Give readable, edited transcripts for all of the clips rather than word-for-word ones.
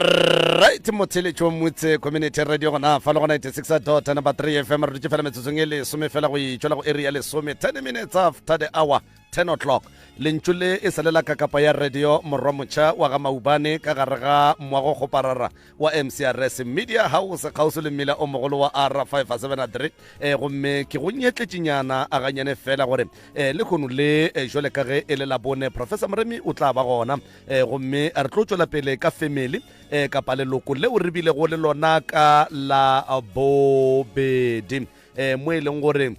Right motheletšo motse community radio gona fa le go 96 dot number 3 fm re dutše fela metsotsong e lesome fela go itšwela go area lesome 10 minutes after the hour 10 o'clock lentšu le e sa le la kakapa ya radio morwa motšha wa ga maubane ka gare ga moago kgoparara wa mcrs media house kgauswi le mmila o mogolo wa r573 e gomme ke go nyetletšenyana a ganyane fela gore e le kgono le e, jwale ka ge e le la bone professor moremi o tla ba gona e gomme re tlo tšwela pele ka family e kapa leloko leo re bilego le lona ka la bobedi e mo e leng gore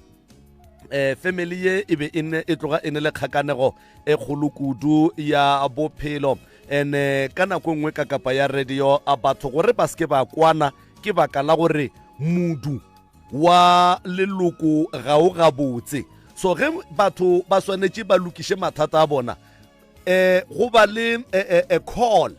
eh family ye e be e ne e tloga e ne le kgakanego e kgolo kudu ya bophelo ene ka nako e nngwe ka kapa ya radio a batho gore ba seke ba kwana ke baka la gore mudu wa leloko ga o gabotse so ge batho ba swanetše ba lokiše mathata a bona eh go ba le eh, eh, call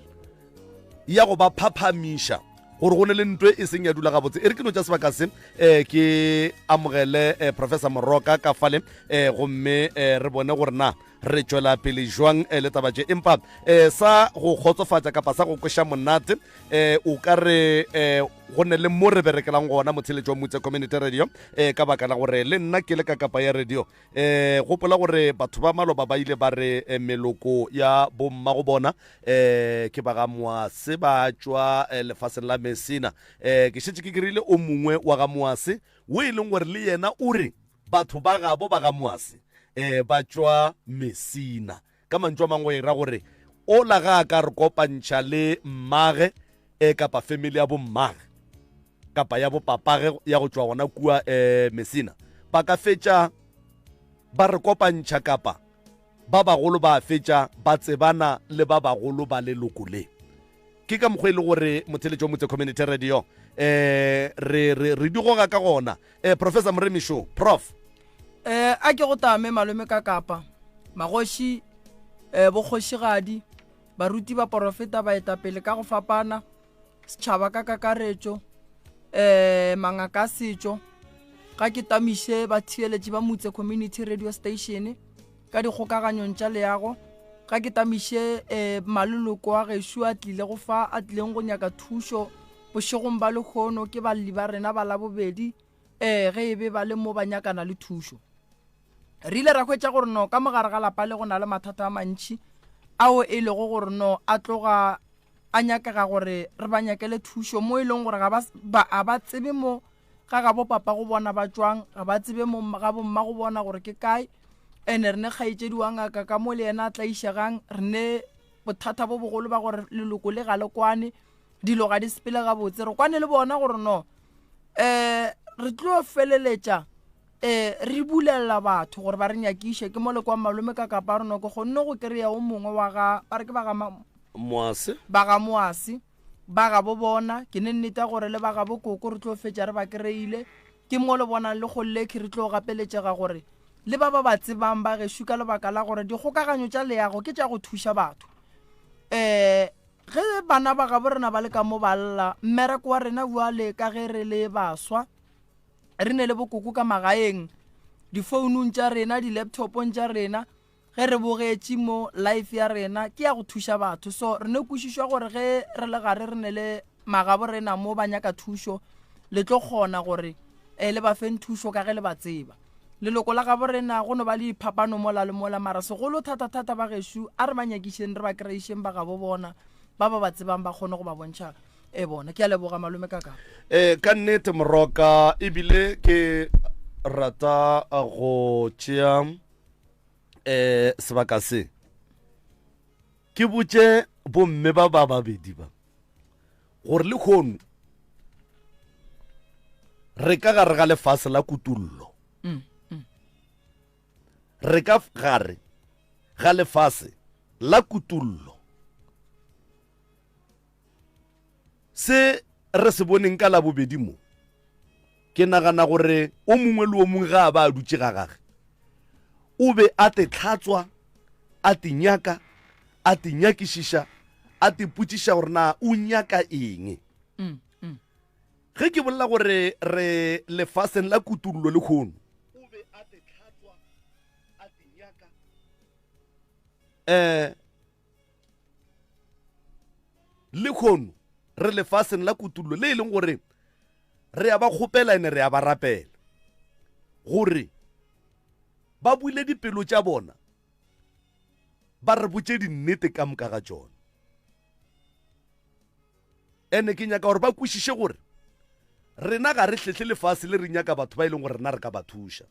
ya go ba phaphamiša gore go ne le ntwe e seng ya dula gabotse e re ke no tša sebaka se um ke amogele um professor moroka ka fale um gomme um re bone gore na re tšwela pele jwang um le taba tše empa um sa go kgotsofatša kapa sa go kweša monate um o ka re um go ne le mo re berekelang gona motsheletšo wa motse community radio um ka baka la gore le nna ke le ka kapa ya radio eh gopola gore batho ba maloba ba ile ba re eh, meloko ya bomma go bona eh ke ba ga moase ba tšwa eh, lefaseng la Messina eh ke šetše ke krile o mongwe wa ga moase o e leng gore le yena o re batho ba gabo ba ga moase eh ba tšwa Messina ka mantšu a mangwe e ra gore ola ga a ka re kopantšha le mmage e kapa family ya bommage kapa ya bopapage ya go tšwa gona kua um Messina ba ka fetša ba re kopantšha kapa ba bagolo ba fetša ba tsebana le ba bagolo ba leloko le ke ka mokgwa e le gore motheletšo motse community radio eh re re re di goga ka gona eh professor Moremišo prof eh a ke go tame malome ka kapa magoši eh bokgošigadi baruti ba porofeta baetapele ka go fapana setšhaba ka kakaretšo um mangaka a setšo ga ke tamiše batheeletši ba motse community radio station ka dikgokaganyong tša leago ga ke tamiše um maloloko a gešo a tlile go fa a tlileng go nyaka thušo bošegong ba lekgono ke balli ba rena ba labobedi um ge e be ba le mo ba nyakana le thušo re ile ra hwetša gore no ka mogare ga lapa le go na le mathata a mantšhi ao e lego gore no a tloga a nyakega gore re ba nyakele thušo mo e leng gore ga ba ba tsebe mo ga gabo papa go bona ba tšwang ga ba tsebe mo ga bomma go bona gore ke kae ene re ne kgaetšedi wa ngaka ka mo le yena a tlaišegang re ne bothata bo bogolo ba gore leloko le ga le kwane dilo ga di sepele gabotse re kwane le bona gore no um re tlo feleletša um re bulelela batho gore ba re nyakiše ke mo le kwa malome ka kapa rona ke kgonne go kry-a o mongwe wa ga ba re ke ba ga moase ba ga moase ba ga bo bona ke ne nnete gore le ba ga bo koko re tlo fetša re ba kry-ile ke mo le bonang le gollekhi re tlo gapeletšega gore le ba ba ba tsebang ba gešo ka lebaka la gore dikgokaganyo tša leago ke tša go thuša batho um ge bana ba gabo rena ba le ka mo ba lla mmereko wa rena bjale ka ge re le baswa re ne le bokoko ka magaeng difounung tša rena di-laptopong tša rena ge re bogetše mo life ya rena ke ya go thuša batho so re ne kwešišwa gore ge re le gare re ne le magabo rena mo ba nyaka thušo le tlo kgona gore um le ba feng thušo ka ge le ba tseba leloko la gabo rena go no ba le diphapano mola le mola mara segolo thata-thata ba gešo a re ba nyakišeng re ba kry-išeng ba gabo bona ba ba ba tsebang ba kgone go ba bontšha e bona ke a leboga malome ka ka e ka nnete moroka ebile ke rata go tšea um sebaka se ke botše bomme ba ba babedi ba gore le kgono re ka gare ga lefase la kutullo mm, mm. re ka gare ga lefase la kutullo Se re se boneng ka Labobedi mo, ke nagana gore o mongwe le o mongwe ge a ba a dutše ga gage, o be a te hlatswa, a te nyaka, a te nyakišiša, a te potšiša gore na o nyaka eng. Mm, mm. Ge ke bolela gore re lefaseng la kutullo lehono, o be a te hlatswa, a te nyaka, um Lehono. Re lefaseng la kutullo le e leng gore re a ba kgopela ene re a ba rapela gore ba bule dipelo tša bona ba re botše dinnete ka moka ga tšona. Ene ke nyaka gore ba kwešiše gore rena ga re hlehle lefase le re nyaka batho ba e leng gore rena re ka ba thuša.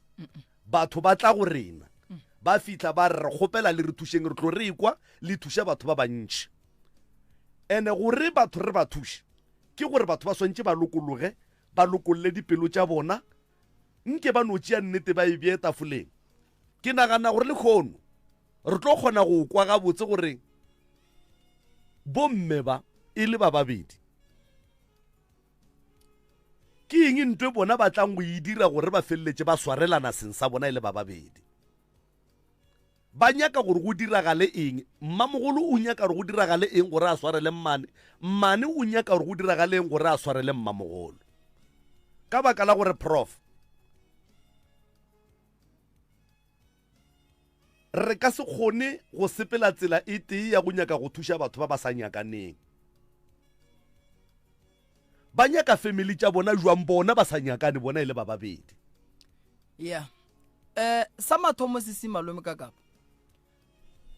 Batho ba tla go rena ba fihla ba re re kgopela le re thušeng, re tlo re ekwa le thuša batho ba bantši. Ene gore batho re ba thuše ke gore batho ba swantše ba lokologe, ba lokolle dipelo tša bona, nke ba no tšea nnete ba e bee tafoleng. Ke nagana gore lehono re tlo kgona go kwa gabotse gore bomme ba e le ba babedi ke eng ntwe bona ba tlang go e dira gore ba feleletše ba swarelana seng sa bona e le ba babedi. Ba nyaka gore go diragale eng? Mmamogolo o nyaka gore go diragale eng gore a swarele mmane? Mmane o nyaka gore go diragale eng gore a swarele mmamogolo? Ka baka la gore Prof. Re ka se kgone go sepela tsela e tee ya go nyaka go thuša batho ba ba sa nyakaneng. Ba nyaka family tša bona jwang bona ba sa nyakane bona e le ba babedi? Yeah. Eh sa mathomo se se malome ka kapa.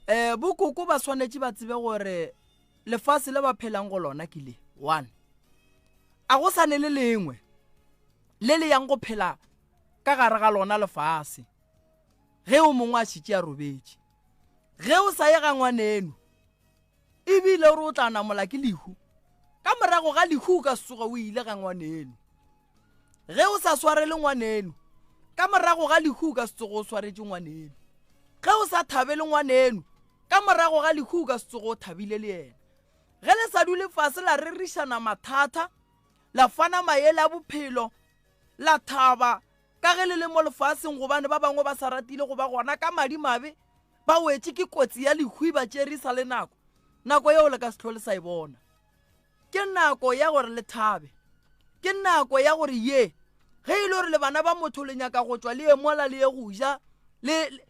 Eh bokoko ba swanetše ba tsebe gore lefase le ba phelang go lona ke le one. A go sane le lengwe le le yang go phela ka gare ga lona lefase ge o mongwe a šitše a robetše. Ge o sa ye ga ngwaneno ebile o re o tla namola ke lehu, ka morago ga lehu o ka se tsoge o ile ga ngwaneno. Ge o sa swarele ngwaneno, ka morago ga lehu o ka se tsoge o swaretše ngwaneno. Ge o sa thabele ngwaneno, ka morago ga lehu o ka se tsoge o thabile le yena. Ge le sa dule fase la rerišana mathata, la fana maele a bophelo, la thaba ka ge le le mo lefaseng gobane ba bangwe ba sa ratile go ba gona ka madimabe ba wetše ke kotsi ya lehu e ba tšere e sa le nako, nako yeo le ka se hlole sa e bona. Ke nako ya gore le thabe. Ke nako ya gore ye, ge e le gore le bana ba motho le nyaka go tšwa le ye mola le ye go ja, le,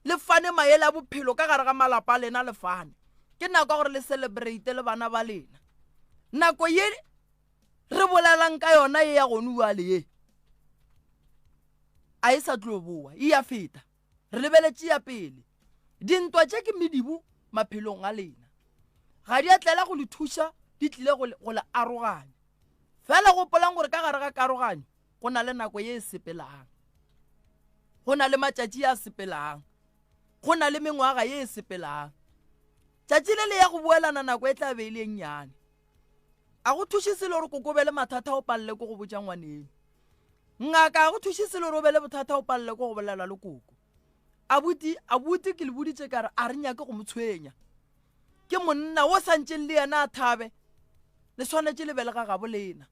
le fane maele a bophelo ka gare ga malapa a lena le fane. Ke nako ya gore le celebrate le bana ba lena. Nako ye re bolelang ka yona ye ya gone jwale ye, a e sa tlo boa, e ya feta. Re lebeletše ya pele. Dintwa tše ke medibo maphelong a lena. Ga di a tlela go le thuša, di tlile go le, go le aroganya. Fela gopolang gore ka gare ga karoganyo go na le nako ye e sepelang. Go na le matšatši a sepelang. Go na le mengwaga ye e sepelang. Tšatši le le ya go boelana nako e tla be e le e nnyane. A go thuše selo gore koko be le mathata o palele ko go botša ngwaneno. Ngaka a go thuše selo gore o be le bothata o palele ko go bolela le koko. Abuti, abuti ke le boditše ka re a re nyake go mo tshwenya. Ke monna wo santšeng le yena a thabe. Le swanetše le be le ga gabo lena.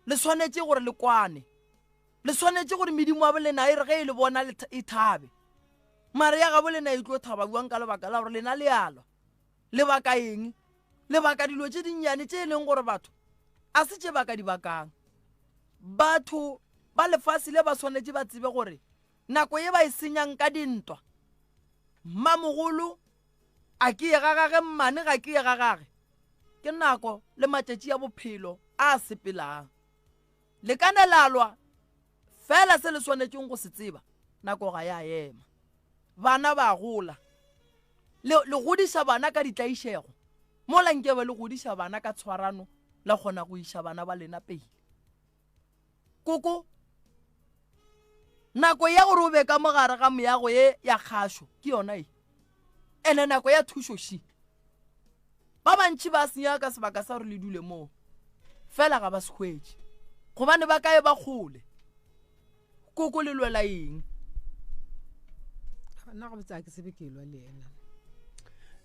Le swanetše gore le kwane. Le swanetše gore medimo ya bolena e re ge e le bona e thabe. Mare ya gabo lena e tlo thaba bjang ka lebaka la gore lena le a lwa? Lebaka eng? Lebaka dilo tše dinnyane tše e leng gore batho a se tše ba ka di bakang. Batho ba lefase le ba swanetše ba tsebe gore nako ye ba e senyang ka dintwa, mmamogolo a ke ye ga gage, mmane ga ke ye ga gage, ke nako le matšatši a bophelo a sepelang. Le ka ne la lwa, fela se le swanetšeng go se tseba, nako ga ya ema. Bana ba gola. Le, le godiša bana ka ditlaišego, mola nkebe le godiša bana ka tshwarano, la kgona go iša bana ba lena pele. Koko, nako ya gore o be ka mogare ga meago ye ya kgašo ke yona e. Ene nako ya thušo ši. Ba bantši ba senya ka sebaka sa gore le dule moo, fela ga ba se hwetše gobane ba kae ba kgole. Koko le lwela eng? Nna gabotse a ke tsebe ke lwa le yena.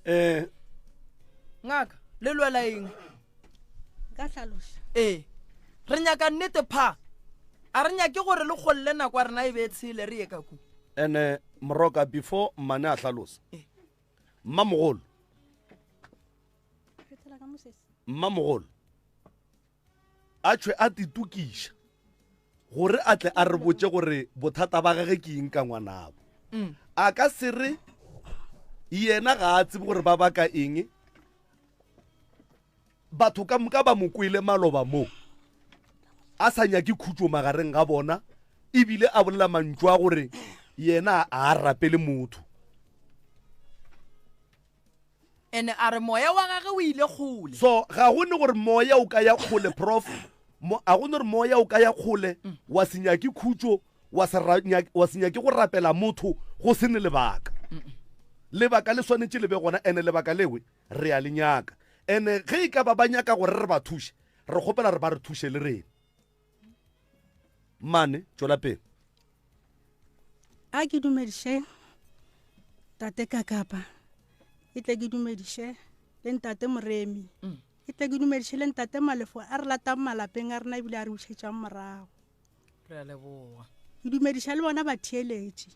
Eh ngaka le lwela eng? Nka hlaloša. Ee. Re nyaka nnete pha. A re nyake gore le kgolle nako ya rena e be e tshele re ye ka ku. Ene Moroka before mmane a hlalosa. Ee. Mmamogolo. Mmamogolo a tšhwe a titokiša gore a tle a re botše gore bothata ba gage ke eng ka ngwanabo. Mm. A ka se re yena ga a tsebe gore ba baka eng. Batho ka moka ba mo kwele maloba mo a sa nyake khutšo magareng ga bona ebile a bolela mantšu a gore yena a a rapele motho. Ene a re moya wa gage o ile kgole. So ga go ne gore moya o ka ya kgole prof, mo, a go ne gore moya o ka ya kgole wa se nyake khutšo wa se ra, nyak, wa se nyake go rapela motho go se ne lebaka. Lebaka le swanetše le be gona ene lebaka lewe re a le nyaka. Ene ge e ka ba ba nyaka gore re ba thuše, re kgopela re ba re thuše le rena. Mmane, tšwela pele. A ke dumediše tate Kakapa, ke tle ke dumediše le ntate Moremi, mm. ke tle ke dumediše le ntate Malefo a re latang malapeng a rena ebile a re bušetšang morago. Re a leboga. Ke dumediša le bona batheeletši.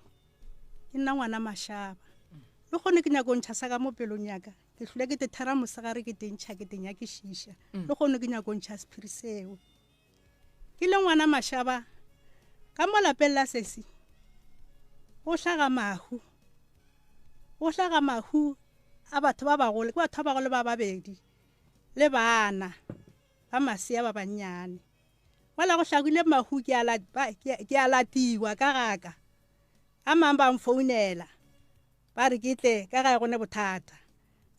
Ke nna ngwana Mashaba. Le kgone ke nyako ntšha sa ka mo pelong ya ka. Ke hlole ke te thera mosegare ke te ntšha ke te nyakišiša. Mm. Le kgone ke nyako ntšha sephiri seo. Ke le ngwana Mashaba ka mo lapeng la sesi go hlaga mahu. Go hlaga mahu a batho ba bagolo, ke batho ba bagolo ba babedi le bana ba masea ba bannyane. Mola go hlagile mahu ke a ke a latiwa ka gaka. A mang ba mfounela ba re ke tle ka gae go ne bothata.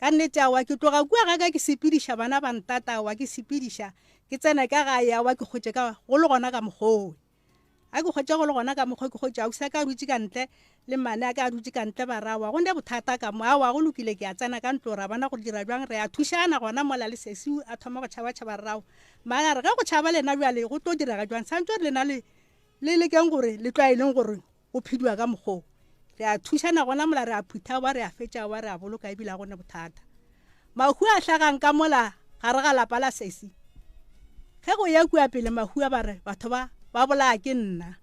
Ka nnete aowa ke tloga kua gaka ke sepediša bana ba ntata aowa ke sepediša ke tsena ka gae aowa ke kgotše ka go le gona ka mokgowe. A ke kgotše go le gona ka mokgwa ke kgotše ausi a ka a dutše ka ntle le mmane a ka a dutše ka ntle ba re aowa go ne bothata ka mo aowa go lokile ke a tsena ka ntlo ra bona gore dira bjang re a thušana gona mola le sesi a thoma go tšhaba tšhaba re rao mmane a re ge go tšhaba lena bjale go tlo direga jwang santse gore lena le le lekeng gore le tlwaeleng gore go phediwa ka mokgoo re a thušana gona mola re a phutha wa re a fetša wa re a boloka ebile a gone bothata mahu a hlagang ka mola gare ga lapa la sesi ge go ya kua pele mahu a ba re batho ba ba bolaya ke nna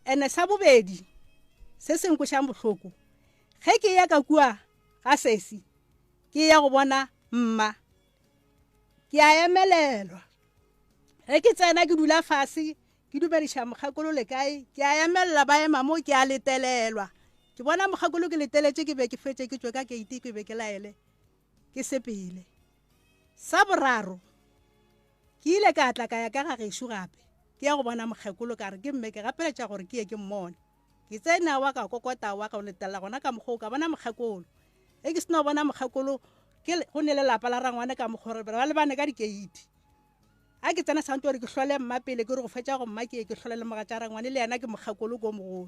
ene sa bobedi se se nkošang bohloko ge ke ya ka kua ga sesi ke ya go bona mma ke a emelelwa ge ke tsena ke dula fase Ke dumediša mokgekolo le kae? Ke a emelela ba ema mo ke a letelelwa. Ke bona mokgekolo ke leteletše ke be ke fetše ke tšwe ka keiti ke be ke laele ke sepele. Sa boraro ke ile ka tla ka ya ka ga gešo gape ke ya go bona mokgekolo ka re ke mme ke gapeletša gore ke ye ke mmone. Ke tsene wa ka kokota wa ka o letelela gona ka mokgwa o ka bona mokgekolo. Ge ke sena go bona mokgekolo ke go ne le lapa la rangwane ka mokgwa gore ba lebane ka dikeiti. A ke tsena santse gore ke hlole mma pele ke re go fetša go mma ke ye ke hlole le mogatša rangwane le yena ke mokgekolo ko mogolo.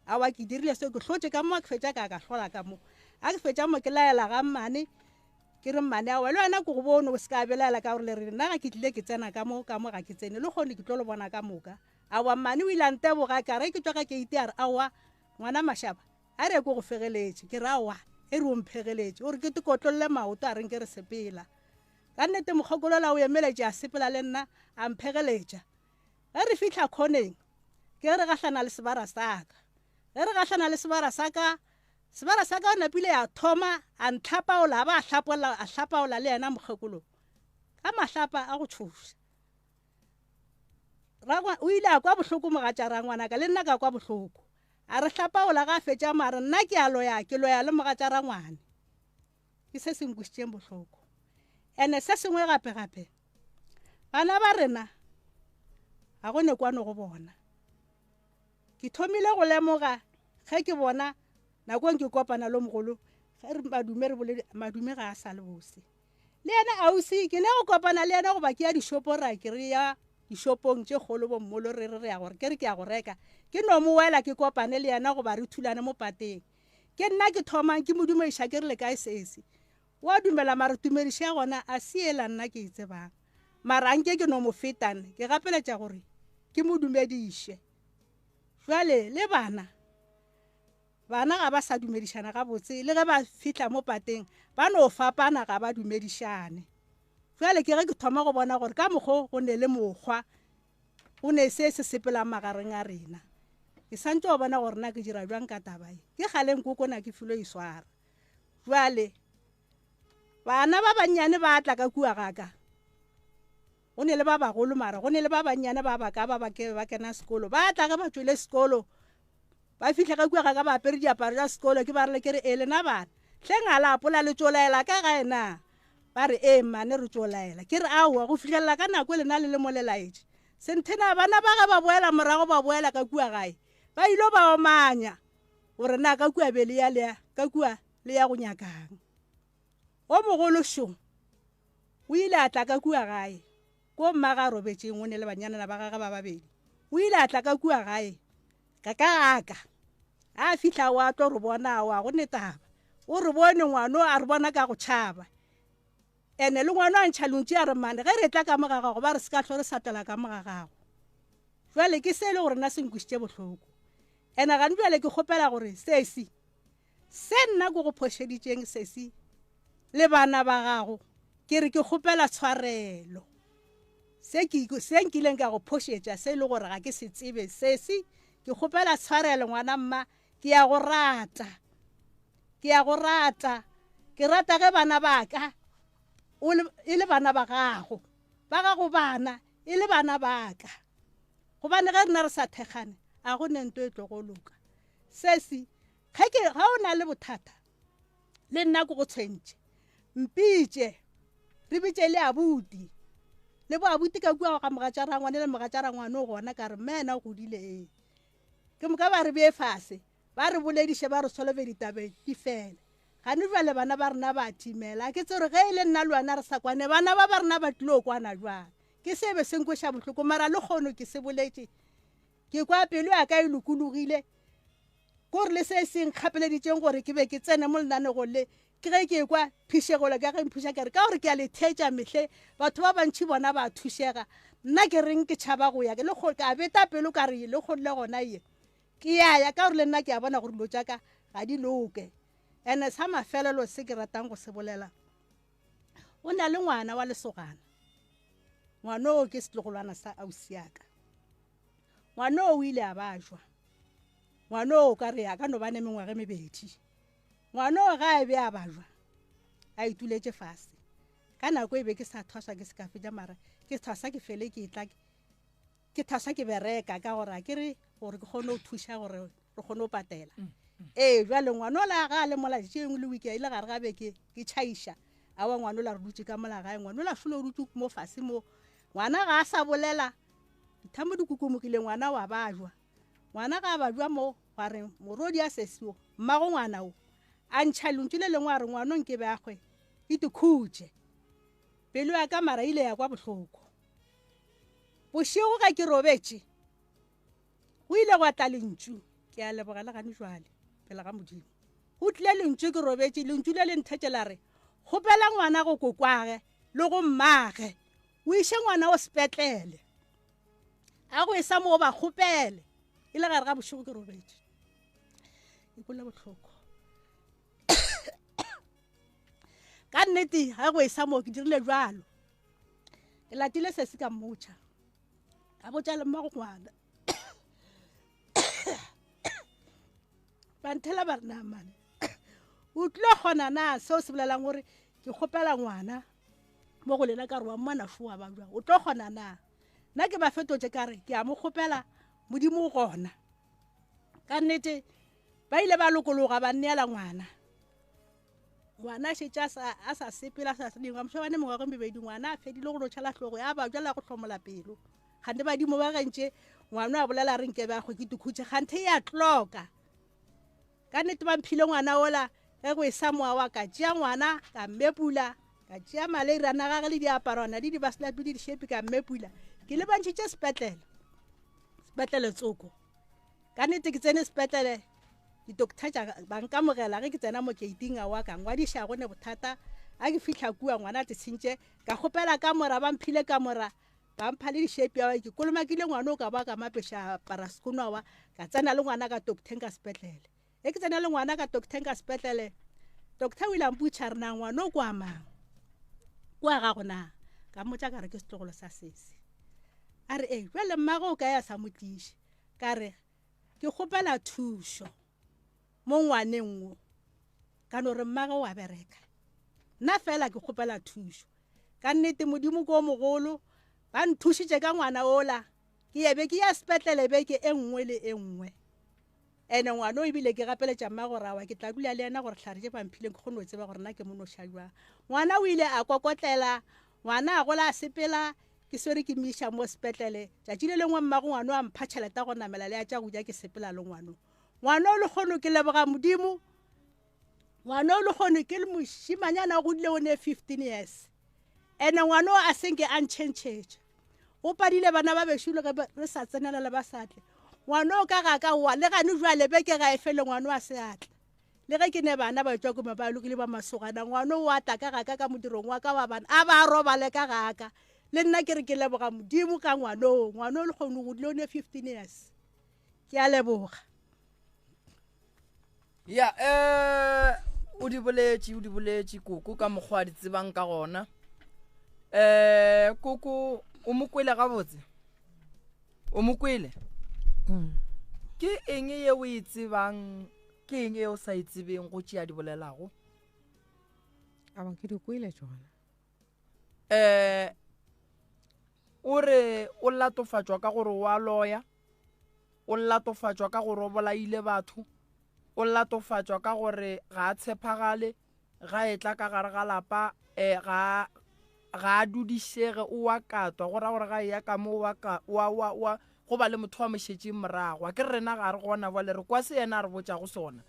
Aowa ke dirile seo ke hlotše ka mo ke fetša ka ka hlola ka mo. A ke fetša mo ke laela ga mmane ke re mmane aowa le wena ke go bone o se ka belaela ka gore le re nna ga ke tlile ke tsena ka mo ka mo ga ke tsene le kgone ke tlo le bona ka moka. Aowa mmane o ile a nteboga ka re ke tšwa ka keiti a re aowa ngwana Mashaba a re ke go fegeletše ke re aowa e re o mphegeletše o re ke te kotlolle maoto a re nke re sepela. Ka nnete mokgokolola o emeletše a sepela le nna a mphegeletša. Ge re fihla khoneng, ke ge re gahlana le sebara sa ka. Ge re gahlana le sebara sa ka, sebara sa ka o napile a thoma a ntlhapaola a ba a hlapolla a hlapaola le yena mokgekolo ka mahlapa a go tšhoša. Rangwa o ile a kwa bohloko mogatša rangwanaka le nna ka kwa bohloko. A re hlapaola ga a fetša mare nna ke a loya ke loya le mogatša rangwane. Ke se se nkwešitšeng bohloko. Ene se sengwe gape gape, bana ba rena ga go ne kwano go bona. Ke thomile go lemoga ge ke bona nakong ke kopana le mogolo ge re madume re boledi madume ga a sa le bose. Le yena ausi ke ne go kopana le yena goba ke ya dishopong ra ke re ya dishopong tše kgolo bo mmolo re re re ya gore ke re ke ya go reka ke no mo wela ke kopane le yena goba re thulane mo pateng. Ke nna ke thomang ke mo dumediša ke re le kae sesi? O a dumela mara tumedišo ya gona a se yela nna ke e tsebang. Mara anke ke no mo fetane ke gapeletša gore ke mo dumediše. Jwale le bana, bana ga ba sa dumedišana gabotse le ge ba fihla mo pateng ba no fapana ga ba dumedišane. Jwale ke ge ke thoma go bona gore ka mokgo go ne le mokgwa Go ne se se sepelang magareng a rena. Ke santše go bona gore na ke dira bjang ka taba ye. Ke kgale nkoko na ke filwe e swara. Bjale, bana ba bannyane ba tla ka kua ga ka. Go ne le ba bagolo mara go ne le ba bannyane ba ba ka ba ba ke ba kena sekolo. Ba tla ge ba tšwele sekolo. Ba fihla ka kua ga ka ba apere diaparo tša sekolo ke ba rile ke re e lena bana. Hleng a la apola le tšo laela ka gae na? Ba re, Ee, mmane, re tšo laela. Ke re, Aowa, go fihlelela ka nako e lena le le mo le laetše. Senthena, bana ba ge ba boela morago ba boela ka kua gae, ba ilo ba omanya gore na ka kua be le ya le ya ka kua le ya go nyakang. O mogolo šo o ile a tla ka kua gae, ko mmage a robetšeng o ne le banyanana ba gage ba babedi. O ile a tla ka kua gae ka ka gaka. A fihla o a tlo re bona, aowa go ne taba. O re bone ngwano a re bona ka go tšhaba. Ene le ngwano a ntšha lontši a re mane ge re tla ka mo ga gago ba re se ka hlo re satela ka mo ga gago. Jwale ke se e le gore nna se nkwišitše bohloko. Ene gane bjale ke kgopela gore sesi se nna ko go phošeditšeng sesi le bana ba gago ke re ke kgopela tshwarelo. Se ke se nkileng ka go phošetša se e le gore ga ke se tsebe sesi ke kgopela tshwarelo ngwana mma Ke a go rata. Ke a go rata. Ke rata ge bana ba ka o le, e le bana ba gago, ba gago bana e le bana ba ka. Gobane ge rena re sa thekgane, a go ne nto e tlogo loka. Sesi, ge ke, ge o na le bothata, le nna ke go tshwentše, mpitše, re bitše le abuti. Le bo abuti ka kua ga mogatša rangwane le mogatša rangwane o gona, ka re mme yena o godile ee. Ke moka ba re bee fase, ba re bolediše, ba re solove ditaba di fele. Gane bjale bana ba rena ba timela. Ke tsere ge e le nna le wena re sa kwane, bana ba ba rena ba tlilo kwana jwang? Ke se be se nkweša bohloko, mara le kgono ke se boletše. Ke kwa pelo ya ka e lokologile. Kore le se se nkgapeleditšeng gore ke be ke tsene mo lenanegong le, Ke ge ke ekwa phišegelo ka ge mphuša ke re ka gore ke a le theetša mehle batho ba bantši bona ba thušega nna ke reng ke tšhaba go ya ke le ka beta pelo ka re le kgonle gona ye ke ya ya ka gore le nna ke a bona gore dilo tša ka ga di loke ene sa mafelelo se ke ratang go se bolela o na le ngwana wa lesogana ngwana oo ke setlogolwana sa ausi yaka ngwana oo o ile a bajwa ngwana oo ka re a ka no ba ne mengwaga e mebedi Ngwana o ga a be a bajwa a ituletše fase. Ka nako e be ke sa thwaswa ke se ka fetša mara ke thwasa ke fele ke tla ke thwasa ke bereka ka gore a ke re gore ke kgone go thuša gore re kgone go patela. Mm, mm. Ee jwale ngwana ola ga a le mola tše engwe le wiki ile gare ga beke ke tšhaiša awa ngwana ola re dutše ka mola gae ngwana ola šolo o dutše mo fase mo ngwana ga a sa bolela dithamo di kukumogile ngwana wa bajwa ngwana ga a bajwa mo Gwa re, Morodi a sesi wo, mmago ngwana wo, a ntšha lentšu le lengwe a re, Ngwano nke be a hwe, ke tikhutše. Pelo ya ka mara ile ya kwa bohloko. Bošego ge ke robetše, go ile gwa tla lentšu, ke a leboga le gane jwale, pele ga Modimo. Go tlile lentšu ke robetše, lentšu le le nthetše la re, Kgopela ngwana go kokwage le go mmage, o iše ngwana o sepetlele. A go e sa mo ba kgopele. E le gare ga bošego ke robetše. Ke kwele bohloko. Ka nnete ga go e sa mo ke dirile jalo. Ke latile sesi ka mmotša. Ka botša le mmago ngwana. Ba nthela ba re na mane. O tlile kgona na seo se bolelang gore ke kgopela ngwana mo go lena ka re wa mmona fo wa ba jwang o tlo kgona na nna ke ba fetotše ka re ke a mo kgopela modimo o gona ka nnete ba ile ba lokologa ba nneela ngwana ngwana a šetše a sa sepela a sa dingwa mošo bane mengwago mebedi ngwana a fedile go no tšhala hlogo ya ba jala go hlomola pelo gante badimo ba gentše ngwana a bolela re nkebe a kgwe ke tikhutše gante ya tloka Ka nnete ba mphile ngwana ola ge go esa mowa wa ka tšea ngwana ka mmepula ka tšea maleirana a gage le diaparwana le dibaslapi le dišepi ka mmepula ke lebantšhitše sepetlele sepetlele tsoko ka nnete ke tsene sepetlele ditokta tša ba nkamogela ge ke tsena mo keiting a wa ka ngwadiša go ne bothata a ke fihla kua ngwana a te tshentše ka kgopela kamora ba mphile kamora Ba mpha le dišepi awa ke kolomakile ngwana o ka ba ka mapeša parasekono awa ka tsena le ngwana ka docteng ka sepetlele e ke tsena le ngwana ka docteng ka sepetlele doctor o ile a mputšha re na ngwana o kwa mang kwa gago na ka mmotša ka re ke setlogolo sa sese a re ee jale mmago o ka ya sa mo tliše ka re ke kgopela thušo mo ngwaneng wo ka no re mmage o a bereka nna fela ke kgopela thušo ka nnete modimo ko mogolo ba nthušitše ka ngwana ola ke ye be ke ya sepetlele beke e nngwe le e nngwe. Ene ngwano ebile ke gapeletša mma gore awa ke tla dula le yena gore hlare tše bamphileng ke kgone go tseba gore na ke monoša jwang. Ngwana o ile a kokotlela, ngwana a gola a sepela, ke swere ke mo iša mo sepetlele. Tšatši le lengwe mmago ngwano a mpha tšhelete ya go namela le ya tša go ja ke sepela le ngwano. Ngwano lekgono ke leboga Modimo, ngwano lekgono ke mošimanyana o godile o ne 15 years. Ene ngwano a senke a ntšhentšhetša. Go padile bana ba bešo le ge re sa tsenelela ba sa tle. Ngwano ka ga ka wa le gane jwale beke ga e fele ngwano a se atla. Le ge ke ne bana ba tšwa ko ba lokile ba masogana ngwano wa tla ka ga ka ka modirong wa ka wa bana a ba robale ka ga ka. Le nna ke re ke leboga Modimo ka ngwano. Ngwano le kgone go dile o ne 15 years. Ke a leboga. Ya o di boletše, o di boletše koko ka mokgwa a di tsebang ka gona. Koko o mo kwele gabotse? O mo kwele? Ke eng ye o e tsebang, ke eng ye o sa e tsebeng go tšea di bolelago? Awa ke di kwele tšona. O re o latofatšwa ka gore wa loya, o latofatšwa ka gore o bolaile batho, o latofatšwa ka gore ga a tshepagale, ga e tla ka gare ga lapa, ga, ga a dudišege, o wa katwa, go ra gore ga e ya ka mo wa ka, wa, wa, wa, go ba le motho wa mo šetšeng morago. A ke re rena ga re gona bjale, re kwa se yena a re botšago sona.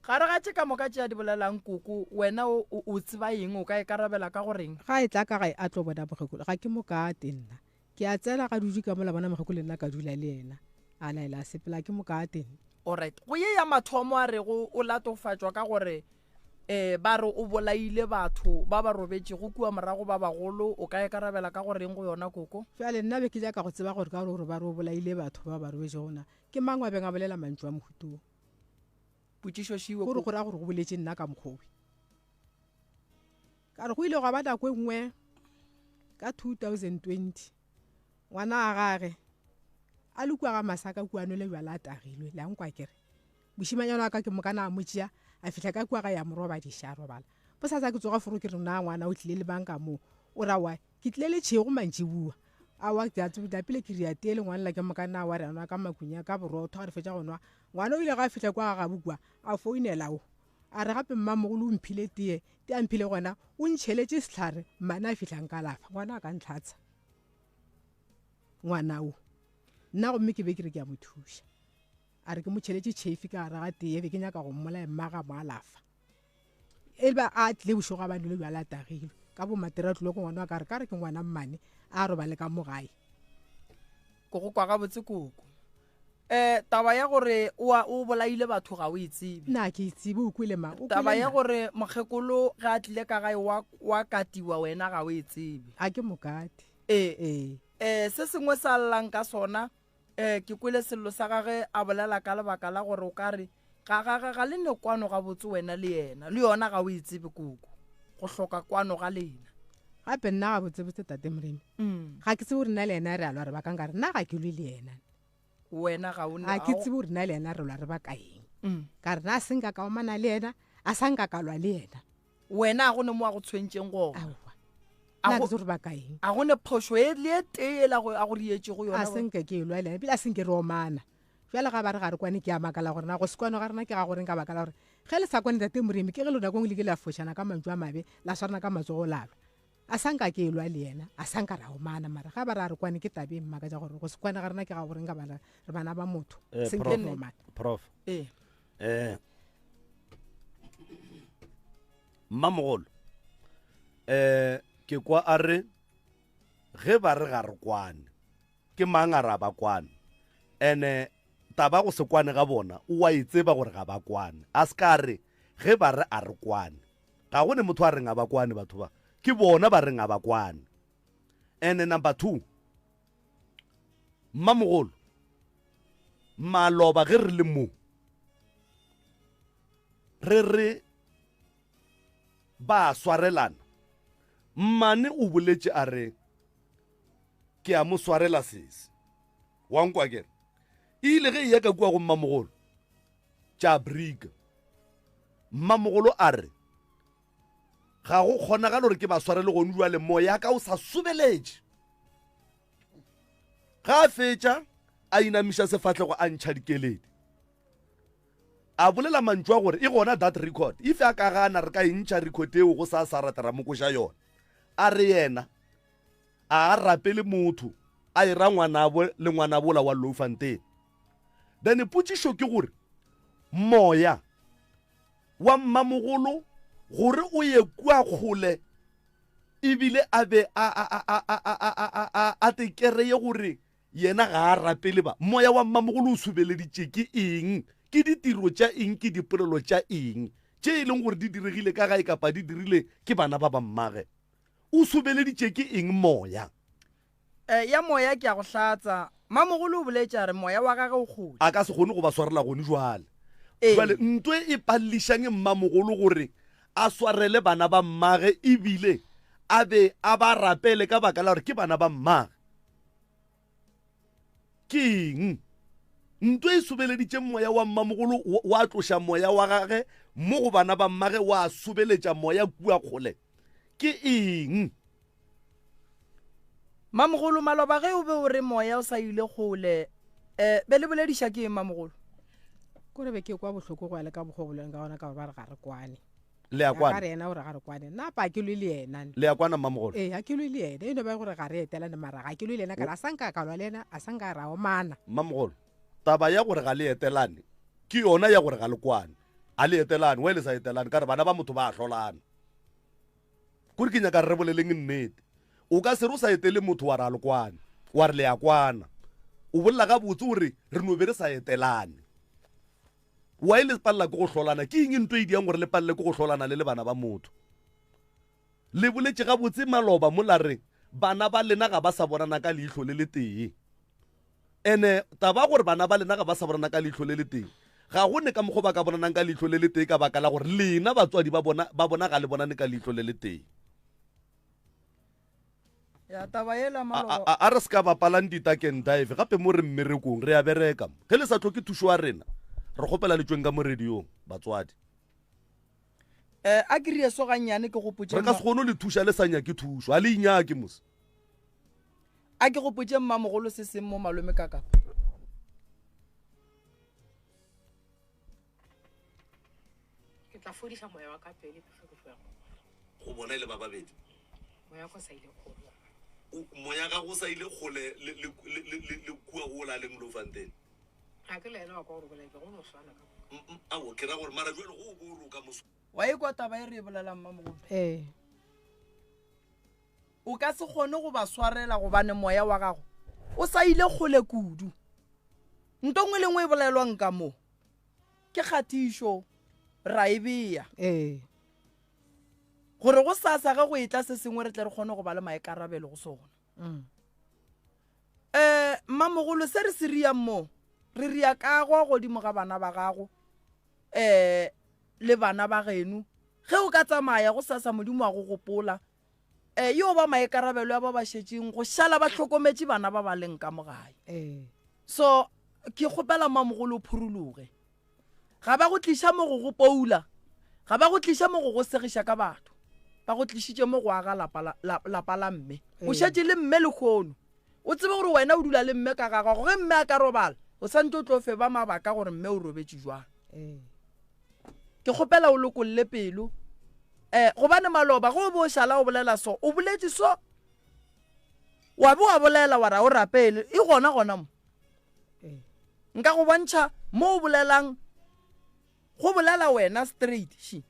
Gare ga tše ka moka tše a di bolelang koko, wena o, o, o tseba eng? O ka e karabela ka go reng? Ga e tla ka gae a tlo bona mokgekolo, ga ke mo kate nna. Ke a tsena ga dutše ka mola bona mokgekolo le nna ka dula le yena. A laela a sepela, ke mo kate nna. Alright. Go ye ya mathomo a rego o latofatšwa ka gore um ba re o bolaile batho ba ba robetšego kua morago ba bagolo, o ka e karabela ka go reng go yona koko? Bjale nna be ke nyaka go tseba gore ka gore ba re o bolaile batho ba ba robetšego na, ke mang wa beng a bolela mantšu a mohuta wo? Potšišo šiwe Gore go ra gore go boletše nna ka mokgowe. Ka re go ile gwa ba nako e nngwe ka 2020 ngwana wa gage a le kua ga Masaka kua nwele bjala a tagilwe le a nkwa kere mošimanyana wa ka ke mokana a mo tšea a fihla ka kua ga ya mo robadiša a robala bosasa ke tsoga foro ke re na ngwana o tlile le mang ka moo o ra wa Ke tlile le tšhego mantšibua. Aowa, ke a tseba, napile ke ria tee le ngwanela ke moka na wa re a nwa ka makunya ka borotho ga re fetša go nwa. Ngwana o ile ga a fihla kwa ga gabu kwa, a founela o. A re gape mmamogolo o mphile tee, tee a mphile gona, o ntšheletše sehlare, mmane a fihla nkalafa. Ngwana a ka ntlhatsa. Ngwana o. Nna gomme ke be ke re ke a mo thuša. A re ke mo tšheletše tšhefi ka gare ga tee, be ke nyaka go mmolaya mma ga mo alafa. E ba a tlile bošego a ba nwele bjala a tagilwe ka bo matera tlile go ngwana wa ka re ka re ke ngwana mmane a robale ka mo gae. Ko go kwa gabotse koko. Eh taba ya gore o a o bolaile batho ga o e tsebe. Nna ke e tsebe o kwele ma. Taba ya gore mokgekolo ge a tlile ka gae wa wa katiwa wena ga o e tsebe. A ke mokate. Eh eh eh se sengwe sa llang ka sona Eh, ke kwele sello sa gage a bolela ka lebaka la gore o ka re ga ga ga ga le ne kwano gabotse wena le yena, le yona ga o e tsebe koko, go hloka kwano ga lena. Gape nna gabotsebotse tate Moremi, mm. ga ke tsebe gore nna le yena re a lwa re bakang ka re nna ga ke lwe le yena. Wena ga o ga ke tsebe gore nna le yena re lwa re baka eng. Mm. Ka re nna a se nka ka omana le yena, a sa nka ka lwa le yena. Wena a go ne mo a go tshwentšeng gona. Aowa. A go gore ba ka eng? A go ne phošo e le e tee ela go a go rietšego yona. A se nke ke elwa le yena, ebile a se nke re omana. Bjale ga ba re ga re kwane ke a makala gore na go se kwane ga rena ke ga goreng ka baka la gore ge le sa kwane tate Moremi ke ge le nakong le ke la fošana ka mantšu a mabe la swarana ka matsogo la lwa. A sa nka ke elwa le yena, a sa nka ra omana mara ga ba re a re kwane ke tabe e mmakatša gore go se kwane ga rena ke ga goreng ka bana re bana ba motho. Eh, Se nke re omana. Prof. Ee. Eh Mmamogolo eh ke kwa a re ge ba re ga re kwane ke mang a ra ba kwane ene taba go se kwane ga bona o wa e tseba gore ga ba kwane a se ka re ge ba re a re kwane ga go ne motho a reng a ba kwane batho ba ke bona ba reng a ba kwane ene number 2 mmamogolo maloba ge re le mo re re ba swarelana mmane o boletše a re ke a mo swarela sese wa nkwa kere e ile ge e ya ka kua go mmamogolo tša brika mmamogolo a re ga go kgonagale gore ke ba swarele gone jwale moya ka o sa sobeletše ga a fetša a inamiša sefahlego a ntšha dikeledi. A bolela mantšu a gore e gona that record, if a ka gana re ka e ntšha record eo go sa sa rata ra mo koša yona. A re yena a a rapele motho a era ngwanabo le ngwanabola wa Louwfontein. Then potšišo ke gore moya wa mmamogolo gore o ye kua kgole ebile a be a a a a a a a a a te kereye gore Yena ga a rapele ba. Moya wa mmamogolo o sobeleditše ke eng? Ke ditiro tša eng? Ke dipolelo tša eng tše e leng gore di diregile ka gae kapa di dirile ke bana ba ba mmage? O sobeleditše ke eng moya? E, ya moya ke a go hlatsa. Mmamogolo o boletše a re moya wa gage o kgole. A ka se kgone go ba swarela gone jwale. Ee. Jwale nto e pallišang mmamogolo gore a swarele bana ba mmage ebile a be a ba rapele ka baka la gore ke bana ba mmage? Ke eng? Nto e sobeleditše moya wa mmamogolo wa tloša moya wa gage mo go bana ba mmage wa sobeletša moya kua kgole. Ke eng? Mamogolo, maloba ge o be o re moya o sa ile kgole, um be le bolediša ke eng mamogolo? Kore be ke kwa bohloko go ya le ka mokgwa o boleleng ka gona ka gore ba re ga re kwane. Le a Ka kwana? re yena o re ga re kwane. Nna pa ke lwe le yena. Le a kwana mmamogolo? Ee, ga ke lwe le yena. E no ba gore ga re etelane mara ga ke lwe le yena ka re a sa nka ka lwa le yena, a sa nka ra omana. Mmamogolo, taba ya gore ga le etelane ke yona ya gore ga le kwane. A le etelane, why le sa etelane? Ka re bana ba motho ba a hlolana. Kore ke nyaka re boleleng nnete. O ka se re o sa etele motho wa re a le kwane, wa re le a kwana. O bolela gabotse o re re no be re sa etelane. Why le palela ke go hlolana? Ke eng nto e diang gore le palele ke go hlolana le le bana ba motho? Le boletše gabotse maloba mo la re bana ba lena ga ba sa bonana ka leihlo le le tee. Ene taba gore bana ba lena ga ba sa bonana ka leihlo le le tee, ga go ne ka mokgwa ba ka bonanang ka leihlo le le tee ka baka la gore lena batswadi ba bona ba bona ga le bonane ka leihlo le le tee. Ya taba yela A, maloba. a, a re se ka bapalang ditakeng dive gape mo re mmerekong re a bereka mo. Ge le sa hloke thušo ya rena, re kgopela le tšweng ka mo radiong, batswadi. Eh, a ke rie so gannyane ke gopotše Re ka se kgone go le thuša le sa nyake thušo, a le inyake mos. A ke gopotše mmamogolo se seng mo malome ka kapa. Ke tla fodiša moya wa ka pele before ke tloya go bona. Go bona e le ba babedi. Moya wa ka o sa ile kgole. Moya gago o sa ile kgole le, le, le, le, le kua go o la leng Bloemfontein. Ga ke le yena wa kwa gore bolaya ke go no swana ka moka. Aowa, ke ra gore mara jwale go o bo o re o ka mo. Wa e kwa taba e re e bolelang mmamogolo? Ee. O ka se kgone go ba swarela gobane moya wa gago o sa ile kgole kudu. Nto nngwe le nngwe e bolelwang ka mo ke kgatišo, ra e bea. Ee. Gore go sasa ge go etla se sengwe re tle re kgone go ba le maikarabelo go sona. Mm. Eh, mmamogolo se re se riang mo, re ria kago godimo ga bana ba gago, eh, le bana ba geno. Ge o ka tsamaya go sasa Modimo wa go gopola, eh, yo ba maikarabelo ya ba ba šetšeng go šala ba hlokometše bana ba ba leng ka mo gae. Ee. So ke kgopela mmamogolo o phurologe. Ga ba go tliša mo go go poula, ga ba go tliša mo go go segiša ka batho. Ba go tlišitše mo go aga lapa la, la, lapa la mme. O Ee. šetše le mme lehono. O tsebe gore wena o dula le mme ka ga gago. Ge mme a ka robala, o santše o tlo feba mabaka gore mme o robetše jwang. Ee. Ke kgopela o lokolle pelo. Eh, gobane maloba ge o be o šala o bolela so, o boletše so, wa be wa bolela wa ra o rapele, e gona gona mo. Ee. Nka go bontšha mo o bolelang, go bolela wena straight, shi.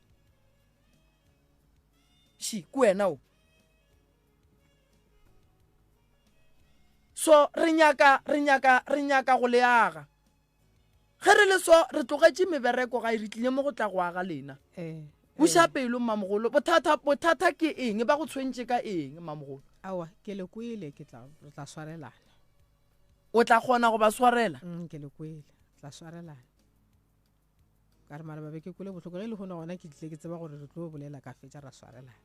Shi, ke wena o. So, re nyaka, re nyaka, re nyaka go le aga. Ge re le so, re tlogetše mebereko gae, re tlile mo go tla go aga lena. Ee. Buša pelo, mmamogolo. Bothata, bothata ke eng? Ba go tshwentše ka eng, mmamogolo? Aowa, ke le kwele, ke tla, re tla swarelana. O tla kgona go ba swarela? Mm, ke le kwele, re tla swarelana. Ka re maloba be ke kwele bohloko, ge lehono gona ke tlile ke tseba gore re tlo bolela ka fetša ra swarelana.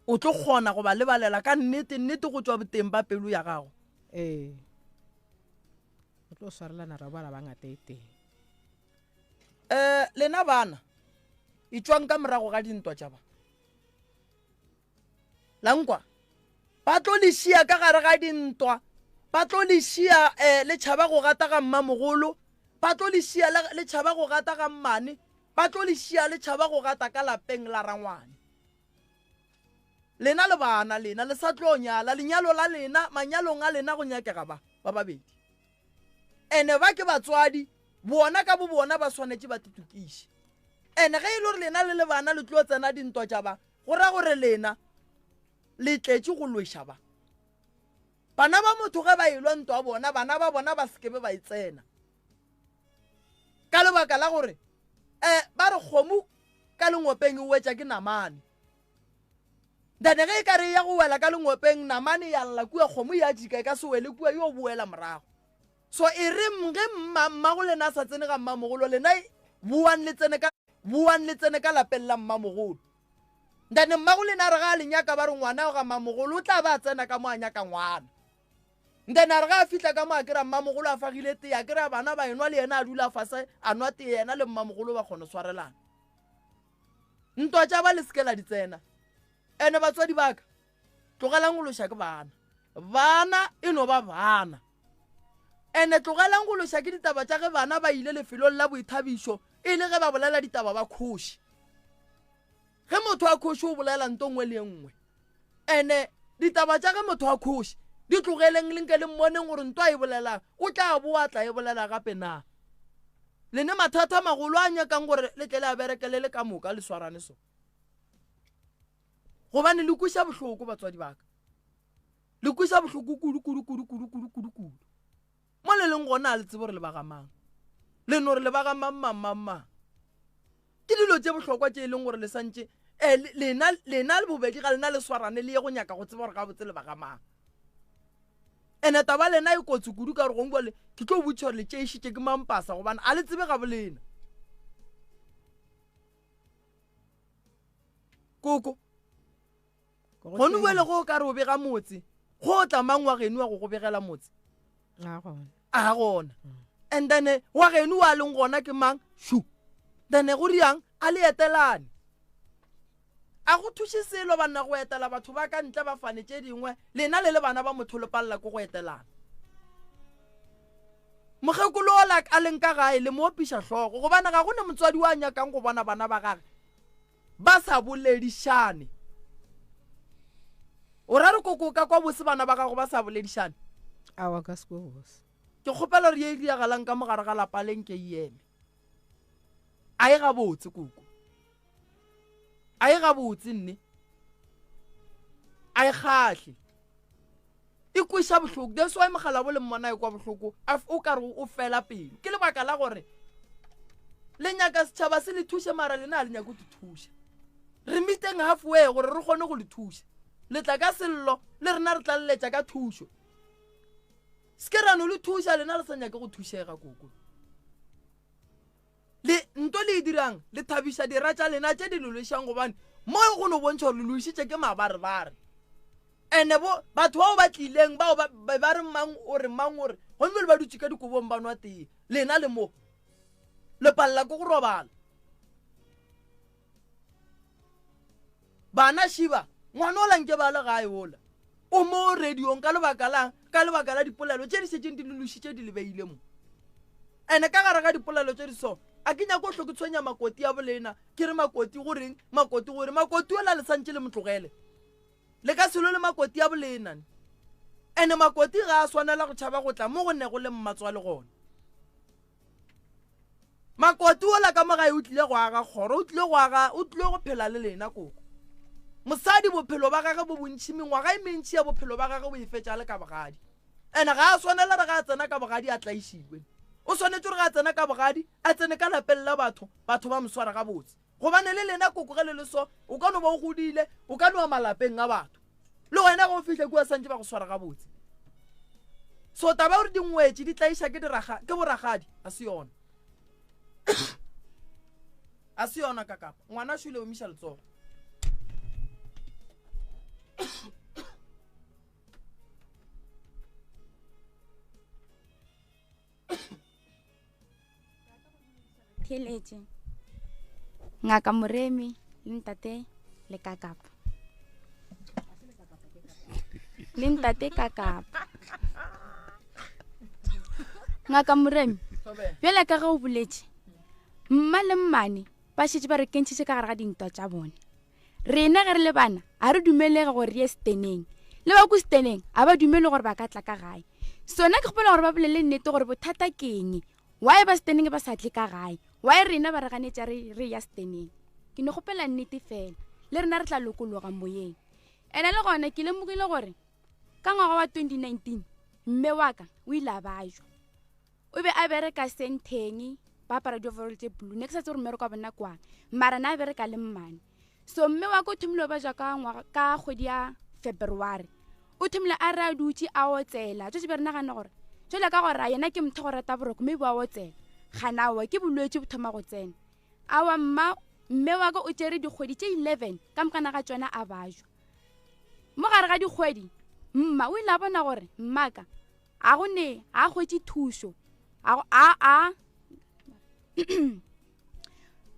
O tlo kgona go ba lebalela ka nnete, nnete go tšwa boteng ba pelo ya gago? Ee. Re tlo swarelana ra boa ra ba ngata e tee. Um lena bana, etšwang ka morago ga dintwa tša ba. La nkwa? Ba tlo le šia ka gare ga dintwa, ba tlo le šia um le tšhaba go gata ga mmamogolo, Ba tlo le šia le tšhaba go gata ga mmane, ba tlo le šia le tšhaba go gata ka lapeng la rangwane. Lena le bana, lena le sa tlo nyala, lenyalo la lena, manyalong a lena go nyakega ba, ba babedi. Ene ba ke batswadi, bona ka bo bona ba swanetše ba titokiše. Ene ge e le gore lena le le bana le tlo tsena dintwa tša ba, go ra gore lena le tletše go lweša ba. Bana ba motho ge ba elwa ntwa bona, bana ba bona ba sekebe ba e tsena. Ka lebaka la gore um ba re kgomo ka lengopeng e wetša ke namane. Then ge e ka re ya go wela ka lengopeng namane ya lla kua kgomo ya jika e ka se wele kua yo boela morago. So e re ge mma mmago lena a sa tsene ga mmamogolo lena boang le tsene ka boang le tsene ka lapeng la mmamogolo. Then mmago lena a re ga a le nyaka ba re ngwana ga mmamogolo o tla ba a tsena ka mo a nyaka ngwana. Then a re ga a fihla ka mo a kry-a mmamogolo a fagile tee a kry-a bana ba enwa le yena a dula fase a nwa tee yena le mmamogolo ba kgona swarelana. Ntwa tša ba le seke la di tsena. Ene batswadi ba ka tlogelang go loša ke bana. Bana e no ba bana. Ene tlogelang go loša ke ditaba tša ge bana ba ile lefelong la boithabišo e le ge ba bolela ditaba ba khoši. Ge motho a khoši o bolela nto nngwe le e nngwe. Ene ditaba tša ge motho a khoši di tlogeleng le nke le mmoneng gore nto a e bolelang o tla boa tla e bolela gape na. Lene mathata a magolo a nyakang gore le tle le a berekele le ka moka le swarane so. Gobane le kweša bohloko batswadi ba ka. Le kweša bohloko kudu kudu kudu kudu kudu kudu kudu. Mo le leng gona a le tsebe gore le ba ga mang. Le no re le ba ga mang mang mang mang. Ke dilo tše bohlokwa tše e leng gore le santše eh, lena lena le bobedi ga lena le swarane le ye go nyaka go tseba gore gabotse le ba ga mang. Ene taba lena e kotsi kudu ka gore gongwe le ke tlo botšiša gore le tšeišitše ke mampasa gobane a le tsebe ga bolena. Koko gone bjale go o ka re o bega motse go tla mang wa geno wa go go begela motse a gona and then eh, wa geno wa leng gona ke mang shu then eh, go riang a le etelane a go thuše selo banna go etela batho ba ka ntle ba fane tše dingwe lena le le bana ba motho le palela ko go etelana mokgekolo ola a leng ka gae le mo opiša hlogo gobane ga go ne motswadi wa nyakang go bona bana ba gage ba sa boledišane. O ra re koko o ka kwa bose bana ba gago ba sa boledišane? Aowa, ka se kwe bose. Ke kgopela gore ye e diragalang ka mogare ga lapa le nke e eme. A e gabotse koko. A e gabotse nne. A e kgahle. E kweša bohloko. That's why mogala bo le mmona e kwa bohloko. O ka re o fela pelo. Ke lebaka la gore le nyaka setšhaba se le thuše mara lena a le nyake go thuša. Re meeteng halfway gore re kgone go le thuša. Le tla ka sello le rena re tla leletša ka thušo. Se ke ra no le thuša lena le sa nyake go thušega koko. Le nto le e dirang le thabiša dira tša lena tše di le lwešang gobane mo go no bontšha gore le lwešitše ke mabarebare. Ene bo batho bao ba tlileng bao ba be ba re mang o re mang o re gomme le ba dutše ka dikobong ba nwa tee lena le mo le palela ke go robala. Bana šiba ngwana ola nke ba le gae ola o mo radiong ka lebaka lang ka lebaka la dipolelo tše di šetšeng di le lošitše di le beile mo. Ene ka gare ga dipolelo tše di so a ke nyako hlo ke tshwenya makoti ya bolena ke re makoti goreng makoti gore makoti ola le santše le mo tlogele. Le ka se lwe le makoti ya bolena ne. Ene makoti ga a swanela go tšhaba go tla mo go nego le mmatswale gona. Makoti ola ka mo gae o tlile go aga kgoro, o tlile go aga, o tlile go phela le lena koko. Mosadi bophelo ba gage bo bontši, mengwaga e mentši ya bophelo ba gage o e fetša le ka bogadi. Ene ga a swanela re ga a tsena ka bogadi a tlaišiwe. O swanetše gore ga a tsena ka bogadi a tsene ka lapeng la batho, batho ba mo sware gabotse. Gobane le lena koko ge le le so, o ka no ba o godile, o ka no ya malapeng a batho. Le wena ge o fihla kua santše ba go swara gabotse. So taba ya gore dingwetši di tlaiša ke diraga ke boragadi a se yona. A se yona kakapa. Ngwana šule omiša letsogo. Theeletše ngaka Moremi le ntate le kakapa le ntate kakapa ngaka Moremi. Bjale ka ge o boletše, mma le mmane ba šetše ba re kentšhitše ka gare ga dintwa tša bone. Rena ge re le bana a re dumelege gore re ye seteneng, le ba ko seteneng a ba dumele gore ba ka tla ka gae. Sona ke kgopela gore ba bolele nnete gore bothata ke eng, why ba seteneng ba sa tle ka gae, why rena ba re ganetša re re ya seteneng. Ke no kgopela nnete fela, le rena re tla lokologa moyeng. Ene le gona ke lemogile gore ka ngwaga wa 2019 mme wa ka o ile a bajwa. O be a bereka sentheng, ba apara di-overall tše blue, ne ke sa tsebe gore mmereko wa bona kwang, mara na a bereka le mmane. So mme wa ka o thomile o bajwa ka ngwaga, ka kgwedi ya February. O thomile a re a dutše a otsela, tšotše be re nagana gore jwale ka gore yena ke motho go rata boroko, maybe wa otsela. Gana aowa, ke bolwetši bo thoma go tsena. Aowa mma, mme wa ka o tšere dikgwedi tše 11 ka mokana ga tšona a bajwa. Mo gare ga dikgwedi, mma o ile a bona gore mmaka a go ne a hwetše thušo, a, a, a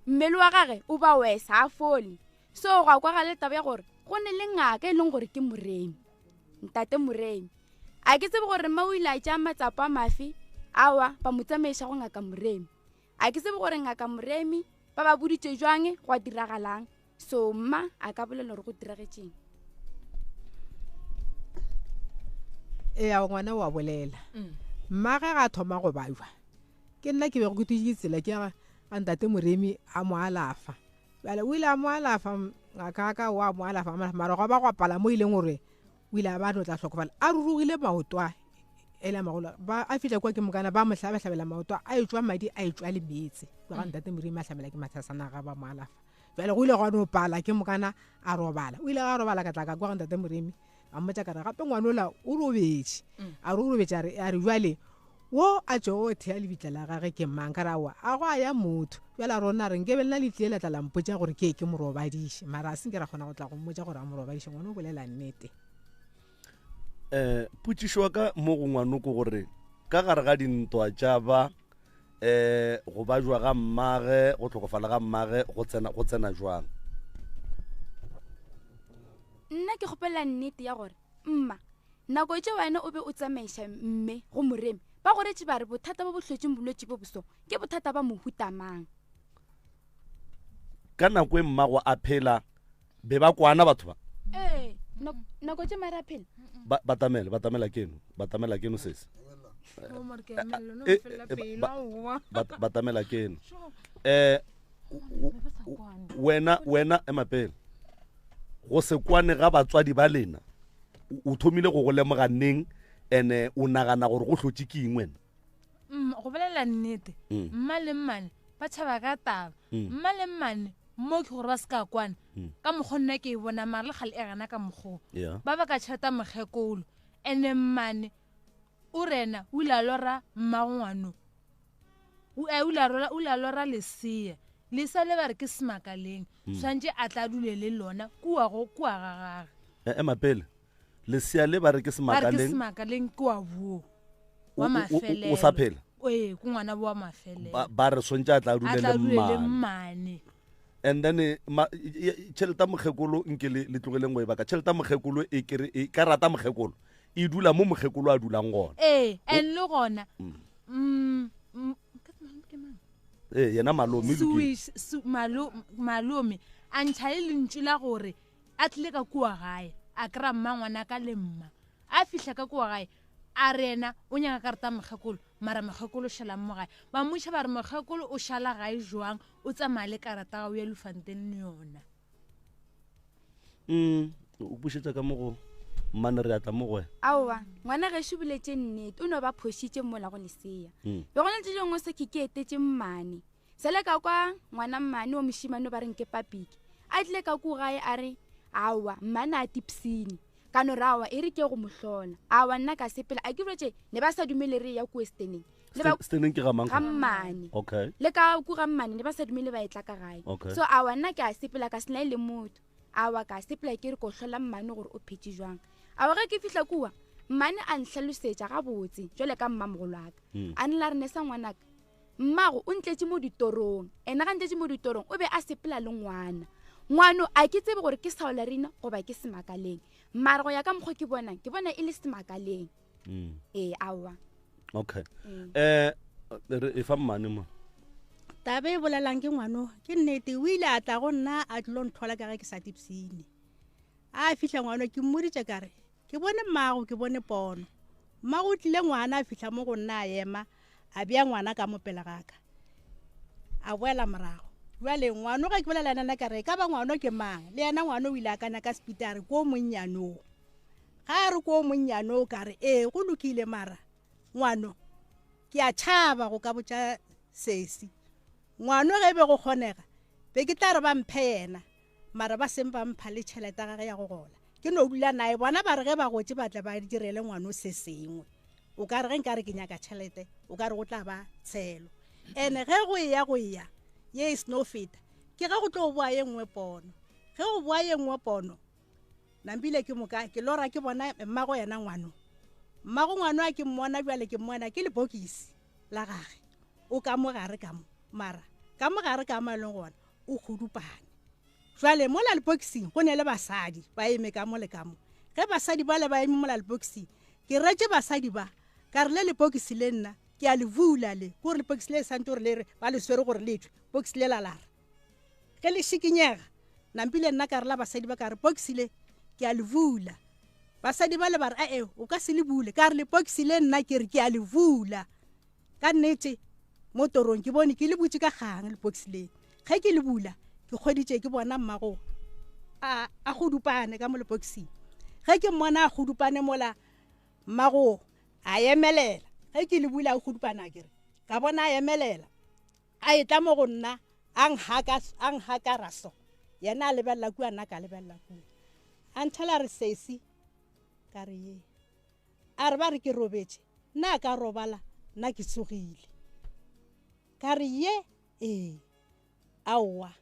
mmele wa gage o ba wesa, a fole. So gwa kwagala taba ya gore go ne le ngaka e leng gore ke Moremi, ntate Moremi. A ke tsebe gore mma o ile a tšea matsapa a mafe, awa ba mo tsamaiša go ngaka Moremi. A ke tsebe gore ngaka Moremi ba ba boditše jwang gwa diragalang. So mma a ka bolela gore go diragetšeng. Ee, ngwana wa bolela. Mma ge ga thoma go bajwa, ke nna ke bego ke dutše tsela ke ga ntate Moremi a mo alafa. Bjale o ile a mo alafa, ngaka ka wa mo alafa, mara gwa ba gwa pala mo e leng gore o ile a ba no tla hlokofala a rurugile maoto a e le a magolo. Ba a fihla kwa ke mokana ba mo hlabahlabela maoto a etšwa madi a etšwa le meetse. Kwa ga ntate Moremi a hlabela ke mathasana ga ba mo alafa. Bjale go ile gwa no pala ke mokana a robala. O ile a robala ka tla ka kwa ga ntate Moremi a mmotša ka re gape ngwanola o robetše. A re o robetše a re, a re bjale wo a tšo o thea lebitla la gage ke mang? Ka re aowa a go a ya motho. Bjale a re ona re nkebe nna le tlile la tla la mpotša gore ke ke mo robadiše, mara a se nke ra kgona go tla go mmotša gore a mo robadiše. Ngwana o bolela nnete. Potšišo wa ka mo go ngwano ke gore ka gare ga dintwa tša ba go bajwa ga mmage, go hlokofala ga mmage go tsena, go tsena jwang? Nna ke kgopela nnete ya gore mma nako tše wena o be o tsamaiša mme go Moremi, ba go retše ba re bothata bo bo hlotšeng bolwetši bo boso ke bothata ba mohuta mang? Ka nako e mmago a phela be ba kwana batho ba? Ee, nako tše mare a phela. Ba, batamela, batamela keno, batamela keno sese. Batamela keno. Wena, wena ema pele. Go se kwane ga batswadi ba lena, o thomile go go lemoga neng, ene o nagana gore go hlotše ke eng wena? Go bolela nnete, mma le mmane ba tšhaba ka taba. Mma le mmane mo ke gore ba se ka kwana ka mokgwa nna ke e bona, mara le kgale e gana ka mokgwa ba ba ka tšheleta mokgekolo. Ene mmane o rena o ile a lora mmagongwano, o ile a rola, o ile a lora lesea, lesea le ba re ke semakaleng, tshwanetse a tla dule le lona kua go kua ga gage. Ema pele, lesea le ba re ke semakaleng, ba re ke semakaleng kua bo wa mafelelo, o sa phela? Ee, ke ngwana bo wa mafelelo. Ba re swantse a tla dule le mmane. And then tšhelete ya mokgekolo nke le tlogeleng go e baka. Tšhelete ya mokgekolo e kere e ka rata mokgekolo e dula mo mokgekolo a dulang gona. Ee, and le gona Ee, yena malome malome a ntšha le lentšu la gore a tlile ka kua gae a kry-a mma ngwana ka le mma. A fihla ka kua gae a re yena o nyaka karata mokgekolo, mara mokgekolo o šalang mo gae. Ba mmotša ba re mokgekolo o šala gae jwang, o tsamaya le karata ga o ya Lufanteng le yona. O bušetša ka mo go mmane re atla mo go wena. Aowa, ngwana gešo boletše nnete, o no ba phošitše mola go lesea. Be go na le tše dingwe se ke ke etetše mmane. Sele ka kwa ngwana mmane wa mošemane ba reng ke Papiki. A tlile ka ku gae a re aowa mmane a tipsini. Ka no re aowa e re ke go mo hlola. Aowa nna ka sepela a ke boletse ne ba sa dumele re ya ku Steneng. Le ba Steneng ke ga mang? Ga mmane. Okay. Le ka ku ga mmane ne ba sa dumele ba etla ka gae. Okay. So aowa nna ke a sepela ka sena le motho. Aowa ka sepela ke re ko hlola mmane gore o phetše jwang. Aowa ge ke fihla kua mmane a nhlalosetša gabotse jwale ka mmamogolo wa ka. A nla re ne sa ngwanaka mmago o ntletše mo ditorong, ena ga ntletše mo ditorong o be a sepela le ngwana. Ngwano a ke tsebe gore ke Saolarina goba ke Semakaleng, mara go ya ka mokgwa ke bonang ke bona e le Semakaleng. Ee, aowa. Okay. Re e fa mmane mo. Taba e bolelang ke ngwano ke nnete o ile a tla go nna a tlilo nthola ka ge ke sa tipsine. A fihla ngwano ke mmoditše ka re ke bone mmago ke bone pono. Mmago o tlile ngwana a fihla mo go nna a ema a bea ngwana ka mo pele ga ka. A boela morago. Bjale ngwano ge ke bolela le yena ka re e ka ba ngwano ke mang? Le yena ngwano o ile a akanya ka sepiti a re ko monnyane o. Ga a re ko monnyane o ka re ee go lokile mara ngwano ke a tšhaba go ka botša sesi. Ngwano ge e be go kgonega be ke tla re ba mphe yena mara ba seng ba mpha le tšhelete ya gage ya go gola. Ke no dula naye bona ba re ge ba gotše ba tle ba direle ngwano se sengwe. O ka re ge nka re ke nyaka tšhelete o ka re go tla ba tshelo. Ene ge go eya go eya ye e seno feta ke ge go tlo boa ye nngwe pono. Ge go boa ye nngwe pono Nampile ke moka ke lora ke bona mmago yena ngwano. Mmago ngwano a ke mmona bjale ke mmona ke lebokisi la gage. O ka mo gare ka mo mara ka mo gare ka mo a leng gona o kgudupane. Jwale mola lebokising go ne le basadi ba eme ka mo le ka mo. Ge basadi bale ba eme mola lebokising ke retše basadi ba ka re le lebokisi le nna ke a le bula le ke gore lebokisi le santse gore le re ba le swere gore le tšwe bokisi le la lara. Ge le šikinyega, nampile nna ka re la basadi ba ka re pokisi le ke a le bula. Basadi ba le ba re ae o ka se le bule. Ka re lepokisi le nna ke re ke a le bula. Ka nnete mo torong ke bone ke le butše ka kgang lepokisi le. Ge ke le bula ke kgweditše ke bona mmago a a godupane ka mo lepokising. Ge ke mmona a godupane mola mmago a emelela. Ge ke le bula a godupane a ke re ka bona a emelela. A etla mo go nna, a nhaka, a nhakara so. Yena a lebelela kua, nna ka lebelela kua. A nthela re sesi, ka re ye. A re ba re ke robetše, nna a ka robala, nna ke tsogile. Ka re ye, ee, aowa.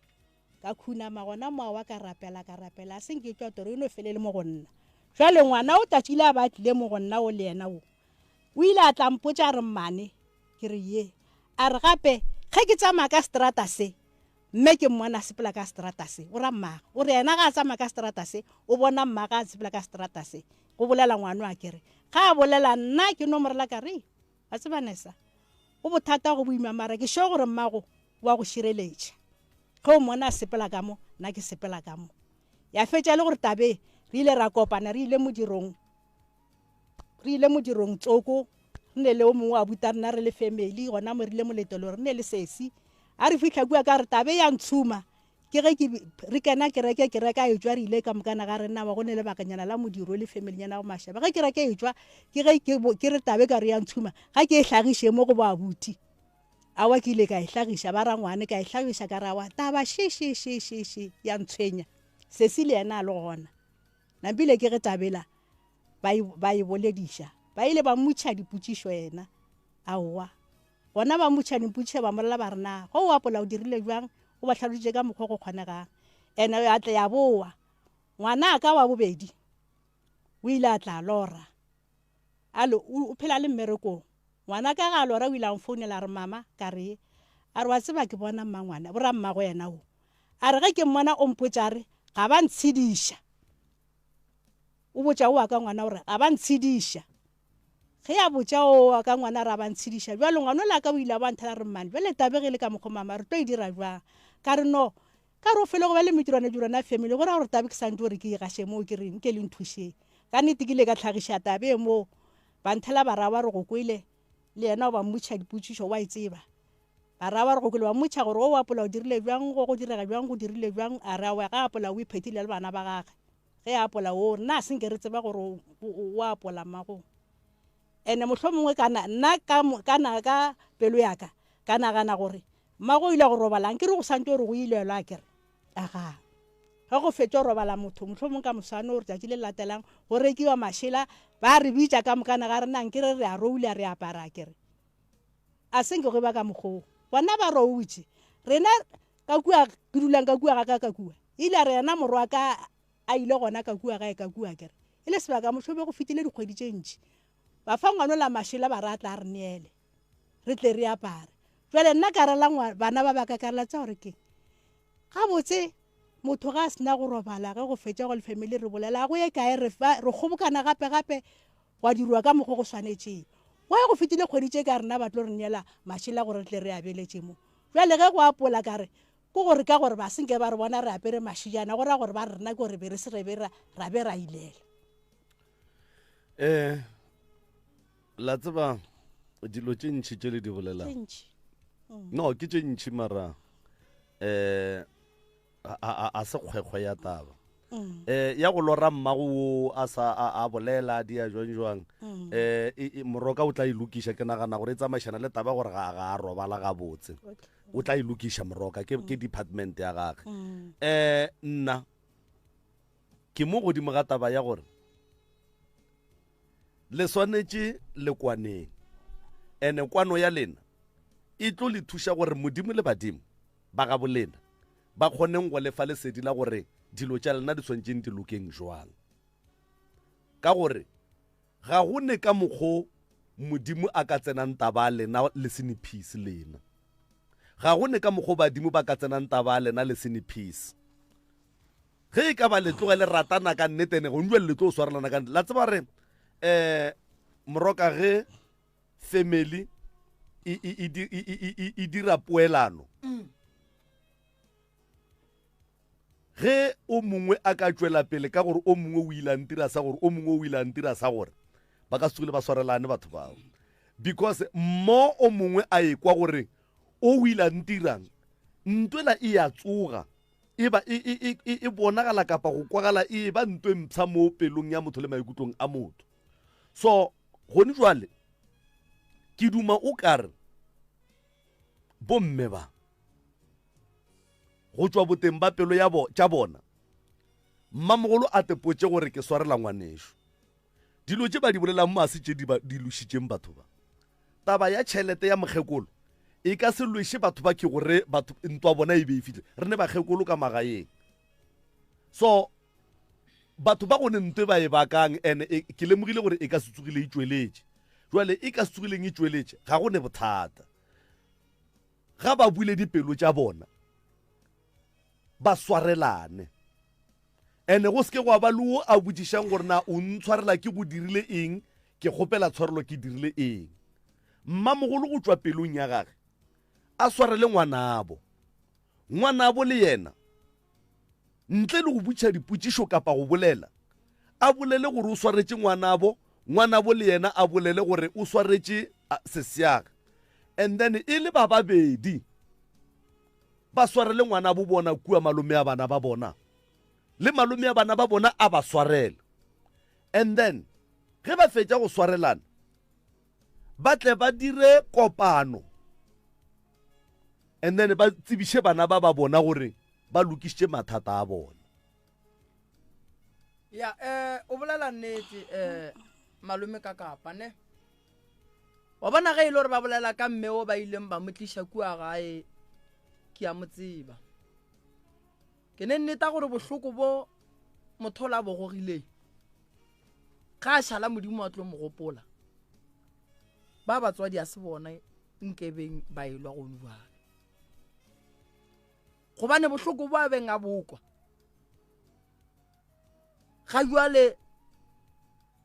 Ka khunama gona moa wa ka rapela, ka rapela, a se nke tšwa toro e no felele mo go nna. Jwale ngwana o tatšile a ba a tlile mo go nna o le yena o. O ile a tla mpotša a re mmane, Ke re, Ye. A re gape, Ge ke tsamaya ka seterata se, mme ke mmona a sepela ka seterata se, o ra mmagwe. O re yena ga a tsamaya ka seterata se, o bona mmagwe a sepela ka seterata se. Go bolela ngwano a ke re. Ga a bolela nna ke no mo rela ka re, Wa tseba Nesa, go bothata go boima mara ke sure gore mmago o a go šireletša. Ge o mmona a sepela ka mo, nna ke sepela ka mo. Ya fetša e le gore tabe re ile ra kopana re ile modirong. Re ile modirong tsoko, re ne le o mongwe wa buta rena re le family, gona mo re ile moletelo re ne le sesi. A re fihla kua ka re tabe ya ntshuma, ke ge ke re kena kereke, kereke a etšwa re ile ka mokana ga rena wa go ne lebakanyana la modiro le family nyana go mašaba. Ge kereke e tšwa ke ge ke ke re tabe ka re ya ntshuma, ga ke e hlagiše mo go bo abuti. Awa ke ile ka e hlagiša ba rangwane ka e hlagiša ka re awa taba še še še še še ya ntshwenya. Sesi le yena a le gona. Nampile ke ge tabela ba e, ba e bolediša. Ba ile ba mmotšiša dipotšišo yena. Aowa. Gona ba mmotšiša dipotšišo ba molela ba re na go o apola o dirile bjang? O ba hlalošitše ka mokgwa go kgonegang. Ene ya tle ya boa. Ngwana a ka wa bobedi o ile a tla lora. A le o phela le mmerekong. Ngwana ka ga a lora o ile a mfounela a re mama ka re a re wa tseba ke bona mmangwana borammago yena o. A re ge ke mmona o mpotša a re ga ba ntshediša. O botša o wa ka ngwana gore ga ba ntshediša. Ge a botša o wa ka ngwana re a ba ntshediša. Bjalo ngwana o la ka o ile a ba nthela re mmane. Bjale tabe ge e le ka mokgwa mama re tlo e dira bjang? Ka re no. Ka re o fele go ba le medirwana-dirwana ya family go ra gore tabe ke santse gore ke e gaše moo ke re nke le nthušeng. Ka nnete ke ile ka hlagiša tabe moo. Ba nthela ba ra ba re go kwele le yena o ba mmotšiša dipotšišo wa e tseba. Ba ra ba re go kwele ba mmotšiša gore o apola o dirile bjang go go direga bjang go dirile bjang a re aowa ga apola o iphethile le bana ba gage. Ge a apola o nna a senke re tseba gore o apola mmago. Ene mohlomongwe ka na nna ka ka na ka pelo ya ka ka nagana gore mmago o ile go robala nke re go santse gore go ilelwa a kere aga ge go fetša go robala motho mohlomong ka moswane gore tšatši le latelang go rekiwa mašela ba re bitša ka mokana ga rena nke re re a roula re apara kere a senke go ba ka mokgoo bona ba routše rena ka kua ke dulang ka kua ga ka ka kua ile a re yena morwa ka a ile gona ka kua gae ka kua kere e le sebaka mošo be go fetile dikgwedi tše ntši ba fa ngwano la mašela ba re a tla re neele re tle re apare jale nna ka rela bana ba baka ka rela tsa gore ke gabotse motho ga a sena go robala ge go fetša go le family re bolela go ye kae re kgobokana gape gape gwa dirwa ka mokgwa go swanetšeng. Go ya go fetile kgwedi tše ka rena ba tlo re neela mašela gore re tle re a beletše mo. Bjale ge go apola ka re, ke gore ka gore ba se nke ba re bona re apere mašijana, go ra gore ba re rena ke gore be re se re be ra, ra be ra ilela. Eh, la tseba dilo tše ntši tše le di bolelang. Tše ntši. Mm. No, ke tše ntši mara eh a, a, a se kgwekgwe ya taba. Mm. Eh ya go lora mmago wo a sa a, a bolela di ya jwang jwang. Mm. Eh e, e, moroka o tla e lokiša ke nagana gore e tsamaišana le taba gore ga ga a robala gabotse. Okay. O tla e lokiša moroka ke ke department ya gagwe. Mm. Eh nna ke mo godimo ga taba ya gore le swanetše le kwaneng ene kwano ya lena e tlo le thuša gore modimo le badimo ba gabo lena ba kgoneng go lefa lesedi la gore dilo tša lena di swanetšeng di lokeng jwang ka gore ga go ne ka mokgo modimo a ka tsenang taba lena le se ne peace lena ga go ne ka mokgo badimo ba ka tsenang taba lena le se ne peace ge e ka ba le tloge le ratana ka nnete ene gong jale le tlo swarelana ka nnete la tseba re um moroka ge family e, e, e, e, e, e, e dira poelano mm. ge o mongwe a ka tšwela pele ka gore o mongwe o ile a ntira sa gore o mongwe o ile a ntira sa gore ba ka se tsogile ba swarelane batho bao because mo o mongwe a ekwa gore o o ile a ntirang ntwela e ya tsoga e ba e, e, e, e, e bonagala kapa go kwagala e ba ntwe mpsha mo pelong ya motho le maikutlong a motho so gone jwale ke duma o kare bomme ba go tšwa boteng ba pelo ya bo tša bona mmamogolo a tepotše gore ke swarela ngwanešo dilo tše ba di bolelang mo a se tše di lošitšeng batho ba taba ya tšhelete ya mokgekolo e ka se lweše batho ba ke gore batho ntwa bona e be e fihle re ne bakgekolo ka magaeng so batho ba gone ntwe ba e bakang and e, ke lemogile gore e ka se tsogile e tšweletše jwale e ka se tsogileng e tšweletše ga go ne bothata ga ba bule dipelo tša bona ba swarelane ene go seke gwa ba le wo a botšišang gore na o ntshwarela ke go dirile eng ke kgopela tshwarelo ke dirile eng mmamogolo go tšwa pelong ya gage a swarele ngwanabo ngwanabo le yena ntle le go butšha dipotšišo kapa go bolela a bolele gore o swaretše ngwanabo ngwanabo le yena a bolele gore o swaretše sesiaga and then e le ba babedi ba swarele ngwanabo bona kua malome a bana ba bona le malome a bana ba bona a ba swarele and then ge ba fetša go swarelana ba tle ba dire kopano and then ba tsebiše bana ba ba bona gore ba lokišitše mathata a bona ya eh o bolela nnete eh malome ka kapa ne wa bona ge e le gore ba bolela ka mme o ba ileng ba mo tliša kua gae ke a mo tseba ke ne nneta gore bohloko bo motho la bo gogileng ga a šala modimo wa tlo mo gopola ba batswadi a se bona nkebeng ba elwa go nubane gobane bohloko bo a beng a bokwa ga jwale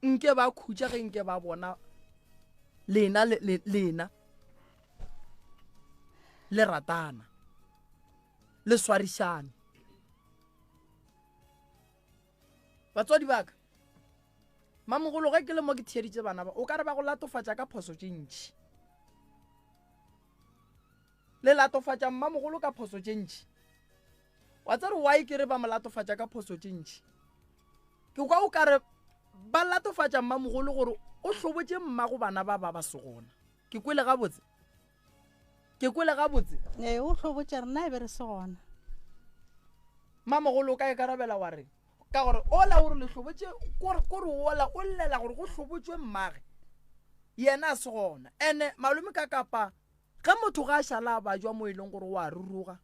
nke ba khutša ge nke ba bona lena le, lena le ratana le swarišane batswadi baka mamogolo ge ke le mo ke theeditše bana ba o ka re ba go latofatša ka phoso tše ntši le latofatša mmamogolo ka phoso tše ntši wa tsere why ke re ba mo latofatša ka phoso tše ntši ke kwa o kare ba latofatša mmamogolo gore o hlobotše mmago bana ba ba ba se gona ke kwele gabotse ke kwele gabotse ee o hlobotše rena e be re se gona mmamogolo o ka ikarabela wa reng ka gore ola o re le hlobotše kore ola o llela gore go hlobotšwe mmage yena a se gona ene malome ka kapa ge motho ga a šala a bajwa mo e leng gore o a ruruga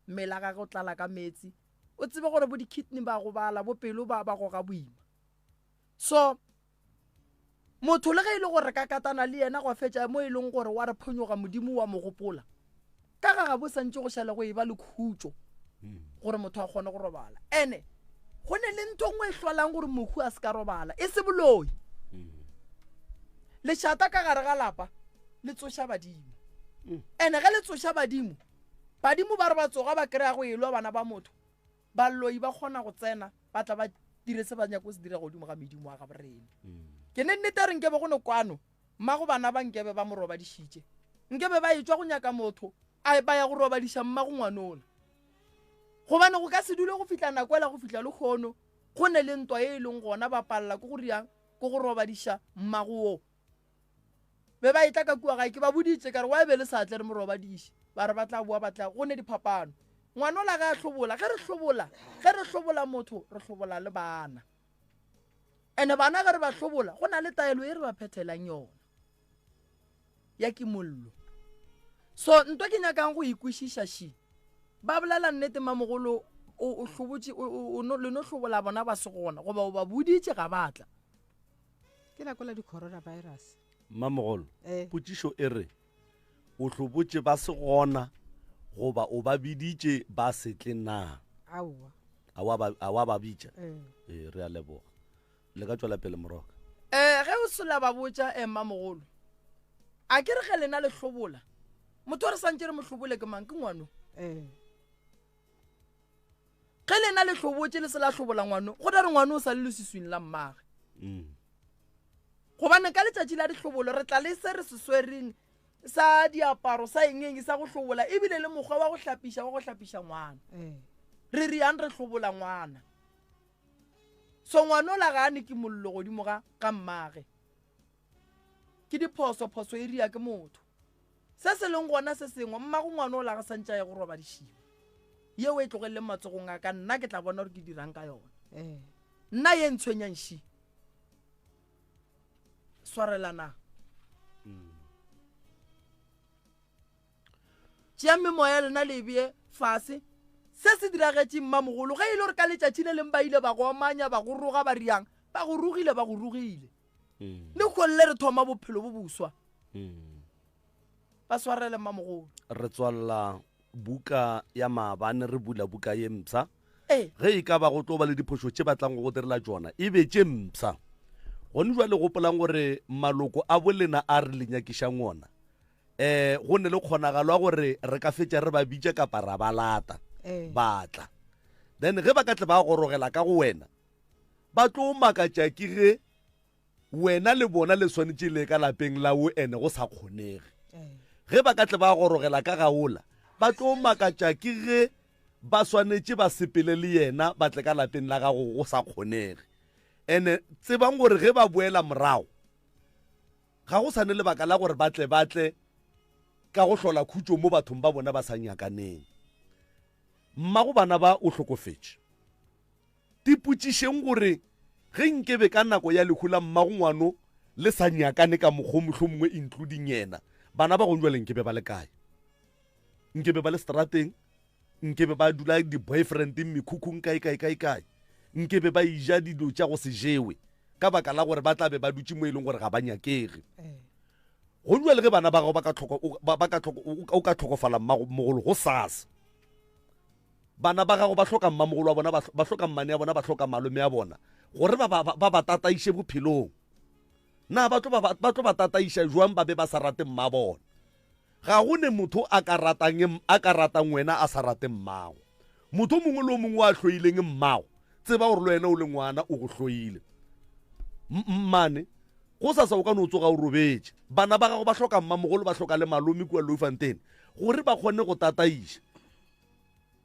mmele a gage o tlala ka meetse o tsebe gore bo di-kidney ba gobala bo pelo ba ba goga boima so motho le ge e le gore ka katana le yena gwa fetša mo e leng gore wa re phonyoga modimo wa mo gopola ka ga ga bo santse go šale go e ba le khutšo gore motho a kgone go robala ene go ne le ntho nngwe e hlwalang gore mohu a se ka robala e se boloi. Lešata ka gare ga lapa le tsoša badimo. Ene ge le tsoša badimo, badimo ba re ba tsoga ba kry-a go elwa bana ba motho, baloi ba kgona go tsena ba tla ba dire se ba nyako go se dira godimo ga medimo wa gaborena. Ke ne nnete a re nkebe go ne kwano, mmago bana ba nkebe ba mo robadišitše. Nkebe ba etšwa go nyaka motho a ba ya go robadiša mmago ngwanola. Gobane go ka se dule go fihla nako ela go fihla lekgono go ne le ntwa ye e leng gona ba palela ke go riang ke go robadiša mmago wo. Be ba etla ka kua gae ke ba boditše ka re wa be le sa tle re mo robadiše ba re ba tla boa ba tla go ne diphapano. Ngwanola ge a hlobola ge re hlobola ge re hlobola motho re hlobola le bana. Ene bana ge re ba hlobola go na le taelo e re ba phethelang yona ya kimollo. So nto ke nyakang go ikwešiša ši ba bolela nnete mamogolo o hlobotše le no hlobola bona ba se gona goba o ba boditše ga ba tla. Ke nako la di-coronavirus. Mmamogolo, eh. potšišo e re o hlobotše ba se gona goba o ba biditše ba se tle na? Aowa. A wa ba bitša? Eh. Ee, re a leboga. Le ka tšwela pele moroka. Eh, ge o sola ba botša eh, mmamogolo a ke re ge lena le hlobola motho o re santše re mo hlobole ke mang ke ngwano eh. Ge lena le hlobotše le se la hlobola ngwano, go ra re ngwano o sa le leswiswing la mmage. Mm. Gobane ka letšatši la dihlobolo re tla le se re se swereng sa diaparo sa eng eng sa go hlobola ebile le mokgwa wa go hlapiša wa go hlapiša ngwana. Eh. Re riang re hlobola ngwana. So ngwanola ga a ne ke mollo godimo ga ga mmage. Ke diphoso, phoso e ria ke motho. Se se leng gona se sengwe, mmago ngwana o la ga santše a ye go roba dišiba. Yeo e tlogeleleng matsogong a ka, nna ke tla bona gore ke dirang ka yona. Eh. Nna ye ntshwenyang ši. Swarelanang. Tšeang memoya ya lena le e bee fase. Se se diragetšeng mmamogolo, ge e le gore ka letšatši le leng ba ile ba go omanya, ba go roga, ba riang, ba go rogile, ba go rogile. Mm. Le kgolle re thoma bophelo bo boswa. Mm. Ba swarele mmamogolo. Re tswalela buka ya maabane re bula buka ye mpsha. Ee. Ge e ka ba go tlo ba le diphošo tše ba tlang go go direla tšona e be tše mpsha. Gone jwale gopolang gore maloko a bolena a re le nyakišang ona eh go ne le kgonagalo ya gore re ka fetša re ba bitša kapa ra ba lata Ee. ba tla. Then ge ba ka tle ba gorogela ka go wena ba tlo makatša ke ge wena le bona le swanetše le ka lapeng la o ene go sa kgonege. Ge ba ka tle ba gorogela ka gaola ba tlo makatša ke ge ba swanetše ba sepele le yena ba tle ka lapeng la gago go sa kgonege. Ene tsebang gore ge ba boela morago ga go sa ne lebaka la gore ba tle ba tle ka go hlola khutšo mo bathong ba bona ba sa nyakaneng. Mmago bana ba o hlokofetše. Tipotšišeng gore ge nkebe ka nako ya lehu la mmago ngwano le sa nyakane ka mokgo mohlomongwe including yena, bana ba gong jwale nkebe ba le kae? Nkebe ba le strateng? Nkebe ba dula di-boyfriendeng, mekhukhung kae kae kae kae? Nkebe ba ija dilo tša go se jewe ka baka la gore ba tla be ba dutše mo e leng gore ga ba nyakege. Gong jwale ge bana ba gago ba ka tlhoko, ba, ba ka tlhoko, o ka tlhokofala mmago mogolo go sasa, Bana ba gago ba hloka mmamogolo wa bona, ba hloka mmane ya bona, ba hloka malome ya bona, gore ba, ba, ba ba tataiše bophelong. Na ba tlo ba, ba tlo ba tataiša jwang ba be ba sa rate mma bona? Ga go ne motho a ka ratang, a ka ratang wena a sa rate mmago. Motho o mongwe le o mongwe wa hloileng mmago, tseba gore le wena o le ngwana o go hloile. Mmane, go sasa o ka no tsoga o robetše. Bana ba gago ba hloka mmamogolo, ba hloka le malome kua Loufontein gore ba kgone go tataiša.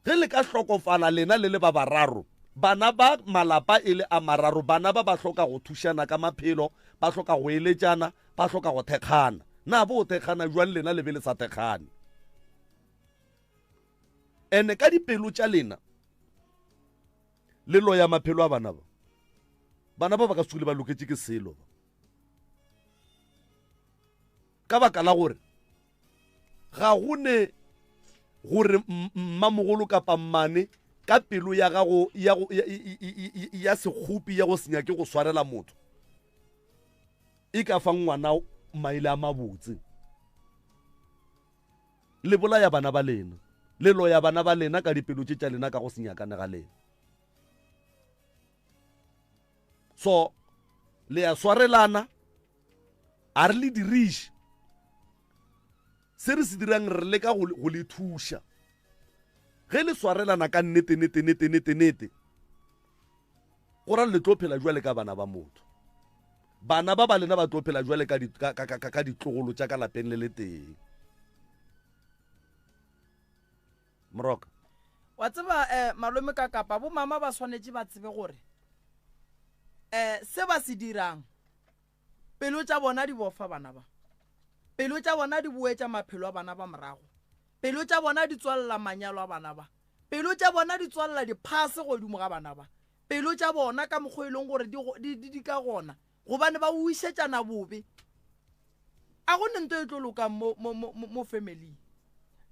Ge le ka hlokofala lena le le ba bararo, bana ba malapa e le a mararo, bana ba ba hloka go thušana ka maphelo, ba hloka go eletšana, ba hloka go thekgana. Na bo thekgana jwang lena le be le sa thekgane? Ene ka dipelo tša lena le loya maphelo a bana ba. Bana ba ba ka se tsogile ba loketše ke selo ba. Ka baka la gore ga go ne gore mmamogolo kapa mmane ka pelo ya gago ya, ya, ya sekgopi ya go se nyake go swarela motho e ka fa ngwana maele a mabotse. Le bolaya bana ba lena, le loya bana ba lena ka dipelo tše tša lena ka go se nyakane ga lena. So le ya swarelana. A re le diriše. Se re se dirang re leka go, go le thuša. Ge le swarelana ka nnete, nete, nete, nete, nete, go ra le tlo phela jwale ka bana ba motho. Bana ba ba lena ba tlo phela jwale ka, ka, ka, ka, ka ditlogolo tša ka lapeng le letee. Moroka. Wa tseba eh, malome ka kapa bo mama ba swanetše ba tsebe gore eh, se ba se dirang pelo tša bona di bofa bana ba, pelo tša bona di boetša maphelo a bana ba morago, pelo tša bona di tswalela manyalo a bana ba, pelo tša bona di tswalela diphase godimo ga bana ba, pelo tša bona ka mokgwa e leng gore di, di, di, di ka gona gobane ba wišetšana bobe. A go ne nto e tlo lokang mo, mo, mo, mo family.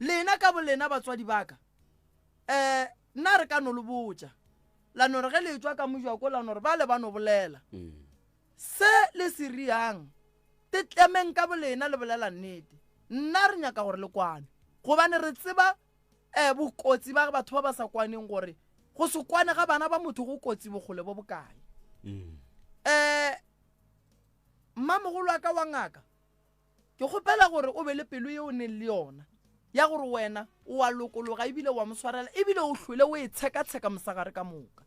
Lena ka bolena batswadi ba ka, um nna re ka no le botša la no re ge le etšwa ka mojako la no re bale ba no bolela. Mm. Se le se riang, te tlemeng ka bolena le bolela nnete. Nna re nyaka gore le kwane, gobane re tseba um bokotsi ba batho ba ba sa kwaneng gore go se kwane ga bana ba motho go kotsi bokgole bo bokae. Um mmamogolo wa ka wa ngaka, ke kgopela gore o be le pelo ye o neng le yona ya gore wena o a lokologa ebile wa mo swarela ebile o hlwele o e tshekatsheka mosegare ka moka.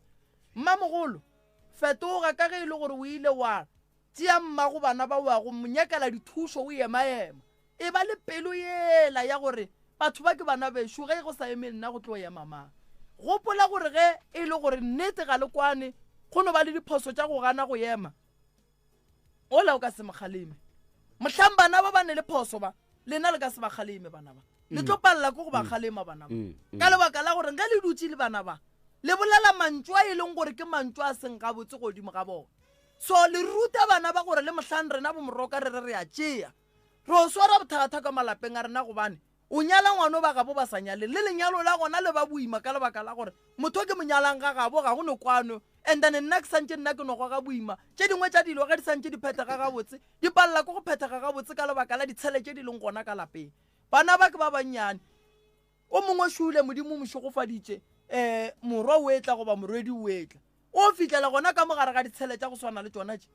Mmamogolo, fetoga ka ge e le gore o ile wa tšea mmago bana ba wa go mo nyakela dithušo o emaema. E ba le pelo yela ya gore batho ba ke bana bešo, ge go sa eme nna go tlo ema mang. Gopola gore ge e le gore nnete ga le kwane, go no ba le diphoso tša go gana go ema, ola o ka se mo kgaleme. Mohlang bana ba ba ne le phoso ba, lena le ka se ba kgaleme bana ba. Le tlo palela ke go ba kgalema bana ba. Ka lebaka la gore ge le dutše le bana ba, le bolela mantšu a e leng gore ke mantšu a seng gabotse godimo ga bona. So le ruta bana ba gore le mohlang rena bomoroka re re re a tšea, re o swara bothata ka malapeng a rena gobane o nyala ngwano ba gabo ba sa nyaleng, le lenyalo la gona le ba boima ka lebaka la gore motho ke mo nyalang ga gabo ga go no kwano, and then nna ke santše nna ke no goga boima. Tše dingwe tša dilo ge di santše di phethega gabotse di palela ke go phethega gabotse ka lebaka la ditshele tše di leng gona ka lapeng. Bana ba ke ba bannyane, o mongwe šule Modimo o mo šegofaditše, um morwa o etla goba morwedi o etla, o fihlela gona ka mogare ga ditshele tša go swana le tšona tše,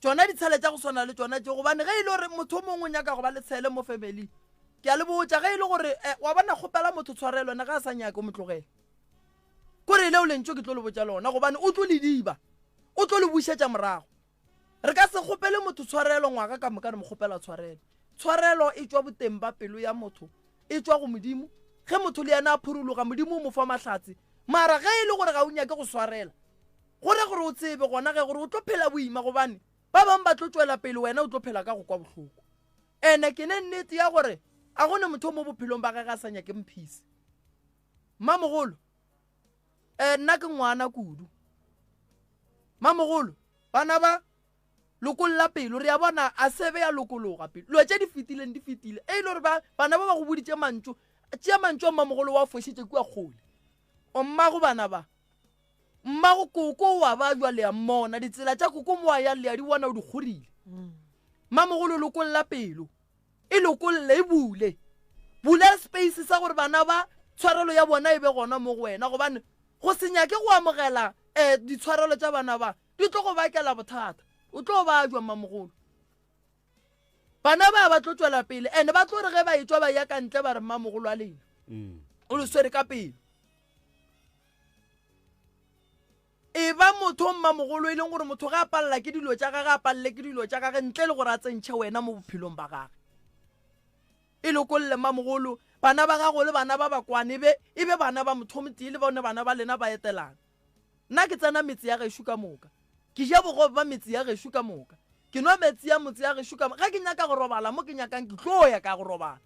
tšona ditshele tša go swana le tšona tše. Gobane ge e le gore motho o mongwe o nyaka go ba le tshele mo family, ke a le botša, ge e le gore eh, wa bona kgopela motho tshwarelo ena ge a sa nyake o mo tlogele, kore leo lentšu ke tlo le botša lona, gobane o tlo le diba, o tlo le bušetša morago. Re ka se kgopele motho tshwarelo ngwaga ka moka re mo kgopela tshwarelo. Tshwarelo e tšwa boteng ba pelo ya motho, e tšwa go Modimo. Ge motho le yena a phurologa, Modimo o mo fa mahlatse. Mara ge e le gore ga o nyake go swarela, go ra gore o tsebe gona ge gore o tlo phela boima, gobane ba bangwe ba tlo tšwela pele, wena o tlo phela ka go kwa bohloko. Ene ke ne nnete ya gore a go ne motho mo bophelong ba gage a sa nyake mphisi. Mmamogolo, eh, nna ke ngwana kudu. Mamogolo, bana ba lokolla pelo, re a bona a sebe ya lokologa pelo. Dilo tše di fetileng di fetile. E le gore ba bana ba ba go boditše mantšu, tšea mantšu a mmamogolo wa fošitše kua kgole. O mmago bana ba, mmago koko wa ba jwa le a mmona, ditsela tša koko mo a yang le a di bona o di kgorile. Mmamogolo lokolla pelo, e lokolle, e bule. Bula space sa gore bana ba tshwarelo ya bona e be gona mo go wena, gobane go se nyake go amogela um ditshwarelo tša bana ba di tlo go bakela bothata. O tlo ba jwa mmamogolo. Bana ba ba tlo tšwela pele, and ba tlo re ge ba etšwa ba ya ka ntle ba re mmamogolo a lena o le swere ka pelo. E ba motho mmamogolo e leng gore motho ge a palela ke dilo tša gage, a palele ke dilo tša gage ntle le gore a tsentšhe wena mo bophelong ba gage. E lokolle mmamogolo, bana ba gago le bana ba ba kwane, be e be bana ba motho o motee le bone bana ba lena ba etelana. Nna ke tsena metse ya gešo ka moka, ke ja bogobe ba metse ya gešo ka moka, ke nwa meetse ya motse ya gešo ka moka. Ge ke nyaka go robala mo ke nyakang, ke tlo ya ka go robala.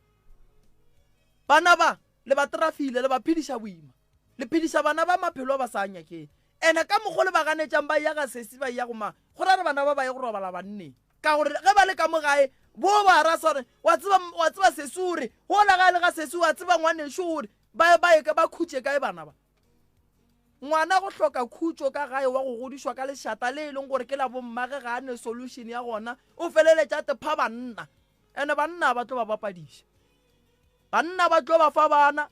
Bana ba le ba trafile, le ba phediša boima, le phediša bana ba maphelo a ba sa a nyakeng. Ene ka mokgo le ba ganetšang ba ya ga sesi ba ya go mang, go ra re bana ba ba ye go robala banneng, ka gore ge ba le ka mo gae bo ba rasa gore wa tseba, wa tseba sesi o re gola ga le ga sesi, wa tseba ngwanešo o re ba ba ye ba khutše kae bana ba. Ngwana go hloka khutšo ka gae wa go godišwa ka lešata le e leng gore ke la bommage ga a ne solution ya gona, o feleletša a tepha banna. Ene banna ba tlo ba bapadiša, banna ba tlo ba fa bana,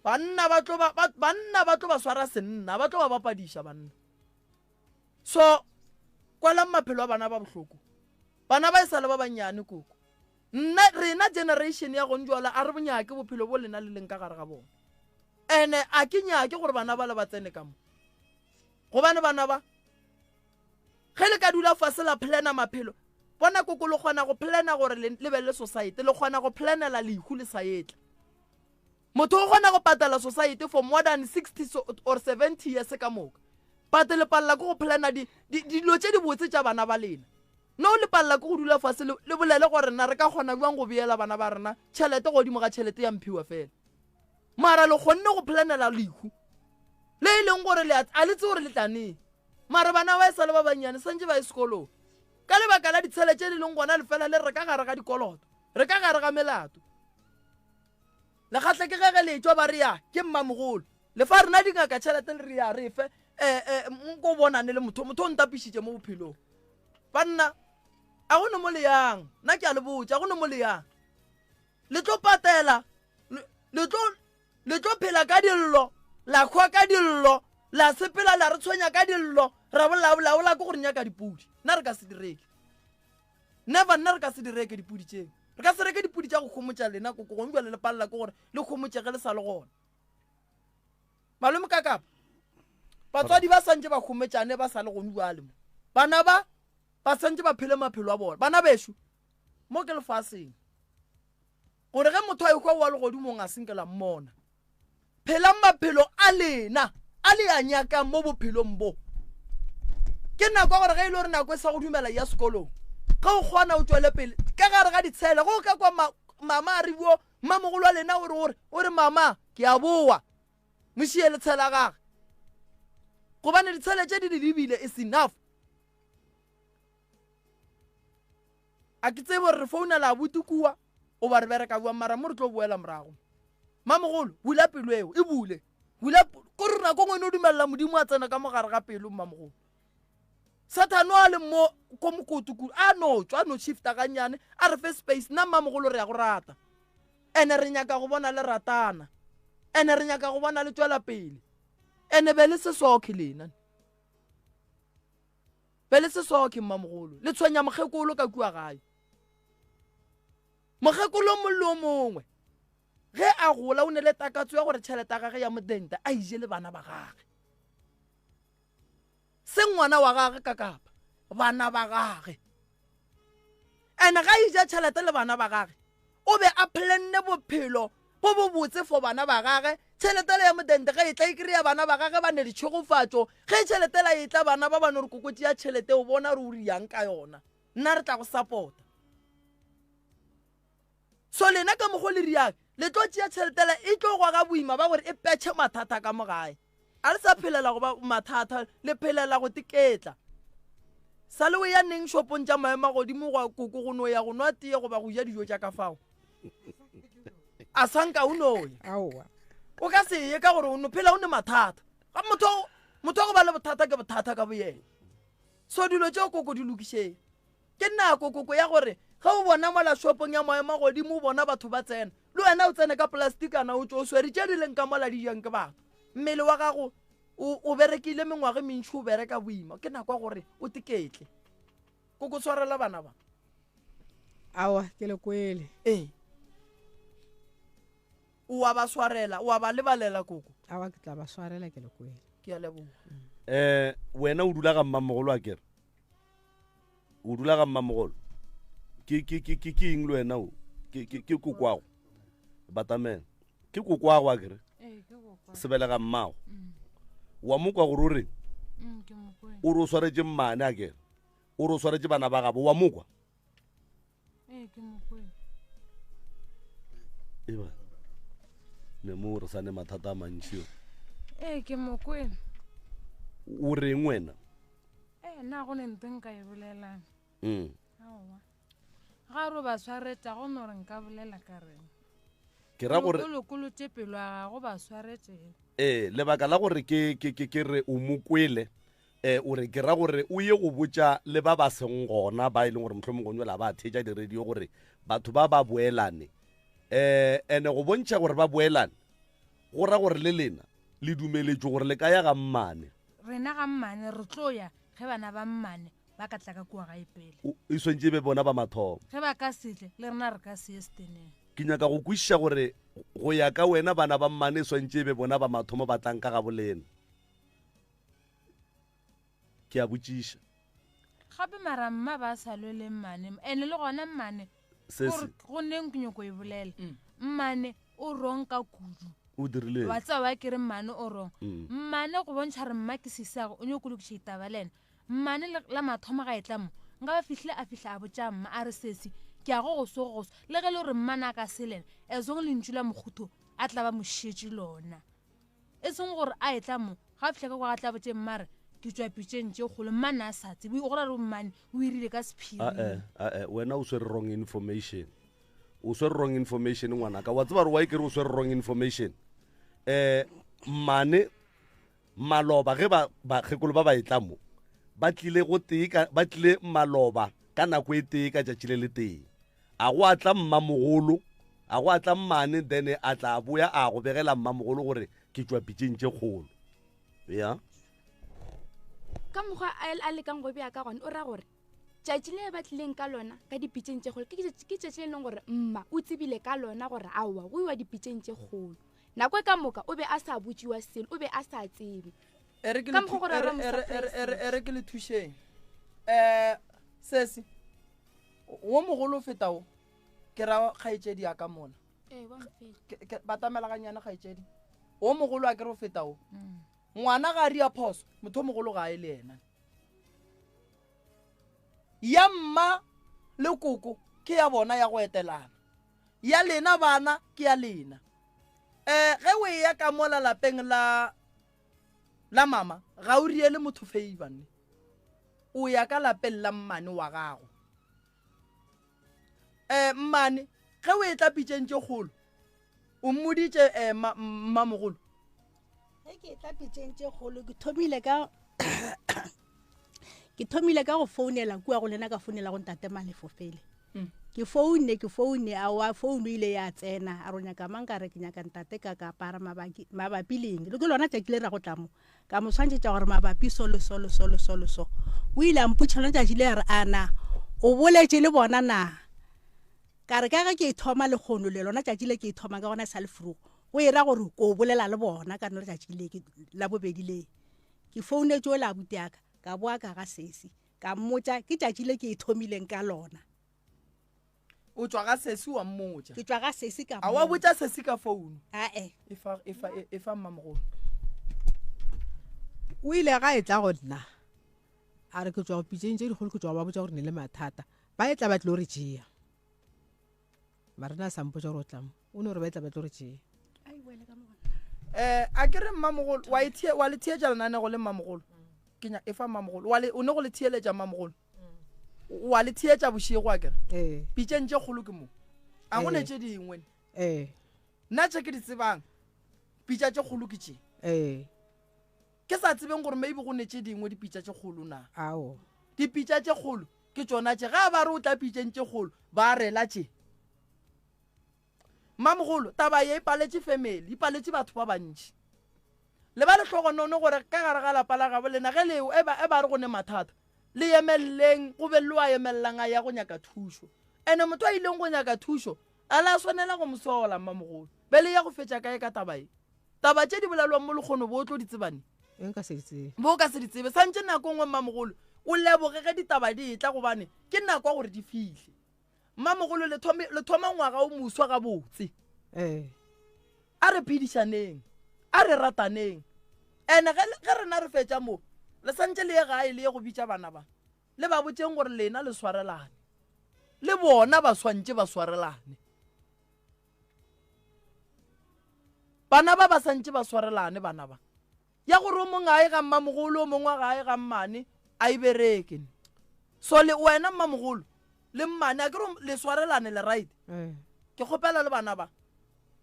banna ba tlo ba, ba, banna ba tlo ba swara senna, ba tlo ba bapadiša banna. So kwalang maphelo a bana ba bohloko. Bana ba e sa le ba bannyane koko. Nna rena generation ya gong jwale a re bonyake bophelo bo lena le leng ka gare ga bona. Ene a ke nyake gore bana ba le ba tsene ka mo. Gobane bana ba ge le ka dula fase la plana maphelo bona koko le kgona go plana gore le be le society le kgona go planela lehu le sa etla. Motho o kgona go patela society for more than 60 or 70 years ka moka. But le palela ke go plana di, di, dilo tše dibotse tša bana ba lena. No le palela ke go dula fase le, le bolele gore na re ka kgona bjang go beela bana ba rena tšhelete godimo ga tšhelete ya mphiwa fela. Mara le kgonne go planela lehu le e leng gore le a le tse gore le tla neng. Mara bana ba e sa le ba bannyane santše ba ye sekolong. Ka lebaka la ditshele tše di leng gona le fela le re ka gare ga dikoloto, re ka gare ga melato. Lekgatla ke ge ge le etšwa ba re ya ke mmamogolo. Le fa rena dingaka tšhelete le re ya re fe eh, eh, nko bonane le motho motho o ntapišitše mo bophelong. Banna a go ne mo le yang nna ke a le botša go ne mo le yang le tlo patela le tlo le tlo phela ka dillo la hwa ka dillo la sepela la re tshwenya ka dillo ra bolabolabola ke gore nyaka dipudi nna re ka se di reke Never nna re ka se di reke dipudi tšeo. Re ka se reke dipudi tša go homotša lena koko gongwe bjale le palela ke gore le homotšege le sa le gona. Malome ka kapa batswadi ba santše ba homotšane ba sa le gone bjale mo. Bana ba ba santše ba phele maphelo a bona. Bana bešo mo ke lefaseng. Gore ge motho a ekwa wa legodimong a senke la mmona. Phelang maphelo a lena a le a nyakang mo bophelong bo. Ke nako ya gore ge e le gore nako e sa go dumela ya sekolong, ge o kgona o tšwele pele ka gare ga ditshele. Ge o ka kwa ma, mama a re buo, mmamogolo wa lena o re gore o re mama ke a boa, mo šie le tshela gage, gobane ditshele tše di di lebile is enough. A ke tsebe gore re founela abuti kua goba re bereka bjang mara mo re tlo boela morago. Mamogolo, bula pelo eo, e bule. Bula kore nako ngwe no dumelela Modimo a tsena ka mogare ga pelo mmamogolo. Sathane a le mo ko mokoto kudu a no tšwa a no shifta gannyane a re fe space nna mmamogolo re ya go rata ene re nyaka go bona le ratana ene re nyaka go bona le tšwela pele ene be le se sokhe lena Be le se soke, mmamogolo. Le tshwenya mokgekolo ka kua gae. Mokgekolo mongwe le o mongwe ge a gola o ne le takatso ya gore tšhelete ya gage ya modente a ije le bana ba gage. Se ngwana wa gage ka kapa bana ba gage. Ene ga ija tšhelete le bana ba gage o be a planne bophelo bo bo botse for bana ba gage. Tšhelete la ya modente ge e tla e kry-a bana ba gage ba ne ditšhegofatšo. Ge tšhelete la e tla bana ba ba no re koko tšea tšhelete o bona re o riang ka yona nna re tla go support-a. So lena ka mokgo le riang le tlo tšea tšhelete la e tlo goga boima ba gore e petšhe mathata ka mo gae. A le sa phelela go ba mathata, le phelela go teketla. Sa le o ya neng shopong tša maemo a godimo gwa koko go no ya go nwa tee goba go ja dijo tša ka fao? A sa nka o no ya. Aowa. O ka se ye ka gore o no phela o ne mathata. Ga motho motho wa go ba le bothata ke bothata ka boyena. So dilo tšeo koko di lokišeng. Ke nako koko ya gore ge o bona mola shopong ya maemo a godimo o bona batho ba tsena, le wena o tsene ka polastikana o tšwe o swere tše di leng ka mola di jang ke batho. Mmele wa gago o, o berekile mengwaga e mentši o bereka boima, ke nako ya gore o teketle. Koko tshwarela bana ba. Aowa, ke le kwele. Ee. O a ba swarela, o a ba lebalela koko. Aowa, ke tla ba swarela ke le kwele. Ke a leboga. Eh, wena o dula ga mmamogolo a kere? O dula ga mmamogolo? Ke ke ke ke ke eng le wena o? Ke ke ke kokwago. Batamela. Ke kokwago a kere? Ee, ke kokwago. Sebelega mmago. Wa mo kwa gore o reng? Mm, ke mo kwele. O re o swaretše mmane a kere? O re o swaretše bana ba gabo, wa mo kwa? Ee, ke mo kwele. Eba. Ne mo re sa ne mathata a mantši yo. Ee, ke mo kwele. O reng wena? Ee, nna go ne nto nka e bolelang. Mm. Aowa. Ga re o ba swaretša go no re nka bolela ka reng. Ke ra gore Lokolotše pelo ya gago ba swaretše. Ee, lebaka la gore ke ke ke ke re o mo kwele eh o re ke ra gore o ye go botša le ba ba seng gona ba e leng gore mohlomongwe gongwe la ba theetša di-radio gore batho ba ba boelane eh ene go bontšha gore ba boelane go ra gore le lena le dumeletšwe gore le ka ya ga mmane. Rena ga mmane re tlo ya ge bana ba mmane. ba ka tla ka kua gae pele. O, e swantše e be bona ba mathomo. Ge ba ka se tle, le rena re ka se ye seteneng. Ke nyaka go kwešiša gore go ya ka wena bana ba mmane e swantše e be bona ba mathomo ba tlang ka gabo lena. Ke a botšiša. Gape mara mma ba sa lwe le mmane, ene le gona mmane Se o se. re go neng ke nyoko e bolela. Mmane o wrong ka kudu. O dirileng? Wa tseba wa ke re mmane o wrong. Mmane go bontšha re mma ke sisage o nyoko lokiša ditaba le ena. Mmane le la mathomo ga e tla mo, nka ba fihlile a fihla a botša mma a re sesi ke ya go go so go go so. Le ge e le gore mmane a ka se lena, as long lentšu la mokgotho a tla ba mošetše lona. E seng gore a etla mo, ga a fihla ka kwa ga tla botše mma re ke tšwa pitšeng tše kgolo, mmane a sa tsebe, o go ra re mmane o irile ka sephiring. Ae, ae, wena o swere wrong information. O swere wrong information ngwanaka. Wa tseba gore why ke re o swere wrong information? Eh, mmane maloba ge ba bakgekolo ba ba etla mo, ba tlile go tee ka, ba tlile maloba ka nako e tee ka tšatši le le tee. A go a tla mmamogolo, a go a tla mmane, then a tla boya a go begela mmamogolo gore ke tšwa pitšeng tše kgolo. Ya. Ka mokgwa a, a lekang go bea ka gona, o ra gore tšatši le ba tlileng ka lona ka dipitšeng tše kgolo ke ke tšatši le leng gore mma o tsebile ka lona gore aowa go iwa dipitšeng tše kgolo. Nako e ka moka o be a sa botšiwa selo, o be a sa tsebe. E re ke Ka le mokgwa thu- gore e re- ba mo e re- e re- e re- surprise. e re ke le thušeng. Um sesi, wo mogolo o feta wo, ke ra kgaetšedi ya ka mona. Ee, wa mfeta. Ke- ke- batamela gannyane kgaetšedi. Wo mogolo a ke re o feta wo. Ngwana ga a ria phoso, motho o mogolo ga a ye le yena. Ya mma le koko ke ya bona ya go etelana. Ya lena bana ke ya lena. Um ge o eya ka mola lapeng la la mama, ga o riele motho favor ne. O ya ka lapeng la mmane wa gago. Um mmane ge o etla pitšeng tše kgolo, o mmoditše um mmamogolo? Ge ke etla pitšeng tše kgolo, ke thomile ka ke thomile ka go founela kua go lena, ka founela go ntate Malefo fele. Ke founne, ke founne, aowa founu ile ya tsena, a re o nyaka mang, ka re ke nyaka ntate ka ka apara mabaki, mabapi le eng. Le ke lona tšatši le ra go tla mo, ka mo swantšhetša gore mabapi so le so le so le so le so. O ile a mpotša lona tšatši le a re, a na o boletše le bona na? Ka re ka ge ke e thoma lekgono le, lona tšatši le ke e thoma ka gona e sa le frugo, go e ra gore ko bolela le bona ka lona letšatši le ke la bobedi le. Ke founetše ola abuti ya ka, ka boa ka ga sesi, ka mmotša ke tšatši le ke e thomileng ka lona. O tšwa ga sesi wa mmotša? Ke tšwa ga sesi ka A wa mmotša. botša sesi ka founu? Ae. E fa, e fa, e fa mmamogolo. O ile ga e tla go nna a re ke tšwa go pitšeng tše dikgolo, ke tšwa go ba botša gore ne le mathata, ba e tla ba tlo re tšea. Mara nna a sa mpotša gore o tla mo, o no re ba e tla ba tlo re tšea. Eh, a ke re mmamogolo, wa e thie, wa le theetša lenanego le mmamogolo? Ke nya, e fa mmamogolo. Wa le, o ne go le theeletša mmamogolo? Wa le theetša bošego a kere? Ee. Pitšeng tše kgolo ke mo. A go ne Ee. tše dingwe. Ee. Nna tše ke di tsebang, pitša tše kgolo ke tše. Ee. Ke sa tsebeng gore maybe go ne tše dingwe dipitša tše kgolo na. Ao. Dipitša tše kgolo ke tšona tše. Ge a ba re o tla pitšeng tše kgolo, ba rela tše. Mmamogolo, taba ye e paletše family, e paletše batho ba bantši. Le ba lehlogonono gore ka gare ga lapa la gabo lena ge le e ba, e ba re go ne mathata, le emeleleng, go be le wa emellang a ya go nyaka thušo. Ene motho a ileng go nyaka thušo, a la swanela go mo sola, mmamogolo. Be le ya go fetša kae ka taba ye? Taba tše di bolelwang mo lekgono bo o tlo di tseba neng? E nka se di tsebe. Bo o ka se di tsebe. Santše nako nngwe mmamogolo o leboge ge ditaba di etla gobane ke nako ya gore di fihle. Mmamogolo, le thome, le thoma ngwaga o moswa gabotse. Ee. A re phedišaneng, a re rataneng. Ene ge, ge rena re fetša mo, le santše le ye gae le ye go bitša bana ba, le ba botšeng gore lena le swarelane. Le bona ba swantše ba swarelane. Bana ba ba santše ba swarelane, bana ba. Ya gore o mongwe a ye ga mmamogolo, o mongwe ga a ye ga mmane, a e bereke. So le wena mmamogolo le mmane, a ke re le swarelane le right? Ee. Ke kgopela le bana ba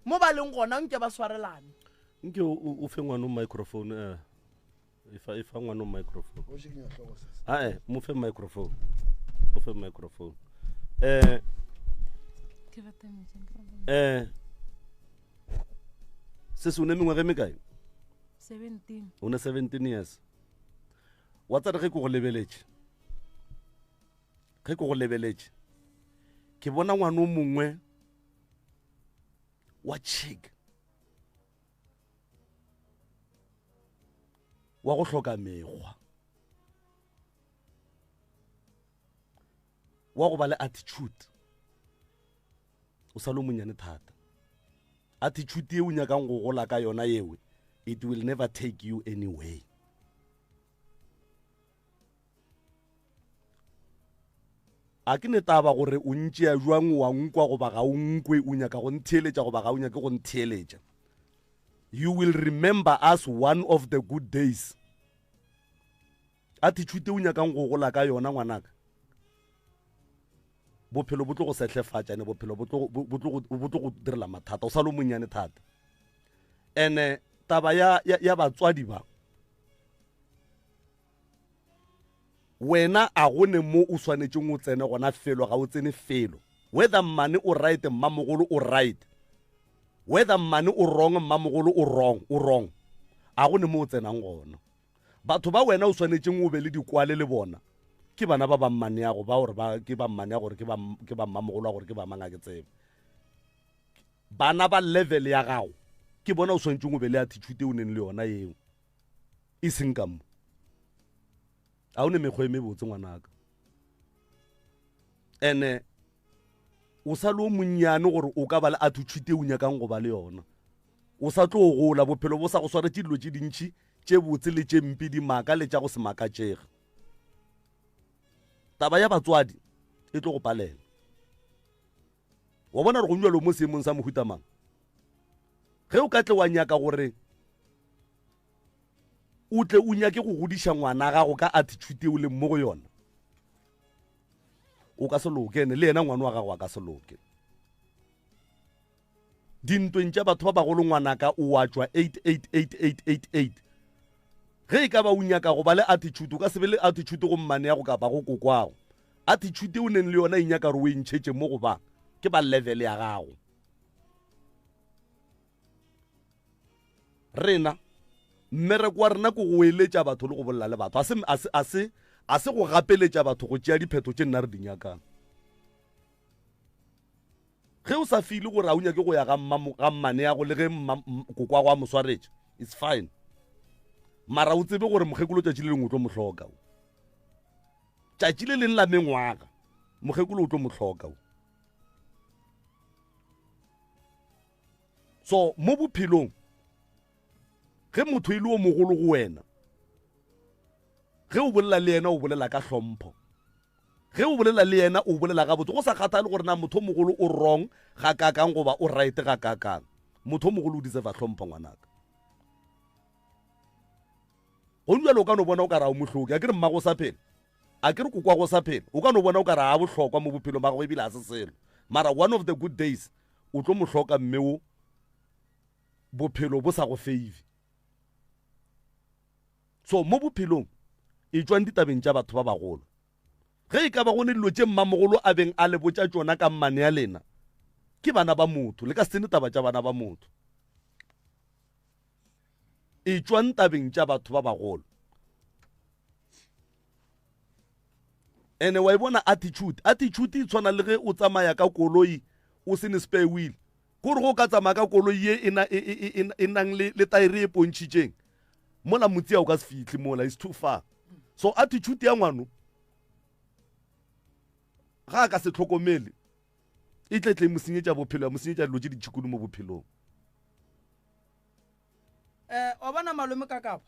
mo ba leng gona nke ba swarelane. Nke o fe ngwano microphone, eh. Efa, efa ngwano microphone. O šikinya hlogo sesi. Ae, mo fe microphone. Mo fe microphone. Eh. Ke rata metsi, ke rata metsi. Eh. Sesi o ne mengwaga e mekae? 17. O ne 17 years. Wa tsare ge ke go lebeletše. Ge ke go lebeletše, ke bona ngwana o mongwe wa chick wa go hloka mekgwa, wa go ba le attitude. O sa le o monyane thata. Attitude ye o nyakang go gola ka yona yewe, it will never take you anywhere. A ke ne taba gore o ntšea jwang, wa nkwa goba ga o nkwe, o nyaka go ntheeletša goba ga o nyake go ntheeletša. You will remember us one of the good days. Attitude o nyakang go gola ka yona ngwanaka, bophelo bo tlo go sehlefatša ne bophelo bo tlo go direla mathata, o sa le monyane thata. Ene taba ya, ya, ya batswadi ba, wena a go ne mo o swanetšeng o tsene gona felo, ga o tsene felo. Whether mmane o right, mmamogolo o right, whether mmane o wrong, mmamogolo o wrong, o wrong, a go ne mo o tsenang gona. Batho ba wena o swanetšeng o be le dikwale le bona ke bana ba ba mmaneago ba gore ba ke ba mmanea gore ke ba ke ba mmamogolo wa gore ke ba mang, a ke tsebe. Bana ba level ya gago ke bona o swanetšeng o be le attitude e o neng le yona eo, e seng ka mo. A o ne mekgwa e mebotse ngwanaka. Ene o sa le o monnyane gore o ka ba le attitude e o nyakang go ba le yona. O sa tlo gola, bophelo bo sa go swaretše dilo tše dintši tše botse le tše mpe, dimaka le tša go se makatšege. Taba ya batswadi e tlo go palela. Wa bona gore go bjalo mo seemong sa mohuta mang? Ge o ka tle wa nyaka gore o tle o nyake go godiša ngwana gago ka attitude e o leng mo go yona, o ka se loke, ene le yena ngwana wa gago a ka se loke. Dintweng tša batho ba bagolo ngwanaka o wa tšwa 888888. Ge e ka ba o nyaka go ba le attitude, o ka se be le attitude go mmaneago kapa go kokwago. Attitude o neng le yona e nyaka gore o e ntšhetše mo go ba ke ba level ya gago. Rena mmereko wa rena ke go eletša batho le go bolela le batho, a se go gapeletša batho go tšea diphetho tše nna re di nyakang. Ge o sa feel gore a o nyake go ya ga mmaneago le ge kokwago a mo swaretše, it's fine. Mara o tsebe gore mokgekolo tšatši le lengwe o tlo mo hloka. Tšatši le leng la mengwaga mokgekolo o tlo mo hloka. So mo bophelong ge motho e le o mogolo go wena, ge o bolela le yena o bolela ka hlompho. Ge o bolela le yena o bolela gabotse, go sa kgathale gore na motho o mogolo o wrong ga kakang goba o right ga kakang. Motho o mogolo o deserve hlompho ngwanaka. Go bjalo o ka no bona o ka ra o mohloki, a ke re mmago o sa phela, a ke re kokwago o sa phela, o ka no bona o ka ra a bohlokwa mo bophelong ba gagwe ebile a se selo. Mara one of the good days o tlo mo hloka mme o bophelo bo sa go favor. So mo bophelong e tšwang ditabeng tša batho ba bagolo. Ge e ka ba go ne dilo tše mmamogolo a beng a le botša tšona ka mmane ya lena, ke bana ba motho, le ka se tsene taba tša bana ba motho. E tšwang tabeng tša batho ba bagolo. Ene wa e bona attitude, attitude e tshwana le ge o tsamaya ka koloi o se ne spare wheel. Kore go ka tsamaya ka koloi ye e na, e, e, e, e, e nang le, le taere e pontšhitšeng mola motse o ka se fihle mola, it's too far. So attitude ya ngwano ga a ka se tlhokomele e tle tle mo senyetša bophelo, ya mo senyetša dilo tše dintši kudu mo bophelong. Wa bona malome Kakabo,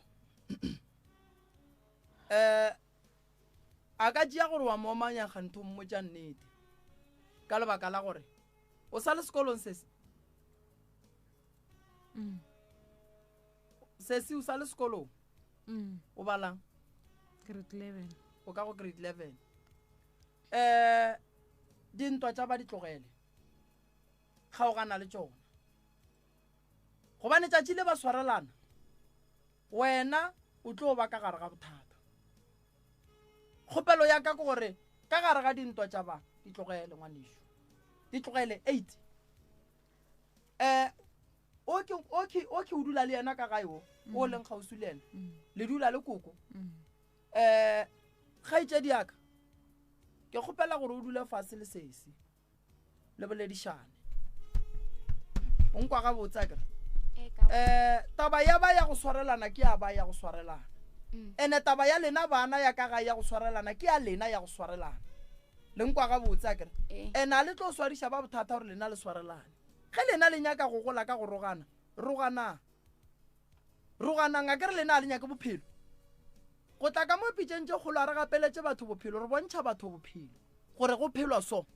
a ka tšea gore wa mo omanya kgantho o mmotša nnete ka lebaka la gore o sa le sekolong sesi. Sesi o sa le sekolong? O balang? Grade 11. O ka go grade 11. Dintwa tša ba di tlogele, kgaogana le tšona, gobane tšatši le ba swarelana wena o tlo ba ka gare ga bothata. Kgopelo ya ka ke gore ka gare ga dintwa tša ba di tlogele ngwanešu, di tlogele. 8 o ke, o ke, o ke o dula le yena ka gae o, o leng kgauswi le yena, le dula le koko. Kgaetšedi ya ka, Ke kgopela gore o dule fase le sesi le boledišane. O nkwa gabotse a kere? Um taba ya ba ya go swarelana ke ya ba ya go swarelana. Mm. Ene taba ya lena bana ya ka gae ya go swarelana ke ya lena ya go swarelana. Le nkwa gabotse a kere? Ene a le tlo swariša ba bothata gore lena le swarelane. Ge lena le nyaka go gola ka go rogana, roganang. Roganang a kere lena a le nyake bophelo. Go tla ka mo pitšeng tše kgolo a re gapeletše batho bophelo, re bontšha batho bophelo gore go phelwa so.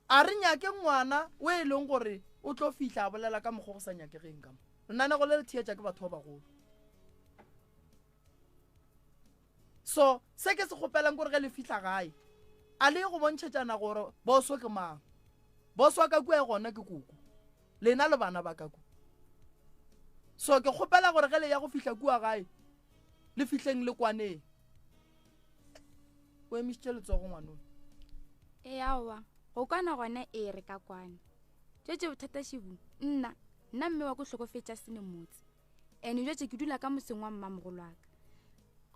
A re nyake ngwana o e leng gore o tlo fihla a bolela ka mokgwa go sa nyakegeng ka mo. Lenanego le le theetša ke batho ba bagolo. So se ke se kgopelang gore ge le fihla gae a le go bontšhetšana gore boso ke mang. Boso wa ka kua e gona ke koko. Lena le bana ba ka kua. So ke kgopela gore ge le ya go fihla kua gae le fihleng le kwaneng. O emišitše letsogo ngwanone. Ee aowa, go kwana gona ee re ka kwana. Tšetše bothata šibu, nna, nna mme wa ko hlokofetša sene motse. Ene jwetše ke dula ka moseng wa mmamogolo wa ka.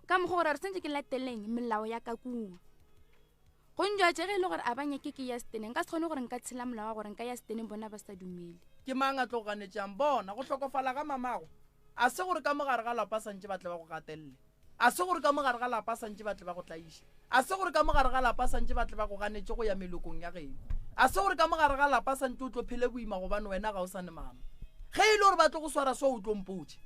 Ka mokgwa gore re sentše ke lateleng melao ya ka kua. Go njwetše ge e le gore a ba nyake ke ya seteneng, nka se kgone gore nka tshela molao wa gore nka ya seteneng bona ba sa dumele. Ke mang a tlo go ganetšang? Bona, go hlokofala ga mamago a se gore ka mo gare ga lapa santše ba tle ba go gatelele. A se gore ka mo gare ga lapa santše ba tle ba go tlaiše. A se gore ka mo gare ga lapa santše ba tle ba go ganetše go ya melokong ya geno. A se gore ka mo gare ga lapa santše o tlo phele boima gobane wena ga o sa ne mama. Ge e le gore ba tlo go swara so o tlo mpotše.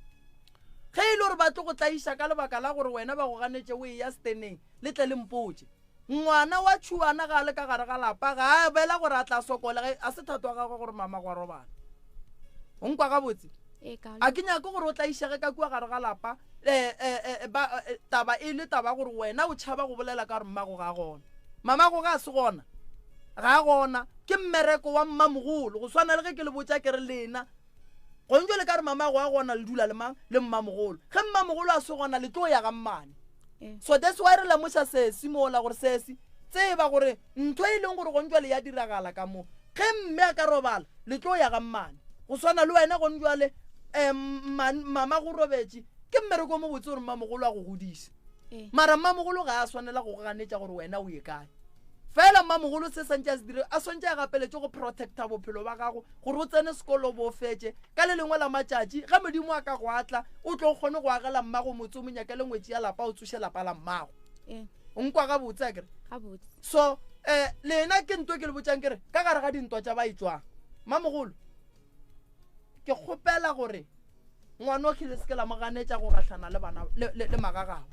Ge e le gore ba tlo go tlaiša ka lebaka la gore wena ba go ganetše o eya seteneng, le tle le mpotše. Ngwana wa tšhuana ga a le ka gare ga lapa ga a bela gore a tla sokola ge a se thato wa gagwe gore mama gwa robala. O nkwa gabotse? A ke nyake gore o tlaišege ka kua gare ga lapa eh, eh, eh, ba, eh, taba e le taba gore wena o tšhaba go bolela ka gore mmago ga a gona. Mamago ga a se gona, ga a gona. Ke mmereko wa mmamogolo go swana le ge ke le botša ke re lena gong jale ka re mamago a gona le dula le mang le mmamogolo. Ge mmamogolo a se gona le tlo ya ga mmane. Eh. So that's why re lemoša sesi mola gore sesi tseba gore ntho e leng gore gong jale ya diragala ka mo ge mme a ka robala le tlo ya ga mmane go swana le wena gong jale um mama go robetše ke mmereko o mobotse gore mmamogolo a go godise Eh. mara mmamogolo ga a swanela go ganetša gore wena o ye kae fela mmamogolo se santse a se dire a swantse a gapeletše go protecta bophelo ba gago gore o tsene sekolo bo fetše ka le lengwe la matšatši ge modimo a ka go atla o tlo kgone go agela mmago motse o monyakele ngwetši ya lapa o tsoše lapa la mmago Eh. o nkwa gabotse a kere Gabotse. so um lena ke nto ke le botšang ke re ka gare ga dintwa tša ba e tšwang mamogolo ke kgopela gore ngwanogi le seke la mo ganetša go gahlana le bana le, le, le magagabo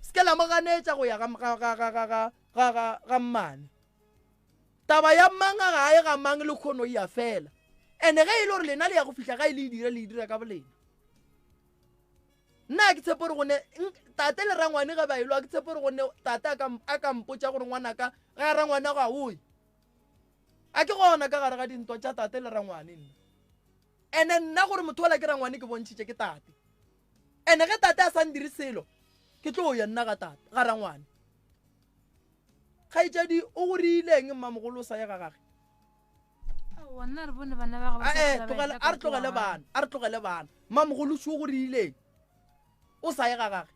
seke la mo ganetša go ya ga, ga, ga, ga, ga, ga, ga, ga, ga mmane taba ya mang a ga e ga mang le kgono ya fela ene ge e le gore lena le ya go fihla ga e le e dire le e dira ka bolena nna a ke tshepe gore gone tate le rangwane ge ba elwa ke tshepe gore gone tate a ka mpotša gore ngwanaka ga rangwane ga oye a ke gona ka gare ga dintwa tša tate le rangwane nna ene nna gore motho ola ke rangwane ke bontšhitše ke tate ene ge tate a sa ndire selo ke tlo ya nna ga tate ga rangwane kgaetšadi o go riileng mmamogolo o sa ye ga gage a re tlogele bana a re tlogele bana mmamogolo o go riileng o sa ye ga gage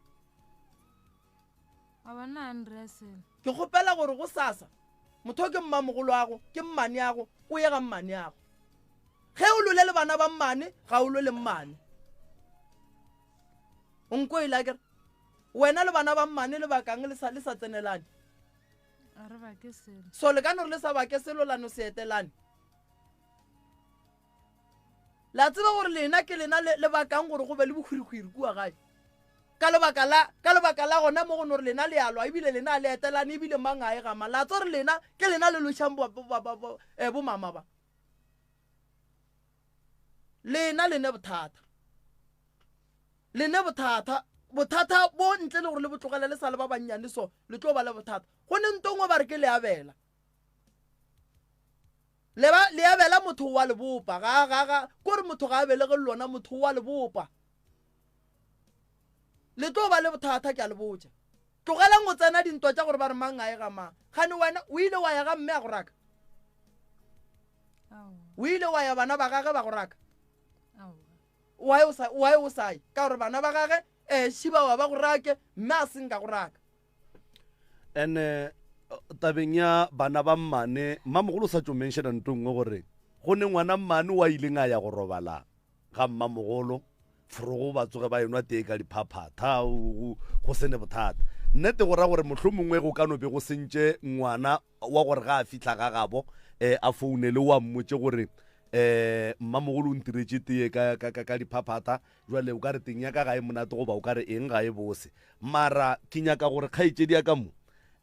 ke kgopela gore go sasa motho ke mmamogolo ago ke mmane ago o ye ga mmane ago ge o lole le bana ba mmane ga o lole mmane o nko ile akere wena le bana ba mmane le bakang le sa le sa tsenelane so le ka no re le sa bake selo la no se etelane la tseba gore lena ke lena le bakang gore go be le bohwirihwiri kua gae ka lebaka la ka lebaka la gona mo go no re lena le alwa ebile lena a le etelane ebile mang a e gama la tsa gore lena ke lena le lošang eh, bomama ba lena le ne bothata le ne bothata bothata bo ntle le gore le botlogele le sa le ba bannyane so le tlo ba le bothata go ne ntongwe ba re ke leabela le ba leabela motho wa lebopa ga ga ga kore motho ga a belege lona motho wa lebopa le tlo ba le bothata ke a le botša tlogelang go tsena dintwa tša gore ba re mang a e ga mang gane wena o ile wa ya ga mme a go raka o ile wa ya bana ba gage ba go raka why o sa why o sa ye ka gore bana ba gage um šiba wa ba go rake mme a seng ka go raka. And tabeng ya bana ba mmane, mmamogolo o sa tšo menšena nto nngwe gore go ne ngwana mmane wa ileng a ya go robala ga mmamogolo, forogo ba tsoge ba enwa tee ka diphaphatha, go se ne bothata. Nnete go ra gore mohlomongwe go ka no be go sentše ngwana wa gore ga a fihla ga gabo um a founele o a mmotše gore um mmamogolo o ntiretše tee ka, ka, ka, ka diphaphatha, jwale o ka re teng ya ka ga e monate goba o ka re eng ga e bose. Mara ke nyaka gore kgaetšedi ya ka mo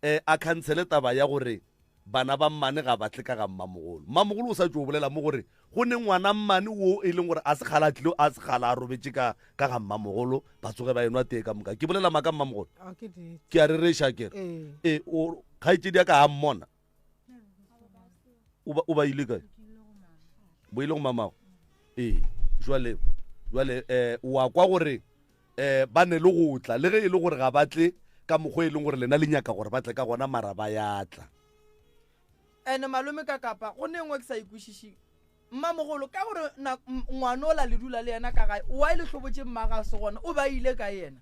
um a khansele taba ya gore bana ba mmane ga ba tle ka ga mmamogolo. Mmamogolo o sa tšo bolela mo gore go ne ngwana mmane wo e leng gore a se kgale a tlile, a se kgale a robetše ka, ka ga mmamogolo, ba tsoge ba enwa tee ka moka. Ke bolela maaka mmamogolo? A, ke nnete. Ke a rereša ke re. Ee. Ee, o, kgaetšedi ya ka ga mmona. O ba, o ba ile kae? Bo ile go mamago. Ee, jwale, jwale, eh, wa kwa gore, eh, ba ne le go tla, le ge e le gore ga ba tle ka mokgwa e leng gore lena le nyaka gore ba tle ka gona, mara ba ya tla. Ene malome ka kapa go ne nngwe ke sa ikwešišeng. Mmamogolo, ka gore na, ngwana ola le dula le yena ka gae, why le hlobotše mma ga se gona, o ba ile kae yena?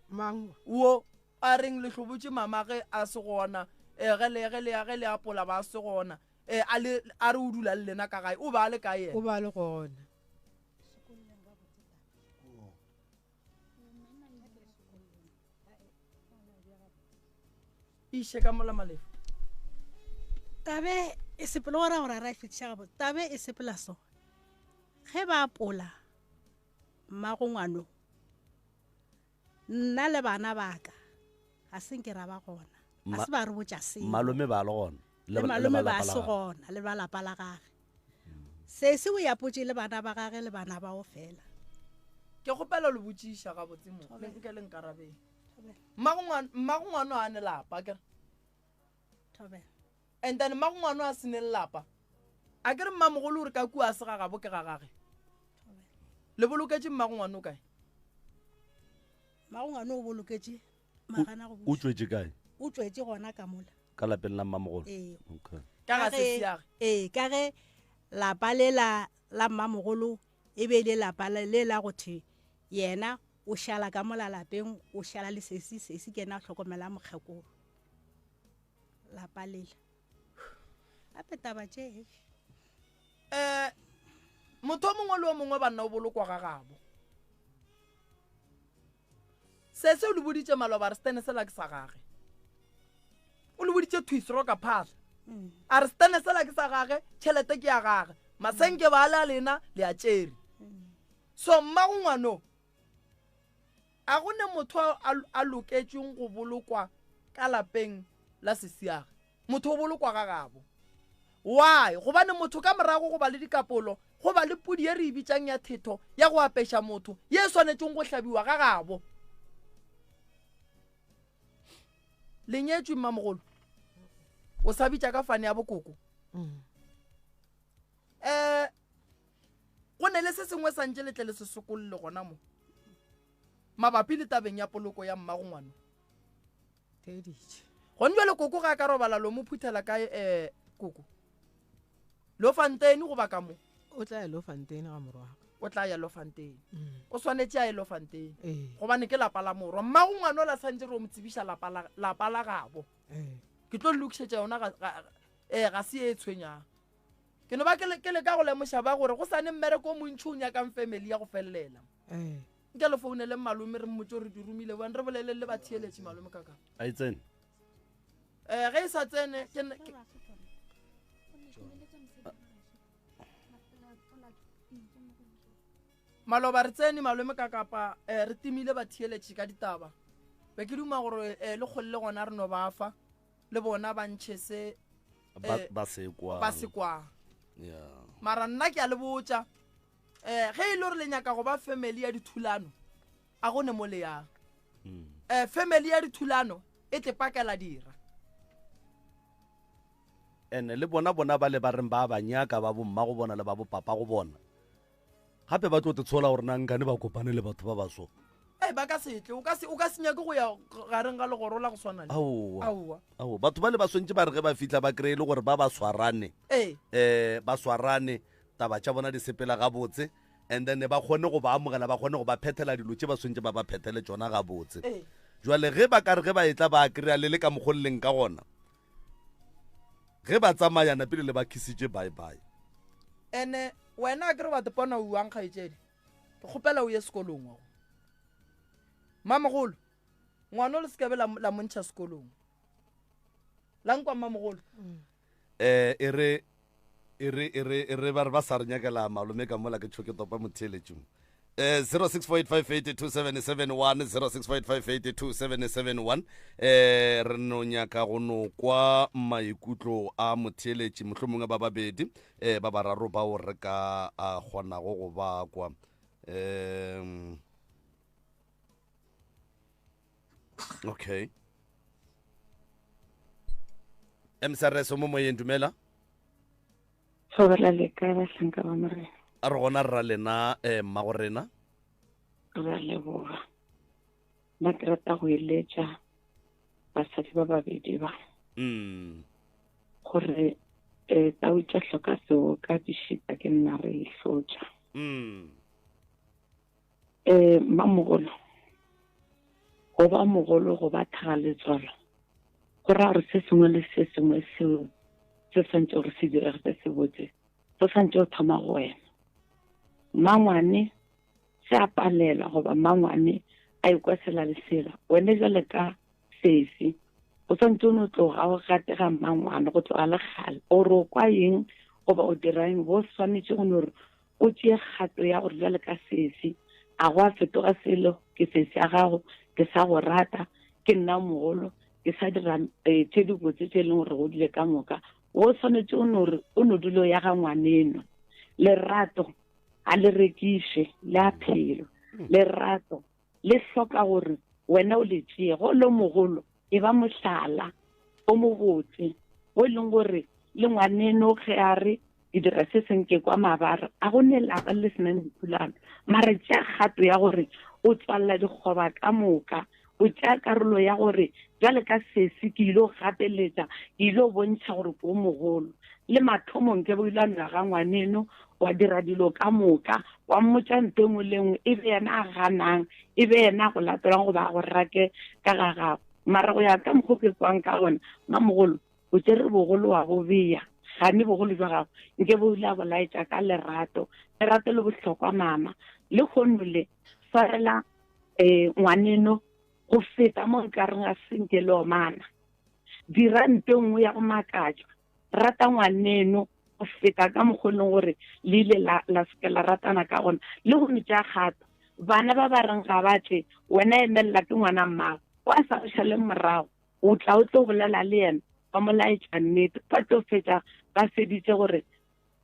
Mang? Wo, a reng le hlobotše mama ge a se gona, e, ge le, ge le, ge le apola ba se gona, e, a le, a re o dula le lena ka gae, o ba a le kae yena? O ba a le gona. Iše ka mola Malefo. Tabe e sepela go ra gore a ra e fetiša gabotse. Tabe e sepela so. Ge ba apola mmago ngwano, nna le bana ba ka ga se nke ra ba gona. Ga se ba re botša selo. Malome ba le gona. Le malome ba se gona le ba lapa la gage. Sesi o yapotše le bana ba gage le bana bao fela. Ke kgopela le botšiša gabotse mo. Le nke le nkarabeng. Mmago ngwano a ne lapa kere. Thobela. And then mmago ngwano a se ne lapa. A ke re mmamogolo o re ka kua a se ga gabo ke ga gage. Le boloketše mmago ngwano kae? Mmago ngwano o boloketše magana go O tšwetše kae? O tšwetše gona ka mola. Ka lapeng la mmamogolo? Ee. Okay. Ka ga sesiage? Ee, ka ge lapa le la la mmamogolo e be e le lapa le la go thwe yena o šala ka mola lapeng, o šala le sesi, sesi ke yena a hlokomela mokgekolo. Lapa lela. Gape taba tše. Eh, motho o mongwe le o mongwe banna o bolokwa ga gabo. Sese o le boditše maloba a re setene sela ke sa gage. O le boditše thwisro ka phahla. A re setene sela ke sa gage, tšhelete ke ya gage. Masenke ba le a lena le a tšere. So mmago ngwano a go ne motho a loketšweng go bolokwa ka lapeng la sesiage. Motho o bolokwa ga gabo. Why? Gobane motho ka morago go ba le dikapolo, go ba le pudi ye re e bitšang ya thetho ya go apeša motho, ye e swanetšeng go hlabiwa ga gabo. Le nyetšwe mmamogolo? O sa bitša ka fane ya bokoko? Um go ne le se sengwe sa ntše le tle le se sokolle gona mo mabapi le tabeng ya poloko ya mmago ngwana. Theeditše. Gone bjale koko ga a ka robala lo mo phuthela kae um koko? Lo fanteni goba ka mo? O tla ya lo fanteni ga morwa. O tla ya lo fanteni. Mm. O swanetše a ye lo fanteni. Ee. Gobane ke lapa la morwa. Mmago ngwana o la santše re o mo tsebiša lapa la lapa la gabo. Ee. Ke tlo le lokišetša yona ga ga eh ga se e tshwenyang. Ke no ba ke le ke leka go lemoša ba gore go sa ne mmereko o montši o nyakang family ya go felelela. Ee. Nke le founele malome re mmotse gore di romile bane re bolele le batheeletši malome kaka. A e tsene? Eh ge e sa tsene ke Maloba re tsene malome ka kapa eh, re timile batheeletši ka ditaba. Be ke duma gore eh, le kgolle gona re no ba fa le bona ba ntšhe se Ba eh, ba se kwang. ba se kwang. Yeah. Mara nna ke a le botša um ge e le gore le nyaka go ba family ya dithulano a go ne mo le yang um family ya dithulano e tle pakela dira ene le bona bona ba le ba reng ba ba nyaka ba bomma go bona le ba bopapa go bona gape ba tlo te tshola gore na nkane ba kopane le batho ba ba so ee ba ka setle o ka se o ka se nyake go ya gareng ga legoro la go swana le aowa aowa aowa batho ba le ba swantse ba re ge ba fitlha ba kry-e le gore ba ba swarane ee um ba swarane taba tša bona di sepela gabotse and then ba kgone go ba amogela ba kgone go ba phethela dilo tše ba swantse ba ba phethele tšona gabotse Ee. Jwale ge ba ka re ge ba etla ba kry-a le le ka mokgo le leng ka gona, ge ba tsamaya napile le ba khisitše bye bye. Ene wena a ke re wa tepona o uang kgaetšedi, ke kgopela o ye sekolong wa go. Mamogolo, ngwana o le sekabe la, la mo ntšha sekolong. La nkwa mmamogolo. Eh, e re e re e re e re ba re ba sa re nyakela malome ka mola ke tšho ke topa motheeletši mo. Eh 0648582771 0648582771 eh re no nyaka go no kwa maikutlo a motheeletši mohlomongwe ba babedi eh ba bararo bao re ka a kgonago go ba kwa um okay msrs o mo moyeng dumela Thobela le kae bahlanka ba Morena? A re gona rra lena eh, mmago rena. Re a leboga. Nna ke rata go eletša basadi ba babedi ba. Mm. Gore eh, tau tša hloka seoka di šita ke nna re e hlotša. Mm. Eh, mmamogolo, go ba mogolo go ba thaga letswalo go raya gore se sengwe le se sengwe seo se swantse gore se direge se se botse se swantse go thoma go wena. Mmangwane se a palela goba mmangwane a ikwa sela le sela, wena jale ka sesi o swantse o no tloga o gatega mmangwane go tloga le kgale gore o kwa eng goba o dira eng, bo swanetše go no re o tšee kgato ya gore bjale ka sesi a go a fetoga selo, ke sesi ya gago, ke sa go rata, ke nna mogolo, ke sa dira eh, tše dibotse tše e leng gore godile ka moka. O swanetše o no re o no dule o ya ga ngwaneno. Lerato ga le rekiše, le a phelo. Lerato le hloka gore wena o le tšee. Ge o le mogolo, e ba mohlala o mobotse o e leng gore le ngwaneno ge a re ke dira se seng ke kwa mabara, a go ne lapa le se nang dithulano. Mara tšea kgato ya gore o tswalela dikgoba ka moka, o tšea karolo ya gore bjale ka sesi ke ile go gapeletša, ke ile go bontšha gore ke o mogolo. Le mathomong ke bo ile a nwa ga ngwaneno, wa dira dilo ka moka, wa mmotša nto e nngwe le nngwe, e be yena a ganang, e be yena a go latolang goba a go rake ka ga gago. Mara go ya ka mokgo ke kwang ka gona, mamogolo, o tšere bogolo wa bo bea, gane bogolo jwa gago nke bo ile a bo laetša ka lerato. Lerato le bohlokwa mama. Le kgono le swarela um ngwaneno go feta mo nkareng ga se nke le omana. Dira nto e nngwe ya go makatša, rata ngwaneno go feta ka mokgwa e leng gore le ile la, la seke la ratana ka gona. Le go tšea kgato, bana ba ba reng ga ba tle, wena emelela ke ngwana mmago, o a sa go šale morago, o tla o tlo bolela le yena, ba mo laetša nnete, ba tlo fetša ba feditše gore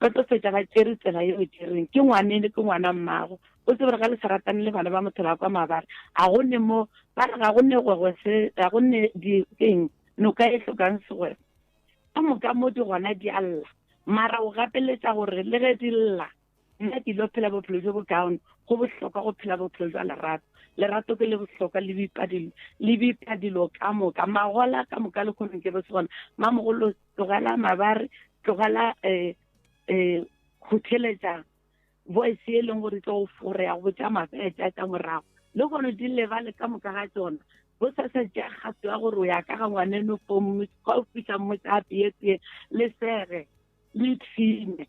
ba tlo fetša ba tšere tsela yeo e tšereng ke ngwanene, ke ngwana mmago. O tsebe gore ga le sa ratane le bana ba motho ba kwa mabare, ga go ne mo ba re ga go ne gwegwe se, ga go ne di keng noka e hlokang segwegwe. Ka moka mo di gona di a lla, mara o gapeletša gore le ge di lla, nna ke ilo phela bophelo bjo bokaone. Go bohlokwa go phela bophelo bja lerato. Lerato ke le bohlokwa, le bipa dilo, le bipa dilo ka moka, magola ka moka le kgoneng ke bo se gona. Mamogolo, tlogela mabare, tlogela eh, eh, go theletša voice e leng gore tlo go ya go botša mafetša tša morago. Le gone di lebale ka moka ga tsona. Bo sa sa tšea kgato ya gore o ya ka ga ngwaneno fo ga o fihla mmotsa a peye-peye, le sege, le ipshine.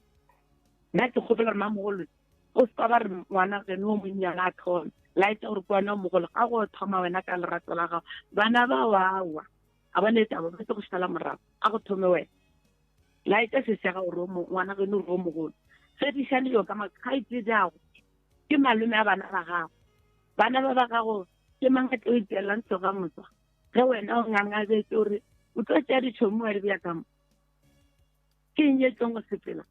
Nna ke kgopela gore mamogolo, o se ka ba re ngwana geno o monnyane a thome, laetša gore ke wena o mogolo, ga go thoma wena ka lerato la gago. Bana ba wawa, ga ba ne taba, ba tlo go šala morago, a go thome wena. Laetša se sa gago gore ngwana geno gore o mogolo. Fedišang dilo ka makgaitsedi ago, ke malome a bana ba gago. Bana ba ba gago ke mang a tlo itseelang tsoga motswa? Ge wena o ngangabetse o re o tlo tšea ditšhomi wa di bea ka mo, ke eng e tlong go sepela?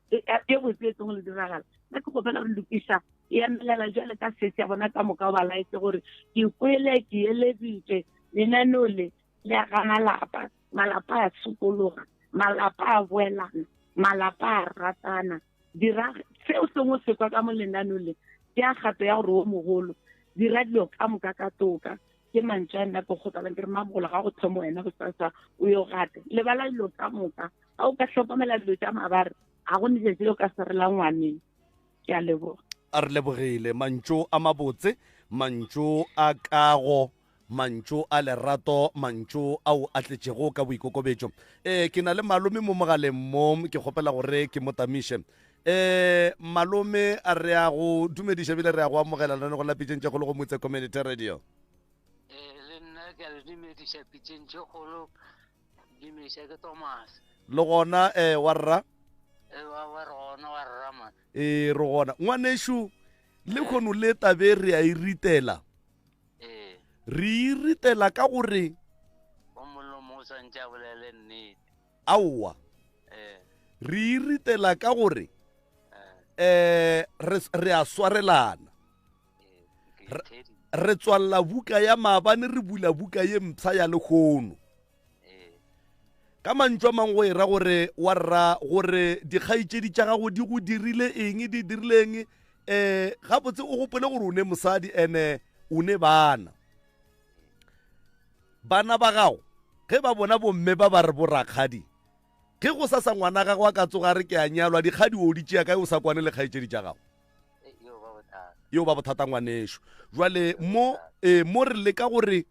E botse e tlong le diragala. Nna ke kgopela gore lokiša, e emelela jwale ka sesi ya bona ka moka, o ba laetse gore ke kwele, ke eleditše lenaneo le le aga malapa, malapa a sokologa, malapa a boelana, malapa a ratana. Dira seo sengwe se kwa ka mo lenaneo le, ke a kgato ya gore o mogolo, dira dilo ka moka ka toka. Ke mantšu a nna ke kgopelang ke re mamogolo, ga go thome wena go sasa o yo gate, lebala dilo ka moka. Ga o ka hlokomela dilo tša mabare, ga go ne tšatši le o ka swarela ngwaneng. Ke a leboga. A re lebogile. Mantšu a mabotse, mantšu a kago. Mantšu a lerato, mantšu ao a tletšego ka boikokobetšo. Ee, ke na le malome mo mogaleng mo, ke kgopela gore ke mo tamiše. Ee, malome, a re a go dumediša ebile re a go amogela lenanegong la Pitšeng tše Kgolo go Motse Community Radio. Ee, le nna ke a le dumediša Pitšeng tše Kgolo, dumediša ke Thomas. Le gona, ee, wa rra? Ee, wa, wa re gona, wa rra man. Ee, re gona. Ngwanešu, lehono le tabe re a e ritela. Ee. Re e ritela ka gore. O molomo o swantše a bolele nnete. Aowa. Ee. Re e ritela ka gore. Ee. Re, re a swarelana. Ee, Re tswalla buka ya maabane re bula buka ye mpsha ya lehono. Ka mantšu a mangwe go e ra gore wa rra gore dikgaetšedi tša gago di go dirile eng, di dirile eng. Um gabotse o gopole gore o ne mosadi ene o ne bana. Bana ba gago ge ba bona bomme ba ba re borakgadi, ge go sasa ngwana gago a ka tsoga a re ke a nyalwa, dikgadi o di tšea kae o sa kwane le kgaetšedi tša gago? Yeo ba bothata ngwanešo. Jwale mo, e, mo re leka gore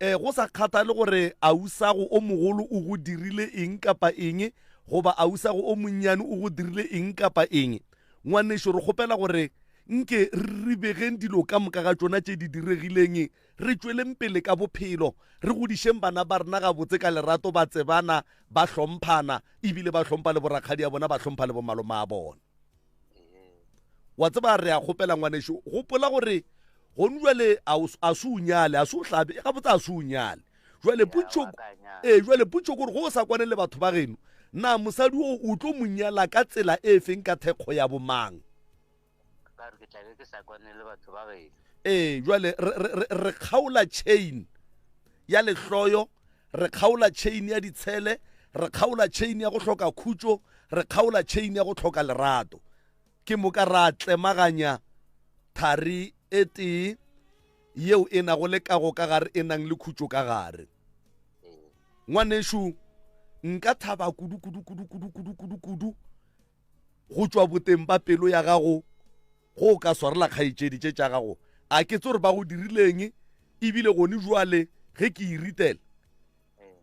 E, go sa kgathale gore ausago o mogolo o go dirile eng kapa eng, goba ausago o monnyane o go dirile eng kapa eng, ngwanešo, re kgopela gore nke re ribegeng dilo ka moka ga tšona tše di diregileng, re tšweleng pele ka bophelo, re godišeng bana ba rena gabotse ka lerato, ba tsebana, ba hlomphana, ebile ba hlompha le borakgadi a bona, ba hlompha le bomalome a bona. Wa tseba, re a kgopela ngwanešu, gopola gore gonu jwale a se o nyale, a se o hlabe, gabotse a se o nyale. Jwale potšo, ee, jwale potšo kore go o sa kwane le batho ba geno, na mosadi o o tlo mo nyala ka tsela e feng ka thekgo ya bomang? Ka re ke tla be ke sa kwane le batho ba geno. Ee, jwale re, re, re, re kgaola chain ya lehloyo, re kgaola chain ya ditshele, re kgaola chain ya go hloka khutšo, re kgaola chain ya go hloka lerato. Ke moka ra tlemaganya thari e tee yeo e nago le kago ka gare, e nang le khutšo ka gare. Ngwanešu, nka thaba kudu, kudu, kudu, kudu, kudu, kudu, kudu go tšwa boteng ba pelo ya gago go o ka swarela kgaetšedi tše tša gago. A ke tse gore ba go dirileng, ebile gone jwale ge ke e ritela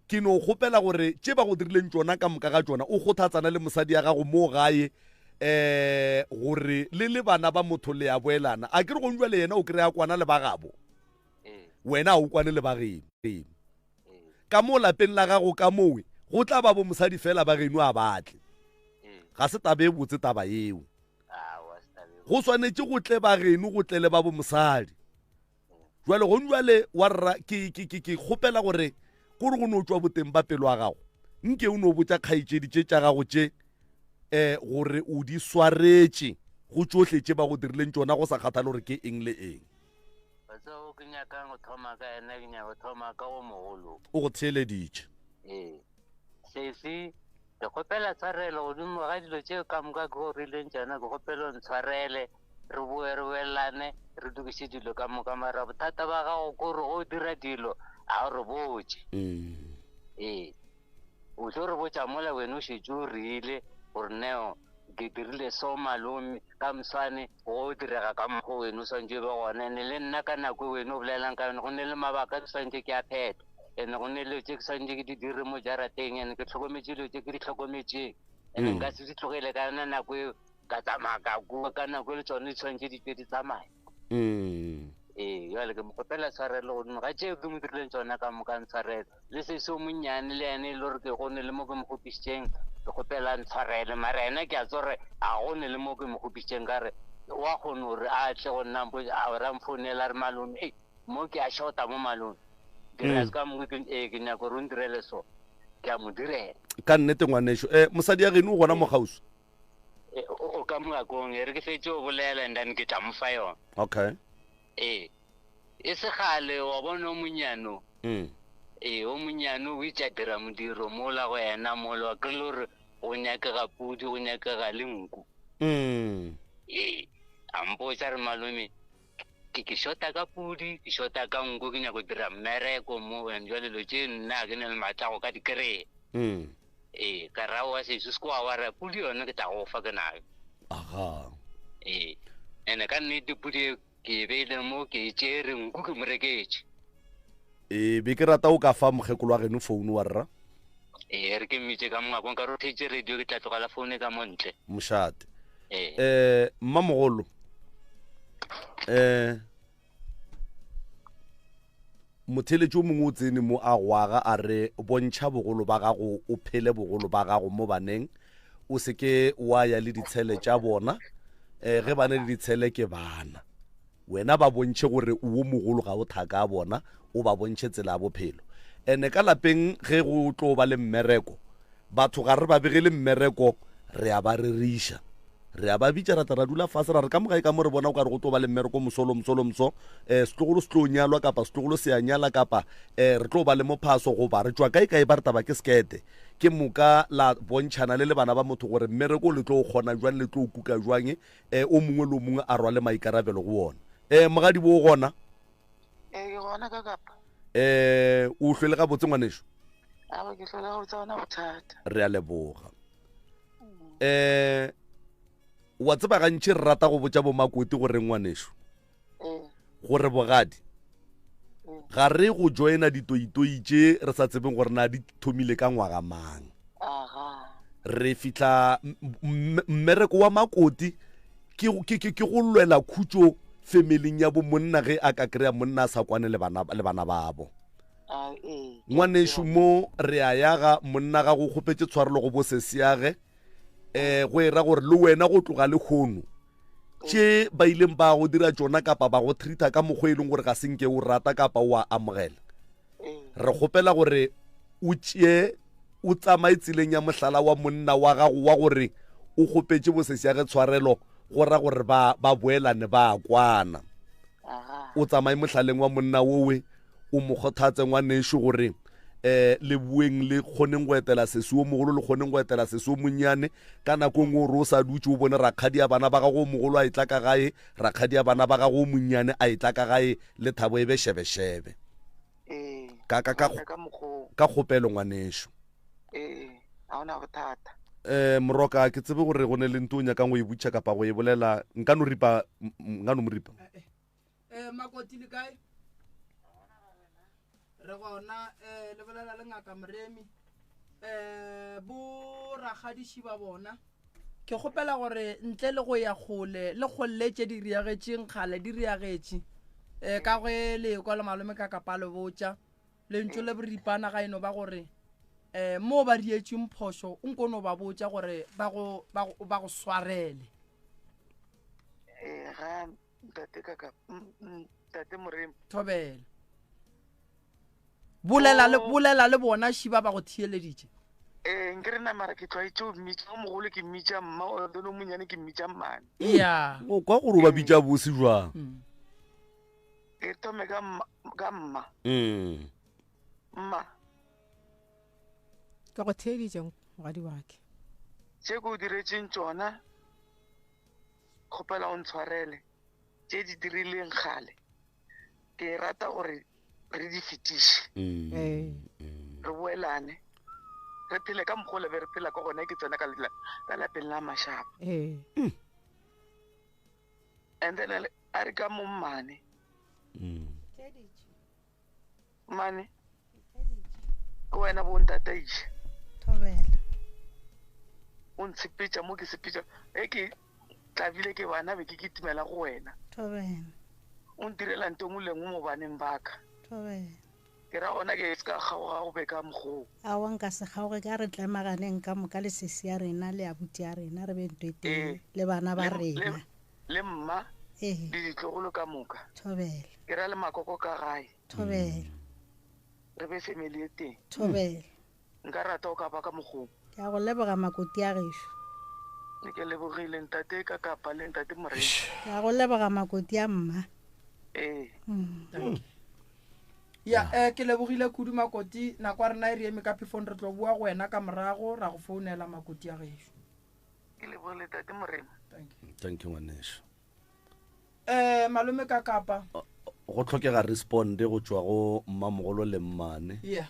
ke no kgopela gore tše ba go dirileng tšona ka moka ga tšona o kgothatsana le mosadi ya gago mo gae eh gore le le bana ba motho le ya boelana. A ke re gone jwale yena o kry-a kwana le ba gabo, wena a o kwane le ba geno. Ka mo lapeng la gago ka mowe go tla ba bo mosadi fela ba geno a batle. Ga se taba e botse taba eo. Go swanetše go tle ba geno go tle le ba bo mosadi. Jwale gone jwale wa rra ke, ke, ke, ke kgopela gore kore go no tšwa boteng ba pelo ya gago nke o no botša kgaetšedi tše tša gago tše um gore o di swaretše go tšohle tše ba go dirileng tšona go sa kgathale gore ke eng le eng. Wa tseba o ke nyakang go thoma ka yena, ke nyaka go thoma ka o mogolo. O go theeleditše. Ee. Sesi, ke kgopela tshwarelo godimo ga dilo tše ka moka ke go rileng tšona, ke kgopela o ntshwarele, re boe re boelane, re lokiše dilo ka moka. Mara bothata ba gago ke gore go dira dilo ga o re botše. Ee, o tlo re botša mola wena o šetše o rile gore neo ke dirile so malome ka moswane go direga ka mokgwa wena o swantše o be gona. Ene le nna ka nako e wena o bolelang ka yone go ne le mabaka ke swantše ke a phetha, ene go ne le tše ke swantše ke di dire mo jarateng, ene ke hlokometše dilo tše ke di hlokometšeng, ene nka se di tlogele ka yona nako eo ka tsamaya ka kua ka nako e le tsone di tshwanetse di tle di tsamaye. Ee, jale ke mo kgopela tshwarelo godimo ga tšeo ke mo dirileng tsona ka moka, ntshwarele. Le sesi o monnyane le yena e le gore ke gone le mo ke mo kgopišitšeng, ke kgopela ntshwarele. Mara yena ke a tseba gore a gone le mo ke mo kgopišitšeng, ka re wa kgona gore a tle go nna mpotše, a gore a mfounele a re malome, ei mo ke a shota mo malome. Ke re a se ka mo ke, ee ke nyaka gore o ndirele so, ke a mo direla. Ka nnete ngwanešu. Eh, mosadi ya geno o gona mo kgauswi? E, o ka moakong, e re ke fetše o bolela and then ke tla mo fa yona. Okay. Ee. E se kgale wa bona o monnyane o. Mm. Ee, o monnyane o itše a dira modiro mola go yena mola, wa kry-ile gore go nyakega pudi, go nyakega le nku. Mm. Ee, a mpotša re malome, ke ke shota ka pudi, ke shota ka nku, ke nyaka go dira mmereko mo, and jwale dilo tše nna ga ke na le maatla a go ka di kry-a. Mm. Ee, ka ra wa seso se kwa wa ra pudi yone ke tla go fa ke nayo. Aga. Ee. Ene ka nnete pudi e ke e beile mo ke e tšere nku ke mo reketše. E be ke rata o ka fa mokgekolo wa geno founu wa rra. Ee, re ke mmitše ka mongwakong ka re o theetše radio ke tla tlogela founu ka mo ntle. Mošate. Ee. Eh, mmamogolo. Eh, motheletši o mongwe o tsene mo a gwaga a re bontšha bogolo ba gago o phele bogolo ba gago mo baneng o se ke wa ya le ditshele tša bona um ge ba ne le ditshele ke bana Wena ba bontšhe gore o wo mogolo ga o thaka a bona, o ba bontšhe tsela ya bophelo. Ene ka lapeng ge go tlo ba le mmereko, batho ga re ba begele mmereko, re a ba reriša. Re a ba bitša ra tla ra dula fase ra re ka mo gae ka mo re bona o ka re go tlo ba le mmereko mosolo mosolo moso, um setlogolo se tlo nyalwa kapa setlogolo se a nyala kapa um re tlo ba le mophaso goba re tšwa kae kae ba re taba ke sekete. Ke moka la bontšhana le le bana ba motho gore mmereko le tlo o kgona jwang le tlo o kuka jwang E, o mongwe le o mongwe a rwale maikarabelo go wona. E, mogadi bo o gona? E, ke gona ka kapa. E, o hlwele gabotse ngwaneso? Awa, ke hlwele gabotse, ga ona bothata. Re a leboga. E, wa tseba gantši re rata go botša bomakoti gore ngwaneso gore bogadi ga re go joina ditoitoi tše re sa tsebeng gore na di thomile ka ngwaga mang. Re fihla mmereko wa makoti ke, ke, ke, ke go lwela khutšo femeling ya bo monna ge a ka kry-a monna a sa kwane le bana, le bana babo. Ngwanešu mo re a yaga monna ga go kgopetše tshwarelo go bo sesiage um go era gore le wena go tloga le kgono tše ba ileng ba go dira tšona kapa ba go treata ka mokgwa e leng gore ga se nke o rata kapa o a amogela re kgopela gore o tšee o tsamaye tseleng ya mohlala wa monna wa gago wa gore o kgopetše bosesi ya ge tshwarelo go ra gore ba ba boelane ba kwana o tsamaye mohlaleng wa monna owe o mo kgothatse ngwanešo gore eh le bueng le kgoneng go etela sesi o mogolo le kgoneng go etela sesi o monnyane ka nako nngwe o re o sa dutše o bone rakgadi ya bana ba gago o mogolo a etla ka gae rakgadi ya bana ba gago o monnyane a etla ka gae le thabo e be šebešebe ee ka ka ka ka ka mokgoo ka kgopelo ngwanešo ee ga ona bothata eh moroka ke tsebe gore go ne le nto o nyakang go e butšha kapa go e bolela nka no ripa nka no mo ripa Eh, makoti le kae re gona um le bolela le ngaka moremi um bo rakgadiši ba bona ke kgopela gore ntle le go ya kgole le kgolle tše di riagetšeng kgale di riagetše um ka ge le kwa le malome ka kapa le botša lentšu le boripana ga eno ba gore um mo ba rietšeng phošo o nko no ba botša gore ba go ba go ba go swarele ee ga ntate kaka ntate moremi thobela bolela le bolela le bona šiba ba go theeleditše ee nke re namara ke tlwaetše o mmitša o mogolo ke mmitša mma o then o monyane ke mmitša mmane ya o kwa gore o ba bitša bose jwang mm. ke thome ka mma ka mma mm. mma ke go theeditše mogadi wake tše ke o diretseng tšona kgopela o ntshwarele tše di dirileng kgale ke rata gore re di fetiše mm. ee re boelane re phele ka mokgwa o le be re phela ka gona ke tsena ka ka lapeng la mašaba ee and then a re ka mo mmane Mm. Mmane, ke wena bo ntataiša. Thobela. O ntshepetša mo ke sepetša. E ke tlabile ke bana be ke kitimela go wena. Thobela. O ntirela nto engwe le engwe mo baneng ba ka. Thobela. Ke ra gona ke se ka kgaoga go be ka mokgoo. Aowa nka se kgaoge ka re tlemaganeng ka moka le sesi ya rena le abuti ya rena re be nto e tee Ee. le bana ba Le, le, rena. le mma Ee. le ditlogolo ka moka. Thobela. Ke ra le makoko ka gae. Thobela. Re be family e tee. Thobela. Nka rata o ka ba ka mokgong. Ke a go leboga makoti a gešo. Ke lebogile ntate ka kapa le ntate Moremi. Ke a go leboga makoti a mma. Ee. Mm. Ya, eh, ke lebogile kudu makoti, nako ya rena e re eme ka phefong, re tlo boa go wena ka morago ra go founela makoti a gešo. Ke lebogile tate Moremi. Thank you. Thank you ngwaneso. Eh, malome ka kapa. Go tlhokega responde go tšwa go mmamogolo le mmane. Yeah.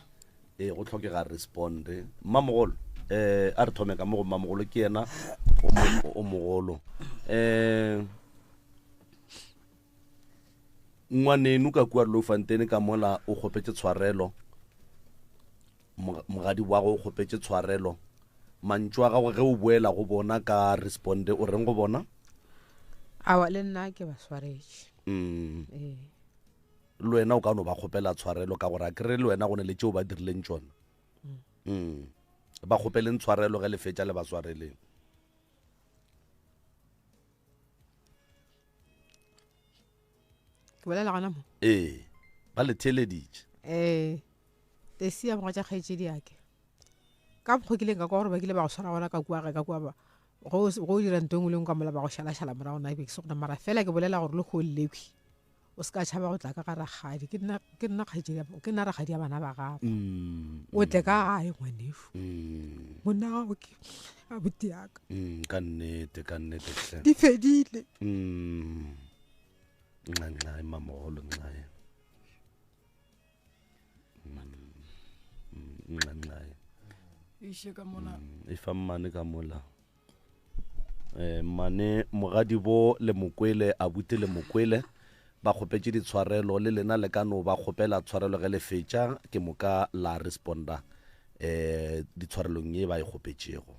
Ee, go tlhokega responde. Mmamogolo, eh, a re thome ka mo go mmamogolo ke yena o mogolo. Eh, Ngwaneno ka kua Loufontein ka mola o kgopetše tshwarelo, mogadi wa go o kgopetše tshwarelo. Mantšu a gago ge o boela go bona ka responde o reng go bona? Awa le nna ke ba swaretše. Mm. Ee. Le wena o ka no ba kgopela tshwarelo ka gore a kere le wena go ne le tšeo ba dirileng tšona. Mm. Mm. Ba kgopeleng tshwarelo ge le fetša le ba swareleng. Ke bolela gona mo? Ee, ba le theeleditše. Ee, tesi ya mogatša kgaetšedi yake. Ka mokgwa ke ileng ka kwa gore ba kile ba go swara gona ka kua gae ka kua ba go o dira nto engwe le engwe ka mola ba go šalašala morago na ke be ke se gona mara fela ke bolela gore le go lekhwi o se ka tšhaba go tla ka ga rakgadi ke nna ke nna kgaetšedi ke nna rakgadi ya bana ba gago mm, o tle ka gae ngwanešu mm. monna gago ke abuti yaka mm, ka nnete ka nnete di fedile nxa nxa mamogolo nxae nxa nxae iše ka mola e fa mmane ka mola um mmane mogadibo le mokwele abuti le mokwele ba kgopetše ditshwarelo le lena le ka no ba kgopela tshwarelo ge le fetša ke moka la responda um ditshwarelong ye ba e kgopetšego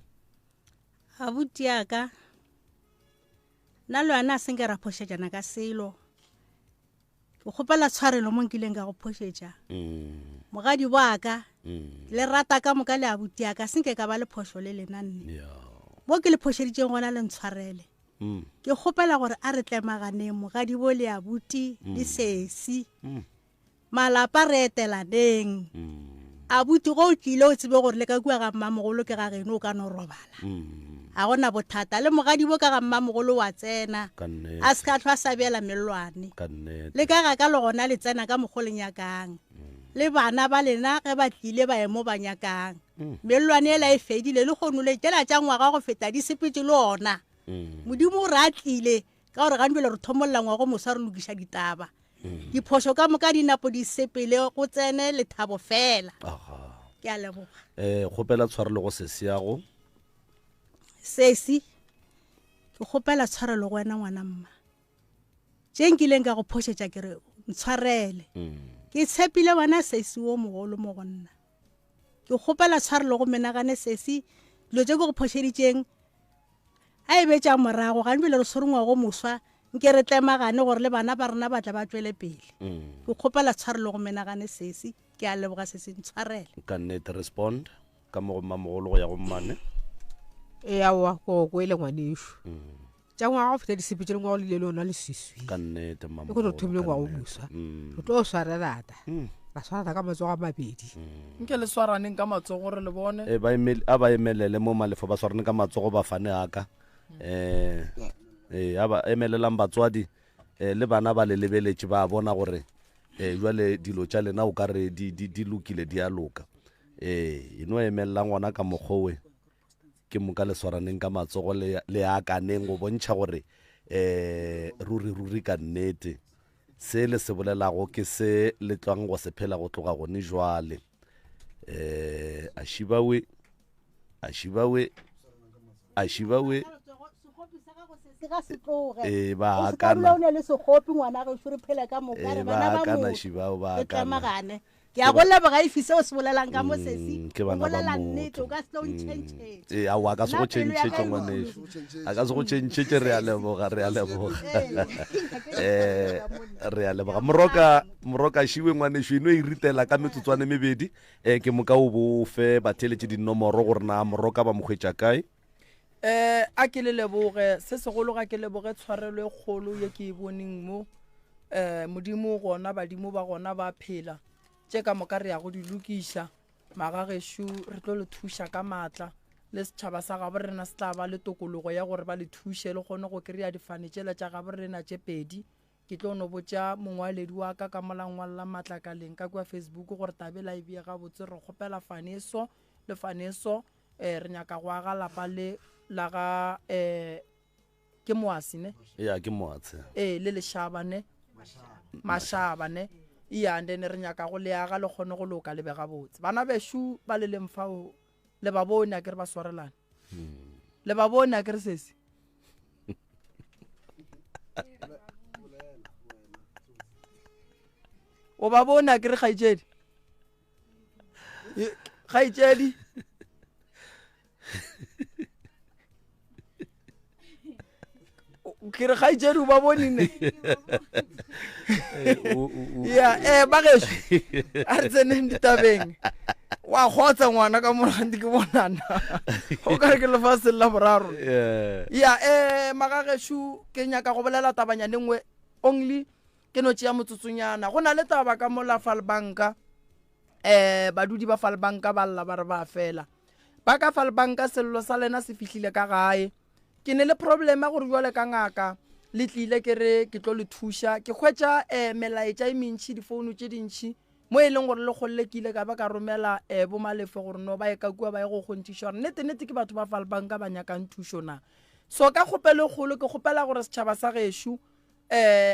abuti yaka nna le wena a senke ra phošetšana ka selo Ke kgopela tshwarelo mo nkileng ka go phošetša. Mm. Mogadi wa ka, mm. le rata ka moka le abuti ya ka, senke ka ba le phošo le lena nne. Yeah. Mo ke le phošeditšeng gona le ntshwarele. Mm. Ke kgopela gore a re tlemaganeng mogadi bo le abuti mm. le sesi. Mm. Malapa re etelaneng. Mm. Abuti go o tlile o tsebe gore le ka kua ga mmamogolo ke ga geno o ka no robala. Mm. Ga go na bothata. Le mogadibo ka ga mmamogolo wa tsena. Ka nnete. A se ka hlwa a sa beela mellwane. Ka nnete. Le ka ga ka le gona le tsena ka mokgo le nyakang. Le bana ba lena ge ba tlile ba ye mo ba nyakang. Mellwane yela e fedile lehono le tšela tša ngwaga go feta di sepetše le ona. Modimo o re a tlile ka gore gantši bjale re thomolla ngwago moswa re lokiša ditaba. Diphošo ka moka di napo di sepele go tsene lethabo fela. Aga. Ke a leboga. Eh, kgopela tshwarelo go sesi yago. Sesi, ke kgopela tshwarelo go wena ngwana mma. Tše nkileng ka go phošetša ke re ntshwarele. Mm. Ke tshepile wena sesi wo mogolo mo go nna. Ke kgopela tshwarelo go menagane sesi, dilo tše ke go phošeditšeng a e be tša morago. Gane bjale re swere ngwago moswa, nke re tlemagane gore le bana ba rena ba tla ba tšwele pele. Mm. Ke kgopela tshwarelo go menagane sesi. Ke a leboga sesi, ntshwarele. Ka nnete respond. Ka mo go mmamogolo go ya go mmane. Ee, aowa, ke go kwele ngwanešu. Tša ngwaga go feta di sepetše le ngwago le ile le ona leswiswi. Ka nnete, Le mmamogolo, go re thomile ka ngwago nnete. moswa. Re tlo swarelana. Ra swarana ka matsogo a mabedi. Nke le swaraneng ka matsogo re le bone. E, ba emel-, a ba emelele mo Malefo, ba swarane ka matsogo ba fane aka. Eh, eh, a ba emelelang batswadi, eh, le bana ba le lebeletše ba bona gore, eh, jwale dilo tša lena o ka re di, di, di lokile, di a loka. Ee, e no emelelang gona ka mokgowe ke moka le swaraneng ka matsogo le, le akaneng go bontšha gore um ruri ruri ka nnete se le se bolelago ke se le tlwang go se phela go tloga gone jwale. Um a šibawe, a šibawe, a šibawe. Se ga se tloge. Ee, ba O se ka akana. dula o ne le sekgopi ngwana gešo re phele ka moka Ee, re ba bana ba akana, motho. Šibao, ba Re akana. tlemagane. Ke a go leboga Ifi seo se bolelang ka mo sesi. Mm, ke O bana ba bolela nnete, motho. o ka se tlo ntšhentšhetša. Ee, aowa, a ka se go Nna pelo ya tšhentšhetše, ka e ngwanešu. lokologile. A ka se go tšhentšhetše, re a leboga, re a leboga. Eh, re a leboga. Moroka, Moroka Šiwe ngwanešu, e no e ritela ka metsotswane mebedi, eh, ke moka o bo fe batheeletši dinomoro gore na Moroka ba mo hwetša kae. Eh, a ke le leboge, se segolo ga ke leboge tshwarelo e kgolo ye ke e boneng mo. Eh, Modimo gona, badimo ba gona ba phela. Tše ka moka re ya go di lokiša. Magagešo re tlo le thuša ka maatla. Le setšhaba sa gabo rena se tla ba le tokologo ya gore ba le thuše le kgone go kry-a difane tšela tša gabo rena tše pedi. Ke tlo no botša mongwaledi wa ka ka mola ngwalla matlakaleng ka kua Facebook gore taba ela e bee gabotse. Re kgopela fane e so le fane e so. Eh, re nyaka go aga lapa le la ga eh ke moasi ne? Ya, ke moatse. Eh, le lešaba ne? Mashaba ne? Iya, and then re nyaka go le aga le kgone go loka le be gabotse. Bana bešo ba le leng fao le ba bone a ke re ba swarelane. Le ba bone a ke re sesi. O ba bone a kere kgaetšedi? Kgaetšedi? Ke re kgaetšedi o ba bone ne? Ya, ba gešo, a re tseneng ditabeng. Wa kgotsa ngwana ka morandi ke bonana. O ka re ke lefaseng la boraro. Ya, magagešo, ke nyaka go bolela tabanyane nngwe only ke no tšea motsotsonyana. Go na le taba ka mola Falbanka, badudi ba Falbanka ba lla ba re ba fela. Ba ka Falbanka sello sa lena se fihlile ka gae. Ke ne le problema gore jwale ka ngaka le tlile ke re ke tlo le thuša. Ke hwetša melaetša e mentši, difounu tše dintši mo e leng gore le kgolle ke ile ka ba ka romela bo Malefo gore no ba ye ka kua ba ye go kgonthiša gore nnete nnete ke batho ba Falbanka ba nyakang thušo na. So ka kgopelo e kgolo ke kgopela gore setšhaba sa gešo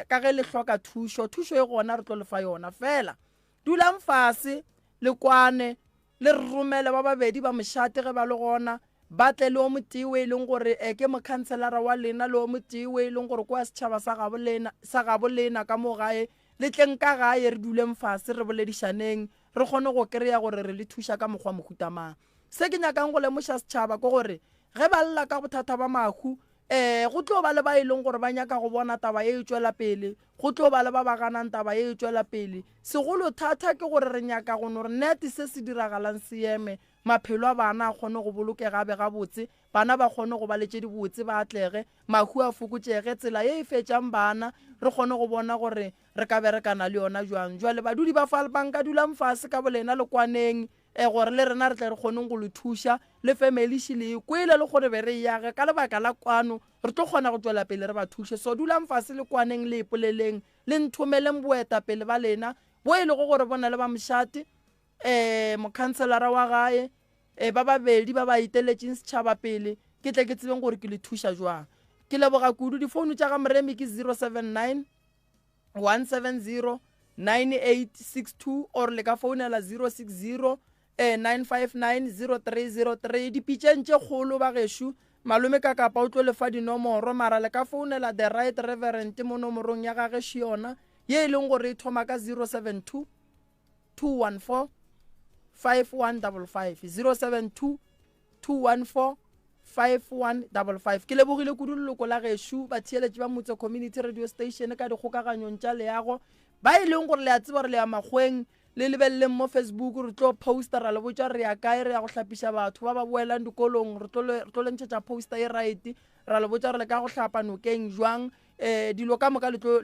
ka ge le hloka thušo, thušo e gona re tlo le fa yona. Fela dulang fase le kwane, le re romele ba babedi ba mošate ge ba le gona, ba tle le o motee o e leng gore ke mokhanselara wa lena le o motee o e leng gore ke wa setšhaba sa gabo lena, sa gabo lena ka mo gae. Le tleng ka gae re duleng fase re boledišaneng, re kgone go kry-a gore re le thuša ka mokgwa mohuta mang. Se ke nyakang go lemoša setšhaba ke gore ge ba lla ka bothata ba mahu, go tlo ba le ba e leng gore ba nyaka go bona taba ye e tšwela pele, go tlo ba le ba ba ganang taba ye e tšwela pele. Segolo thata ke gore re nyaka go no re net se se diragalang se eme, maphelo a bana a kgone go bolokega a be gabotse, bana ba kgone go ba le tše dibotse, ba atlege, mahu a fokotšege, tsela ye e fetšang bana re kgone go bona gore re ka berekana le yona jwang. Jwale badudi ba Falbanka dulang fase ka bolena le kwaneng, gore le rena re tle re kgoneng go le thuša, le family le e kwele le gore be re e age ka lebaka la kwano, re tlo kgona go tšwela pele re ba thuše. So dulang fase le kwaneng le ipoleleng, le nthomeleng boetapele ba lena bo e lego gore bo na le ba mošate, mokhanselara wa gae, ba babedi ba ba eteletšeng setšhaba pele, ke tle ke tsebeng gore ke le thuša jwang. Ke leboga kudu. Difounu tša ga Moremi ke 079 170 9862 or le ka founela 060 959 0303. Dipitšeng tše kgolo ba gešo, malome ka kapa o tlo le fa dinomoro, mara le ka founela the right reverend mo nomorong ya gage yona ye e leng gore e thoma ka 072 214 5155, 072 214 5155. Ke lebogile kudu leloko la gešo batheeletši ba Motse Community Radio Station ka dikgokaganyong tša leago ba e leng gore le a tseba gore le ya makgweng, le lebeleleng mo Facebook, re tlo poster ra le botša re ya kae, re ya go hlapiša batho ba ba boelang dikolong, re tlo le ntšhetša poster e right, ra le botša gore le ka go hlapa nokeng jwang, dilo ka moka le tlo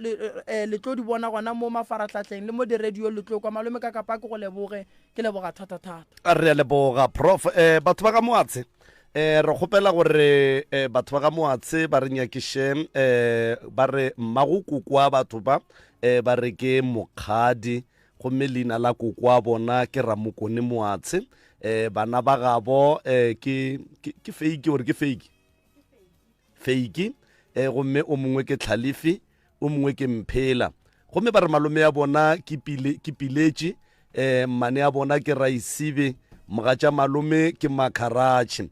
di bona gona mo mafarahlahleng le mo di-radio le tlo kwa. Malome ka kapa ke go leboge, ke leboga thata-thata. Re a leboga prof. Batho ba ga Moatshe, re kgopela gore batho ba ga Moatshe ba re nyakiše, ba re mmago koko wa batho ba, ba re ke Mokgadi, gomme leina la koko wa bona ke Ramokone Moatshe. Bana ba gabo ke Feiki, gore ke Feiki? Feiki, gomme o mongwe ke Tlhalefi, o mongwe ke Mphela. Gomme ba re malome ya bona ke Pile, ke Piletše, mmane ya bona ke Raisibe, mogatša malome ke Makharatšhe.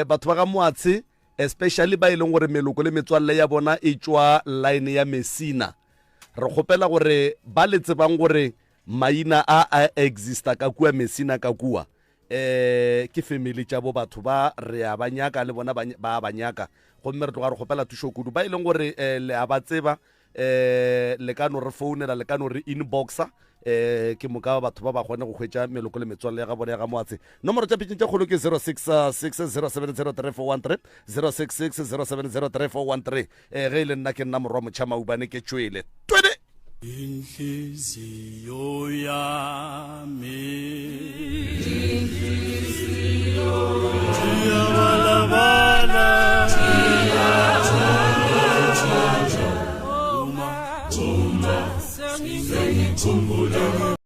Batho ba ga Moatshe, especially ba e leng gore meloko le metswalle ya bona e tšwa line ya Messina, re kgopela gore ba le tsebang gore maina a a exista ka kua Messina ka kua, ke family tša bo batho ba re a ba nyaka le bona ba ba nyaka, gomme re tloga re kgopela thušo kudu. Ba e leng gore le a ba tseba, le ka no re founela, le ka no re inboxa, ke moka batho ba ba kgone go hwetša meloko le metswalle ya ga bona ya ga Moatse. Nomoro tša pitšeng tše kgolo ke 0660703413, 0660703413. Ge e le nna ke nna morwa motšha Maubane, ke tšwele twene. Inhliziyo yami iyabalabala uma sengikhumbula.